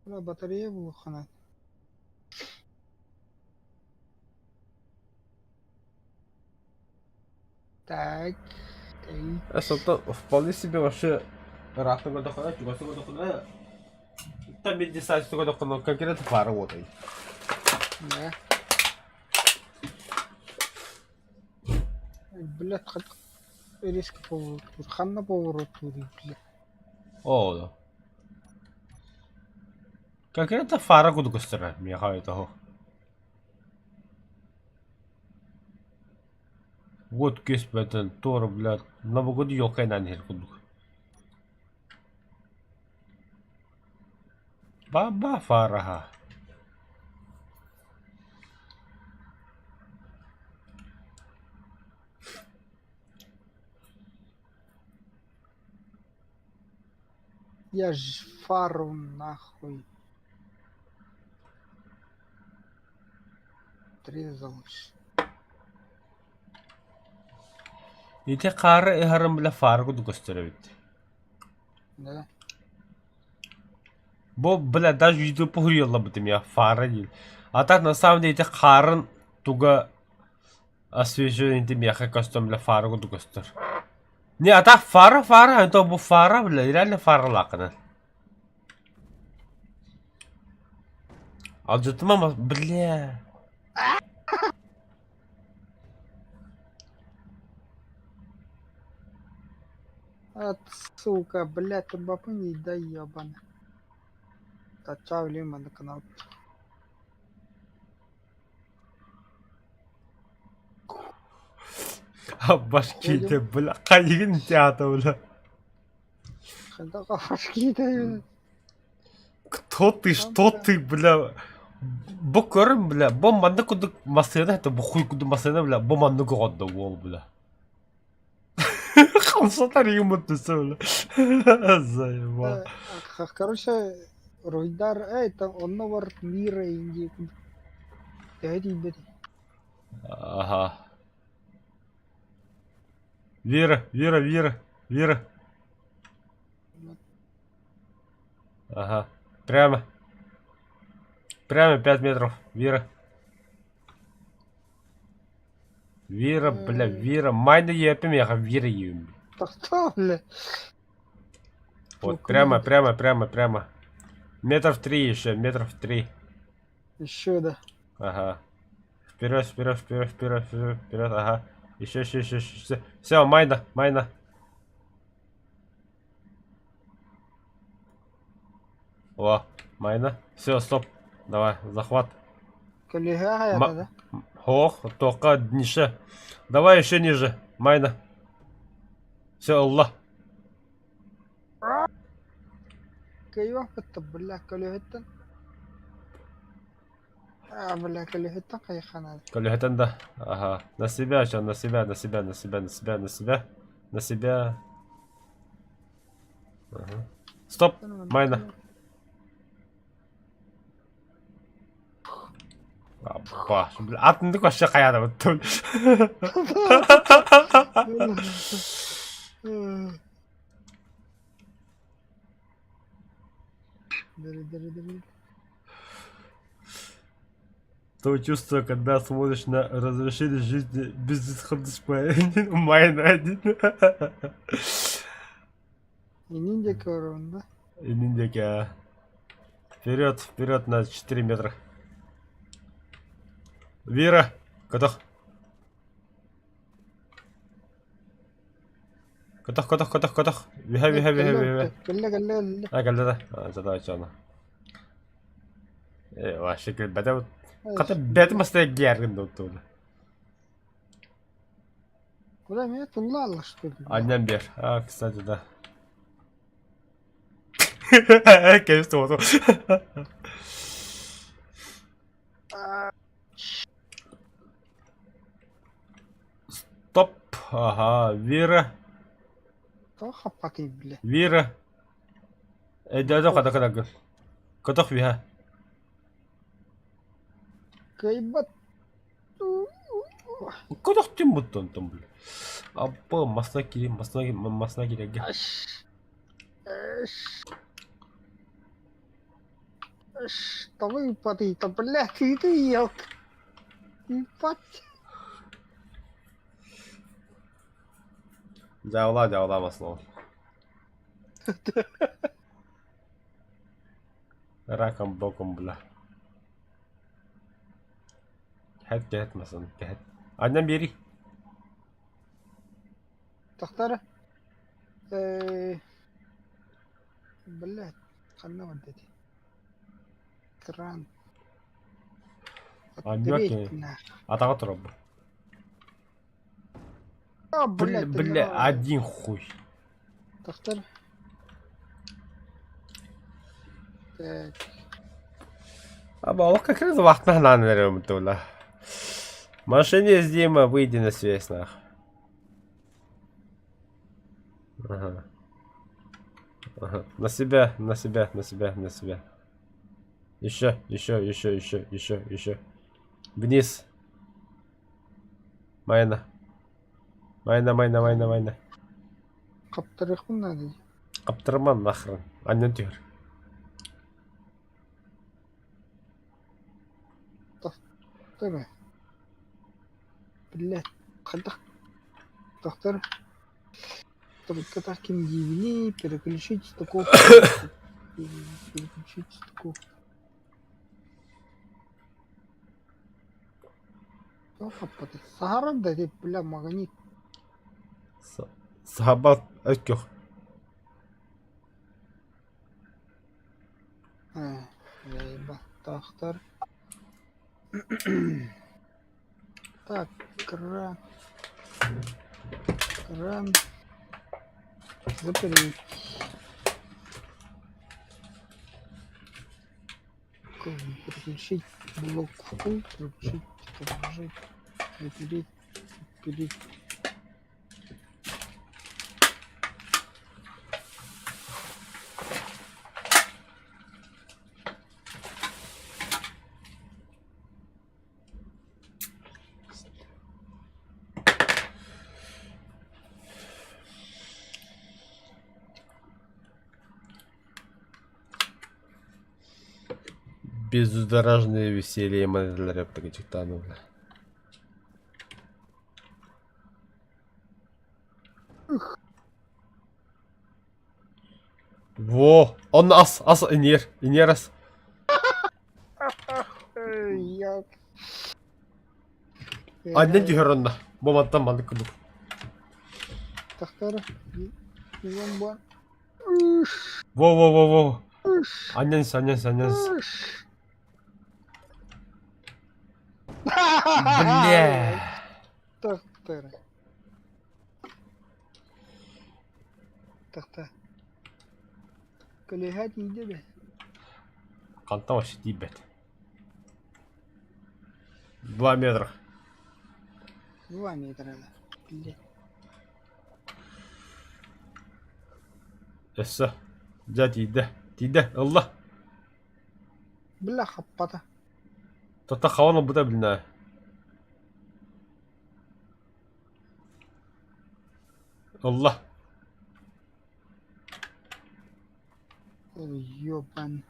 Бля, батарея булухана. Так. Так. Это вполне себе вообще ыраахтан көрдөххүнэ, чугастан көрдөххүнэ, там биир дистанцияны көрдөххүнэ, конкретно фара уотай. Да. Блядь, хат резко поворот. Ханна поворот бля. Оо. Конкретно фара курдук көстөрө, миэхэ того. Вот көспөтөн, туора, блядь, новогодний елка иһэр курдук. Баба фараха. Я ж фару нахуй. Отрезалась. Ити хаары ыһарым бile фара курдук көстөр эбит. Да. Бу бля даже видео похуеллабытым я фара диир. А так на самом деле ити хаарын туга освещение ити миэхэ көстөн бля фара курдук көстөр. Не, а так фара фара, это бу фара бля, реально фаралааххынан. Алдьатыма бля. От сука, блядь, турбапы да ебана. Тача на канал. Башкита, бля, хайыгын театр, бля. Башкита. Кто ты, что ты, бля? Бу көрүн, бля, бу манна курдук массыына это бу хуй курдук массыына, бля, бу маннык оҕордо уол, бля. Хамсатар юмыттысы, бля. Заебал. Короче, Руйдар, это онно бар мира Индии. Төһө тиийбэт. Ага. Вера, Вера, Вера, Вера. Ага. Прямо. Прямо 5 метров. Вера. Вера, бля, Вера. Майна епим, я Вера ем. Тохтоо, бля. Вот, прямо, прямо, прямо, прямо. Метров три еще, метров три. Еще, да. Ага. Вперед, вперед, вперед, вперед, вперед, вперед, ага. Еще, еще, еще, еще. Все, майна, майна. О, майна. Все, стоп. Давай, захват. Көлүһэ да? Ох, только днище. Давай еще ниже. Майна. Все, Аллах. Кыайбаппыт бля көлүһэттэн. А, бля, көлүһэттэн хайыхханаады. Көлүһэтэн да. Ага. На себя еще, на себя, на себя, на себя, на себя, на себя, на себя. Ага. Стоп, Майна. Апа, бля, атындык вообще хайада быттым. То чувство, когда смотришь на разрешение жизни безысходность Майна один. Иннин диэки олоробун да? Иннин диэки Вперед, вперед на 4 метра. Вера, көтөх. Көтөх, көтөх, көтөх, көтөх. Виһэ, виһэ, виһэ, виһэ. Кэллэ, кэллэ, кэллэ. А, кэллэ да. А, задача Э, вообще кэлбэтэ. Хата бэт мастай гергин доттуна. Куда меня тулла что ли? Аннан бер. А, кстати, да. Кэбис туоту. Стоп. Ага, Вера. Тоох хаппатый бile. Вера. Эдэ хата кадагы. Көтөх виһа. Кыайбат. Көтөх тим буттон том бile. Аппа масна кири, масна масна кириге. Что выпадает, блядь, ты ты елка. Ебать. Дьаабала, дьаабала масло. Раком боком, бля. Кэһэт, кэһэт масын, кэһэт. Аннан биэри. Тохтор. Блядь, ханна барда ити? Кран. Анньуок Атаҕа турар бу. А, Бля, блядь, бля, один хуй. Тохтор. Так. Аба, как раз вахтна наверное, тула. Машинист Дима, выйди на связь, нах. Ага. Ага. На себя, на себя, на себя, на себя. Еще, еще, еще, еще, еще, еще. Вниз. Майна. Майна, майна, майна, майна. Хаптарыахпын наада дии. Хаптарыман нахрен. Анньан түһэр. Тохтор. Блядь, хайдах тохтор. Только так ким диибиний, переключить стыков. Переключить стыков. Туох хаппатый? Саһарар да ити, бля, магнит. Саһабат өккөх. Ээ, баттаахтар. Так, кран. Кран. Запереть. Переключить блок вкл, переключить, отображать, запереть, запереть. Безудержное веселье модельләр яптыгы бля. Во! Он ас, ас, инер, инер ас. Аннан түһэр онно. Бу мантан маннык курдук. Тахтара. Иван ба. Во-во-во-во. Анньан анньан анньан. Бля. Тахтара. Тахта. Көлөһө тиийдэ бэ. Хантан вообще тиийбэт. Два метра. Два метра да. Бля. Өссө. Дьэ тиийдэ. Тиийдэ. Ылла. Бля хаппата. Тота хаон ылбыта билинэ. Ылла. Ёбан.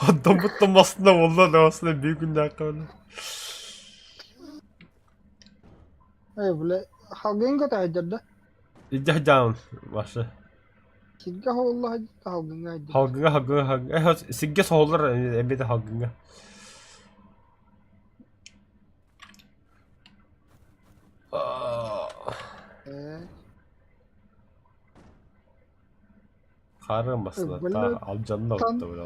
Онтон массыына буолла да массыына биир күннээххэ буолла. Эй, бля, халгыҥҥа таһыйдар да? Илдьэ сылдьаҕын Маша. Сиргэ хоһулла сылдьар халгыҥҥа сылдьар. Халгыҥҥа халгыҥҥа халгыҥҥа э сиргэ соһуллар эбэтэ халгыҥҥа. Ээ. Хаарыан массыына таах алдьанна отту бля.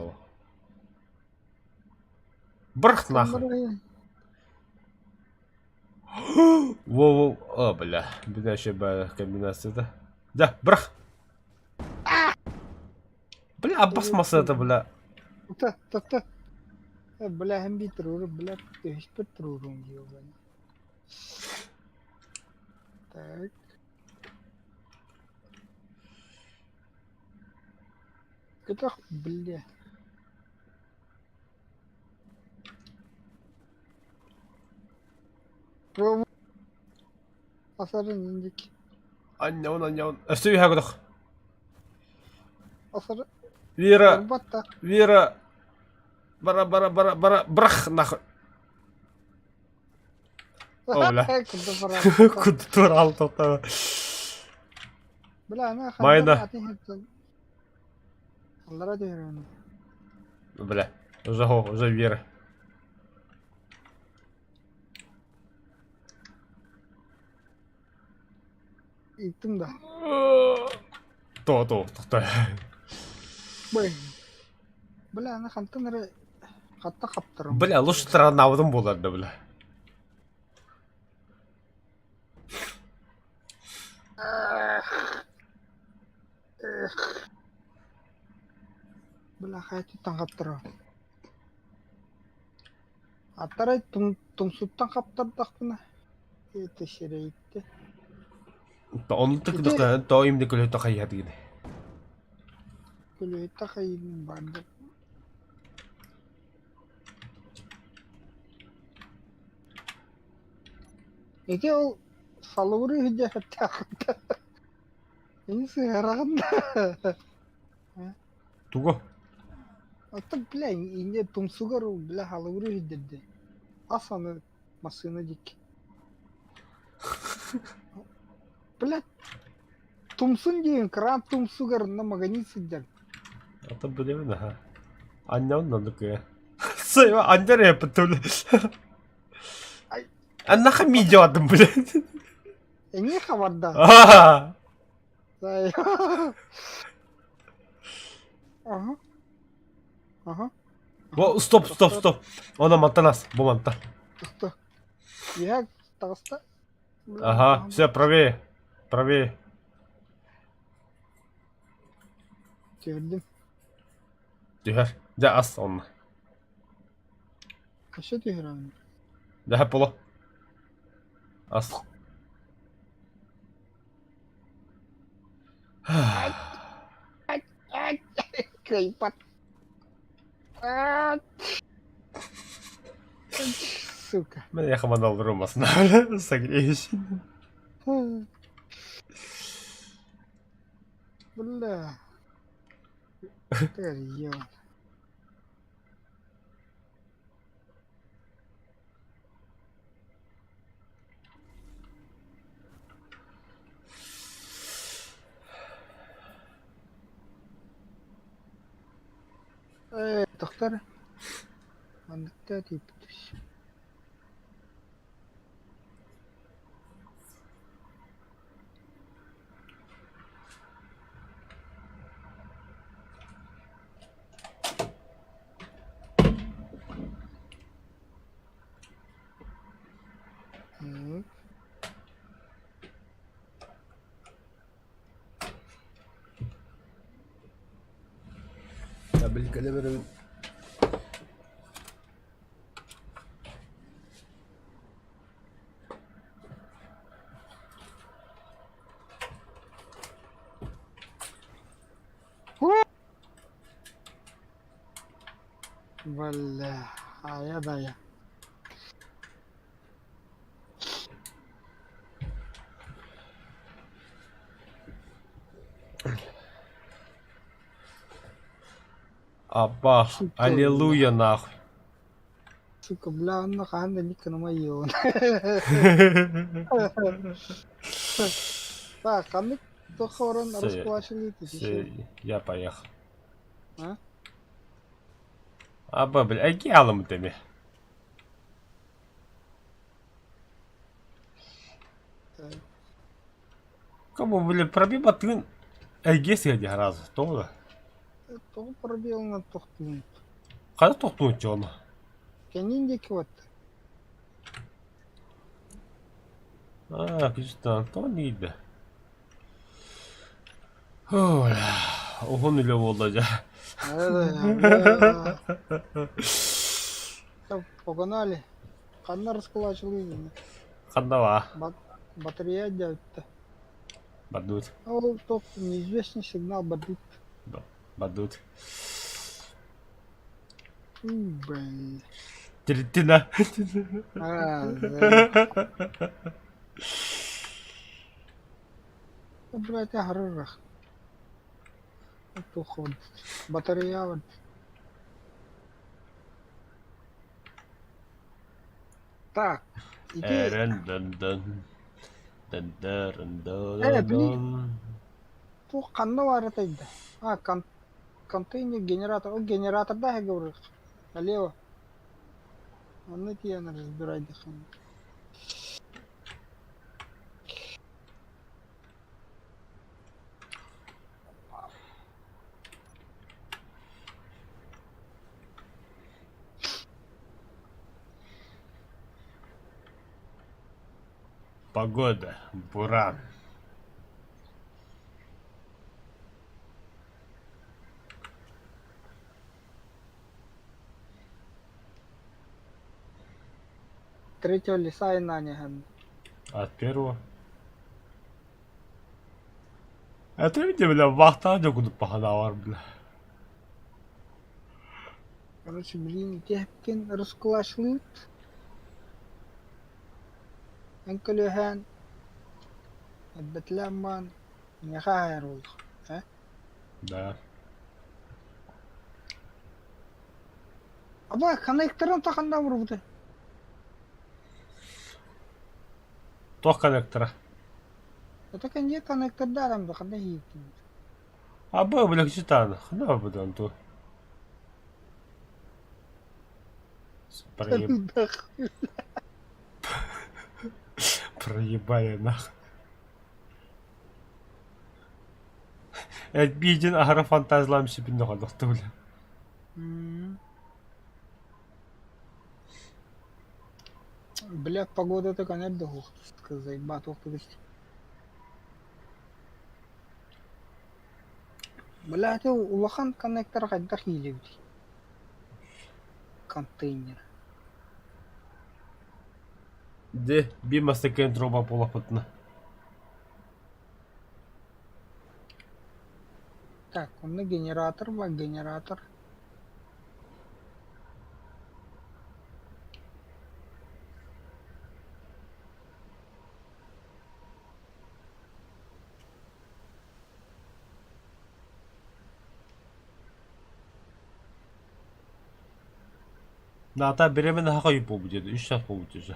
Бырах нахуй. Во-во, о, бля, бля, еще бля, комбинация-то. Да, бырах! Бля, басмасы это, бля. Та, та, та. Бля, һәм бит туруру, бля, түһүспүт туруруҥ диэбин. Так. Көтөх, бля. Асарын индик. Анньаун, анньаун. Өссө үһэ көтөх. Асары. Вера, Вера. Бара, бара, бара, бара, брах, нахуй. О, бля. Куттур ал тоқтама. Бля, ана Майна. Бля, уже, уже Вера. Ыйыттым да. То, то, тоқта. Бэй. Бля, аны хантан эрэ хатта хаптарым. Бля, лучше таранаабытым буолар да, бля. Эх. Бля, хайатыттан хаптарабын. Аттарай тумсуттан хаптардахпына это сирэйиттэ. Оннук Ити тоҕо имде көлөһүтэ хайыһатыгын. көлөһүтэ хайыыбын баарды. Ити ол салыбыры иһдьэхтээх Ини сыһыараҕын да Тугу? Оттон бля инньэ тумсугар бля халыбыры иһдэрдэ. Ас аны массыына диэки. Бля тумсун диэн кран тумсугар на магнит сылдьар. А то билэбин аха. Анньабын оннук ээ. Сыйма анньар эппит Ай. Аннаха миидьоодум блядь. Эҥиэ хабарда. Ага. Ага. Во, стоп, стоп, стоп. Она мантан ас, бу мантан. Тохто. Я таҕыста. Ага, все, правее. Правее. Түһэрдим. Түһэр. Дьэ ас онно. Өссө түһэрэҕин. Дьэ поло. Ас. Кыайбат. Сука. Мен яхаман алдырылмасын. Согреешь. Бля. Ты Ээ, тохтор. Манныкта тиийбит. Билгэлэ Бля, айа да Апа, аллилуйя нахуй. Сука, бля, онно хаһан да ник гынамай Так, ханнык туохха баран расплачивали Я поехал. А? Аба, бля, айги аламыт эми. Кому, бля, пробил тын эйге сиэди сразу, тоҕо? Тоҕо пробелынан тохтуун? Хара тохтуун чоно? Кэннин диэки барда. Аа, күстэн, тоҕо ниийдэ? Уһун үлэ буолла дьэ. Погнали. Ханна раскулачилыы Ханна баа? Батарея дьэбиттэ. Бардыбыт. Ол туох неизвестный сигнал бардыт. Бардыбыт. Блин. Тиритина. Блядь, аһарырах. Туох батарея бар. Так, ити Эрен дын дын. Дын дырын Э, били дын. туох ханна баар этэй да? А, контейнер генератор. Ол генератордаах говорю. Налево. Онно тиийэн разбирайдаххына. Погода. Буран. третьего лица инаниһан. От первого. Это видите, бля, вахта дьокудуп паханаавар, бля. Короче, блин, ити раскулашлыыт. Эн көлүөһээн эрдэтилээн баан миэхэ аһайар буоллах ээ Да. Аба коннекторын таханна урбута Туох коннектора? Это кэнье коннектордаарам да ханна иһииттин Аба, бля, читан. Хана быдан ту. Проеб... Проебали нахуй. Биидин аһара фантазлаам сипин доҕордохто бля. Бля, погода көнөр да суох заебать туох Бля, ити улахан коннектор хайдах иилэбитий? Контейнер. Де, би мастакын труба буолаппытына. Так, онно генератор бар, генератор. Ната беременна хакай буолбут диэт, үс час буолбут дии.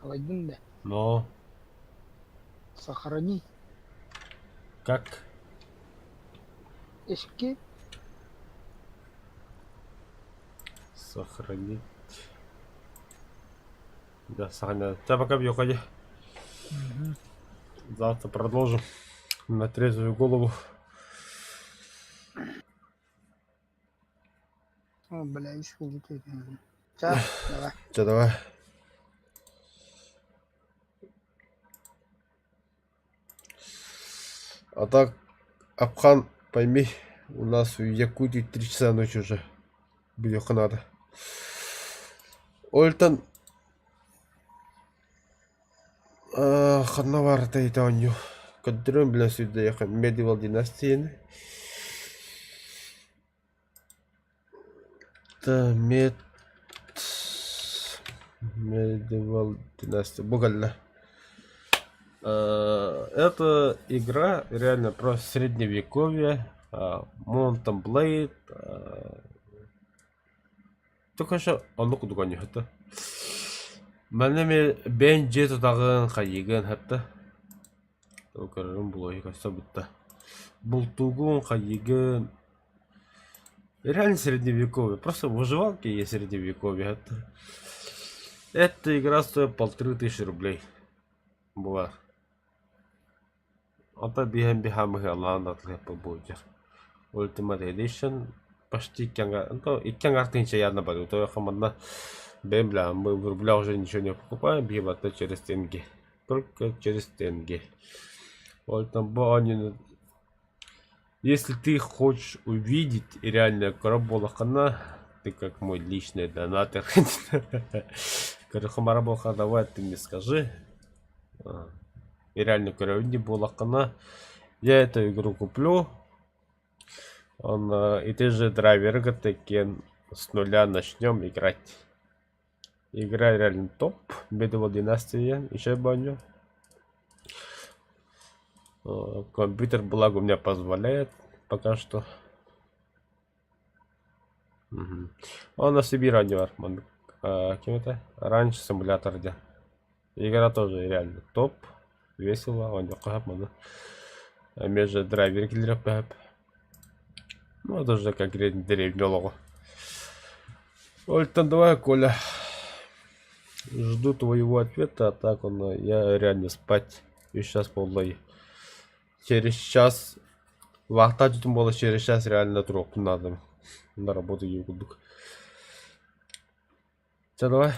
Алайдын да. Но Сохрани. как? Escape. Сохранить. Да, сохраняю. Тебя пока бью, ходи. Завтра продолжим. На трезвую голову. О, бля, ис Ча, давай. Че, давай. А так, Апхан, пойми, у нас в Якутии 3 часа ночи уже. Бьёха надо. Ольтан ханна баарта ити оонньуу. Көрдөрөн билэн сүрдээх Medieval Dynasty Мед Medieval Dynasty бу кэллэ. Это игра реально про средневековье, Mount and Blade, Только что оннук курдук оонньуохта. Манна эмиэ бэйэҥ дьиэ тутаҕын, хайыыгын хатта көрөрүм булуо көстө бутта. Бултуугун, хайыыгын реально средневековье. Просто выживалки есть средневековье. Это, эта игра стоит 1500 рублей. Была. Онтон биһэн биһаамыһы атылыахпыт буолдьар. Ultimate Edition почти икки икки аҥаар тыһыынча явно барыта. Тоҕо манна бэйэм бля мы в рублях уже ничего не покупаем, биһи барыта через тенге. Только через тенге. Вот там бу оонньууну если ты хочешь увидеть реально көрөр буоллаххына, ты как мой личный донатор. Көрөххө буоллахха давай ты мне скажи. И реально көрөбүн дии буоллаххына, я эту игру куплю. Он, и ты же драйверы кытта с нуля начнем играть. Игра реально топ. Medieval Dynasty еще баню. Компьютер, благо, у меня позволяет пока что. Угу. Он на себе раннер. Кем это? Ranch Simulator где. Игра тоже реально топ. Весело. Он не Между драйвер киллер Ну, это уже конкретно деревня лого. Ольтан, давай, Коля. Жду твоего ответа, а так он, я реально спать. И сейчас поллой. Через час вахта было через час реально труп надо. На работу курдук. Все, давай.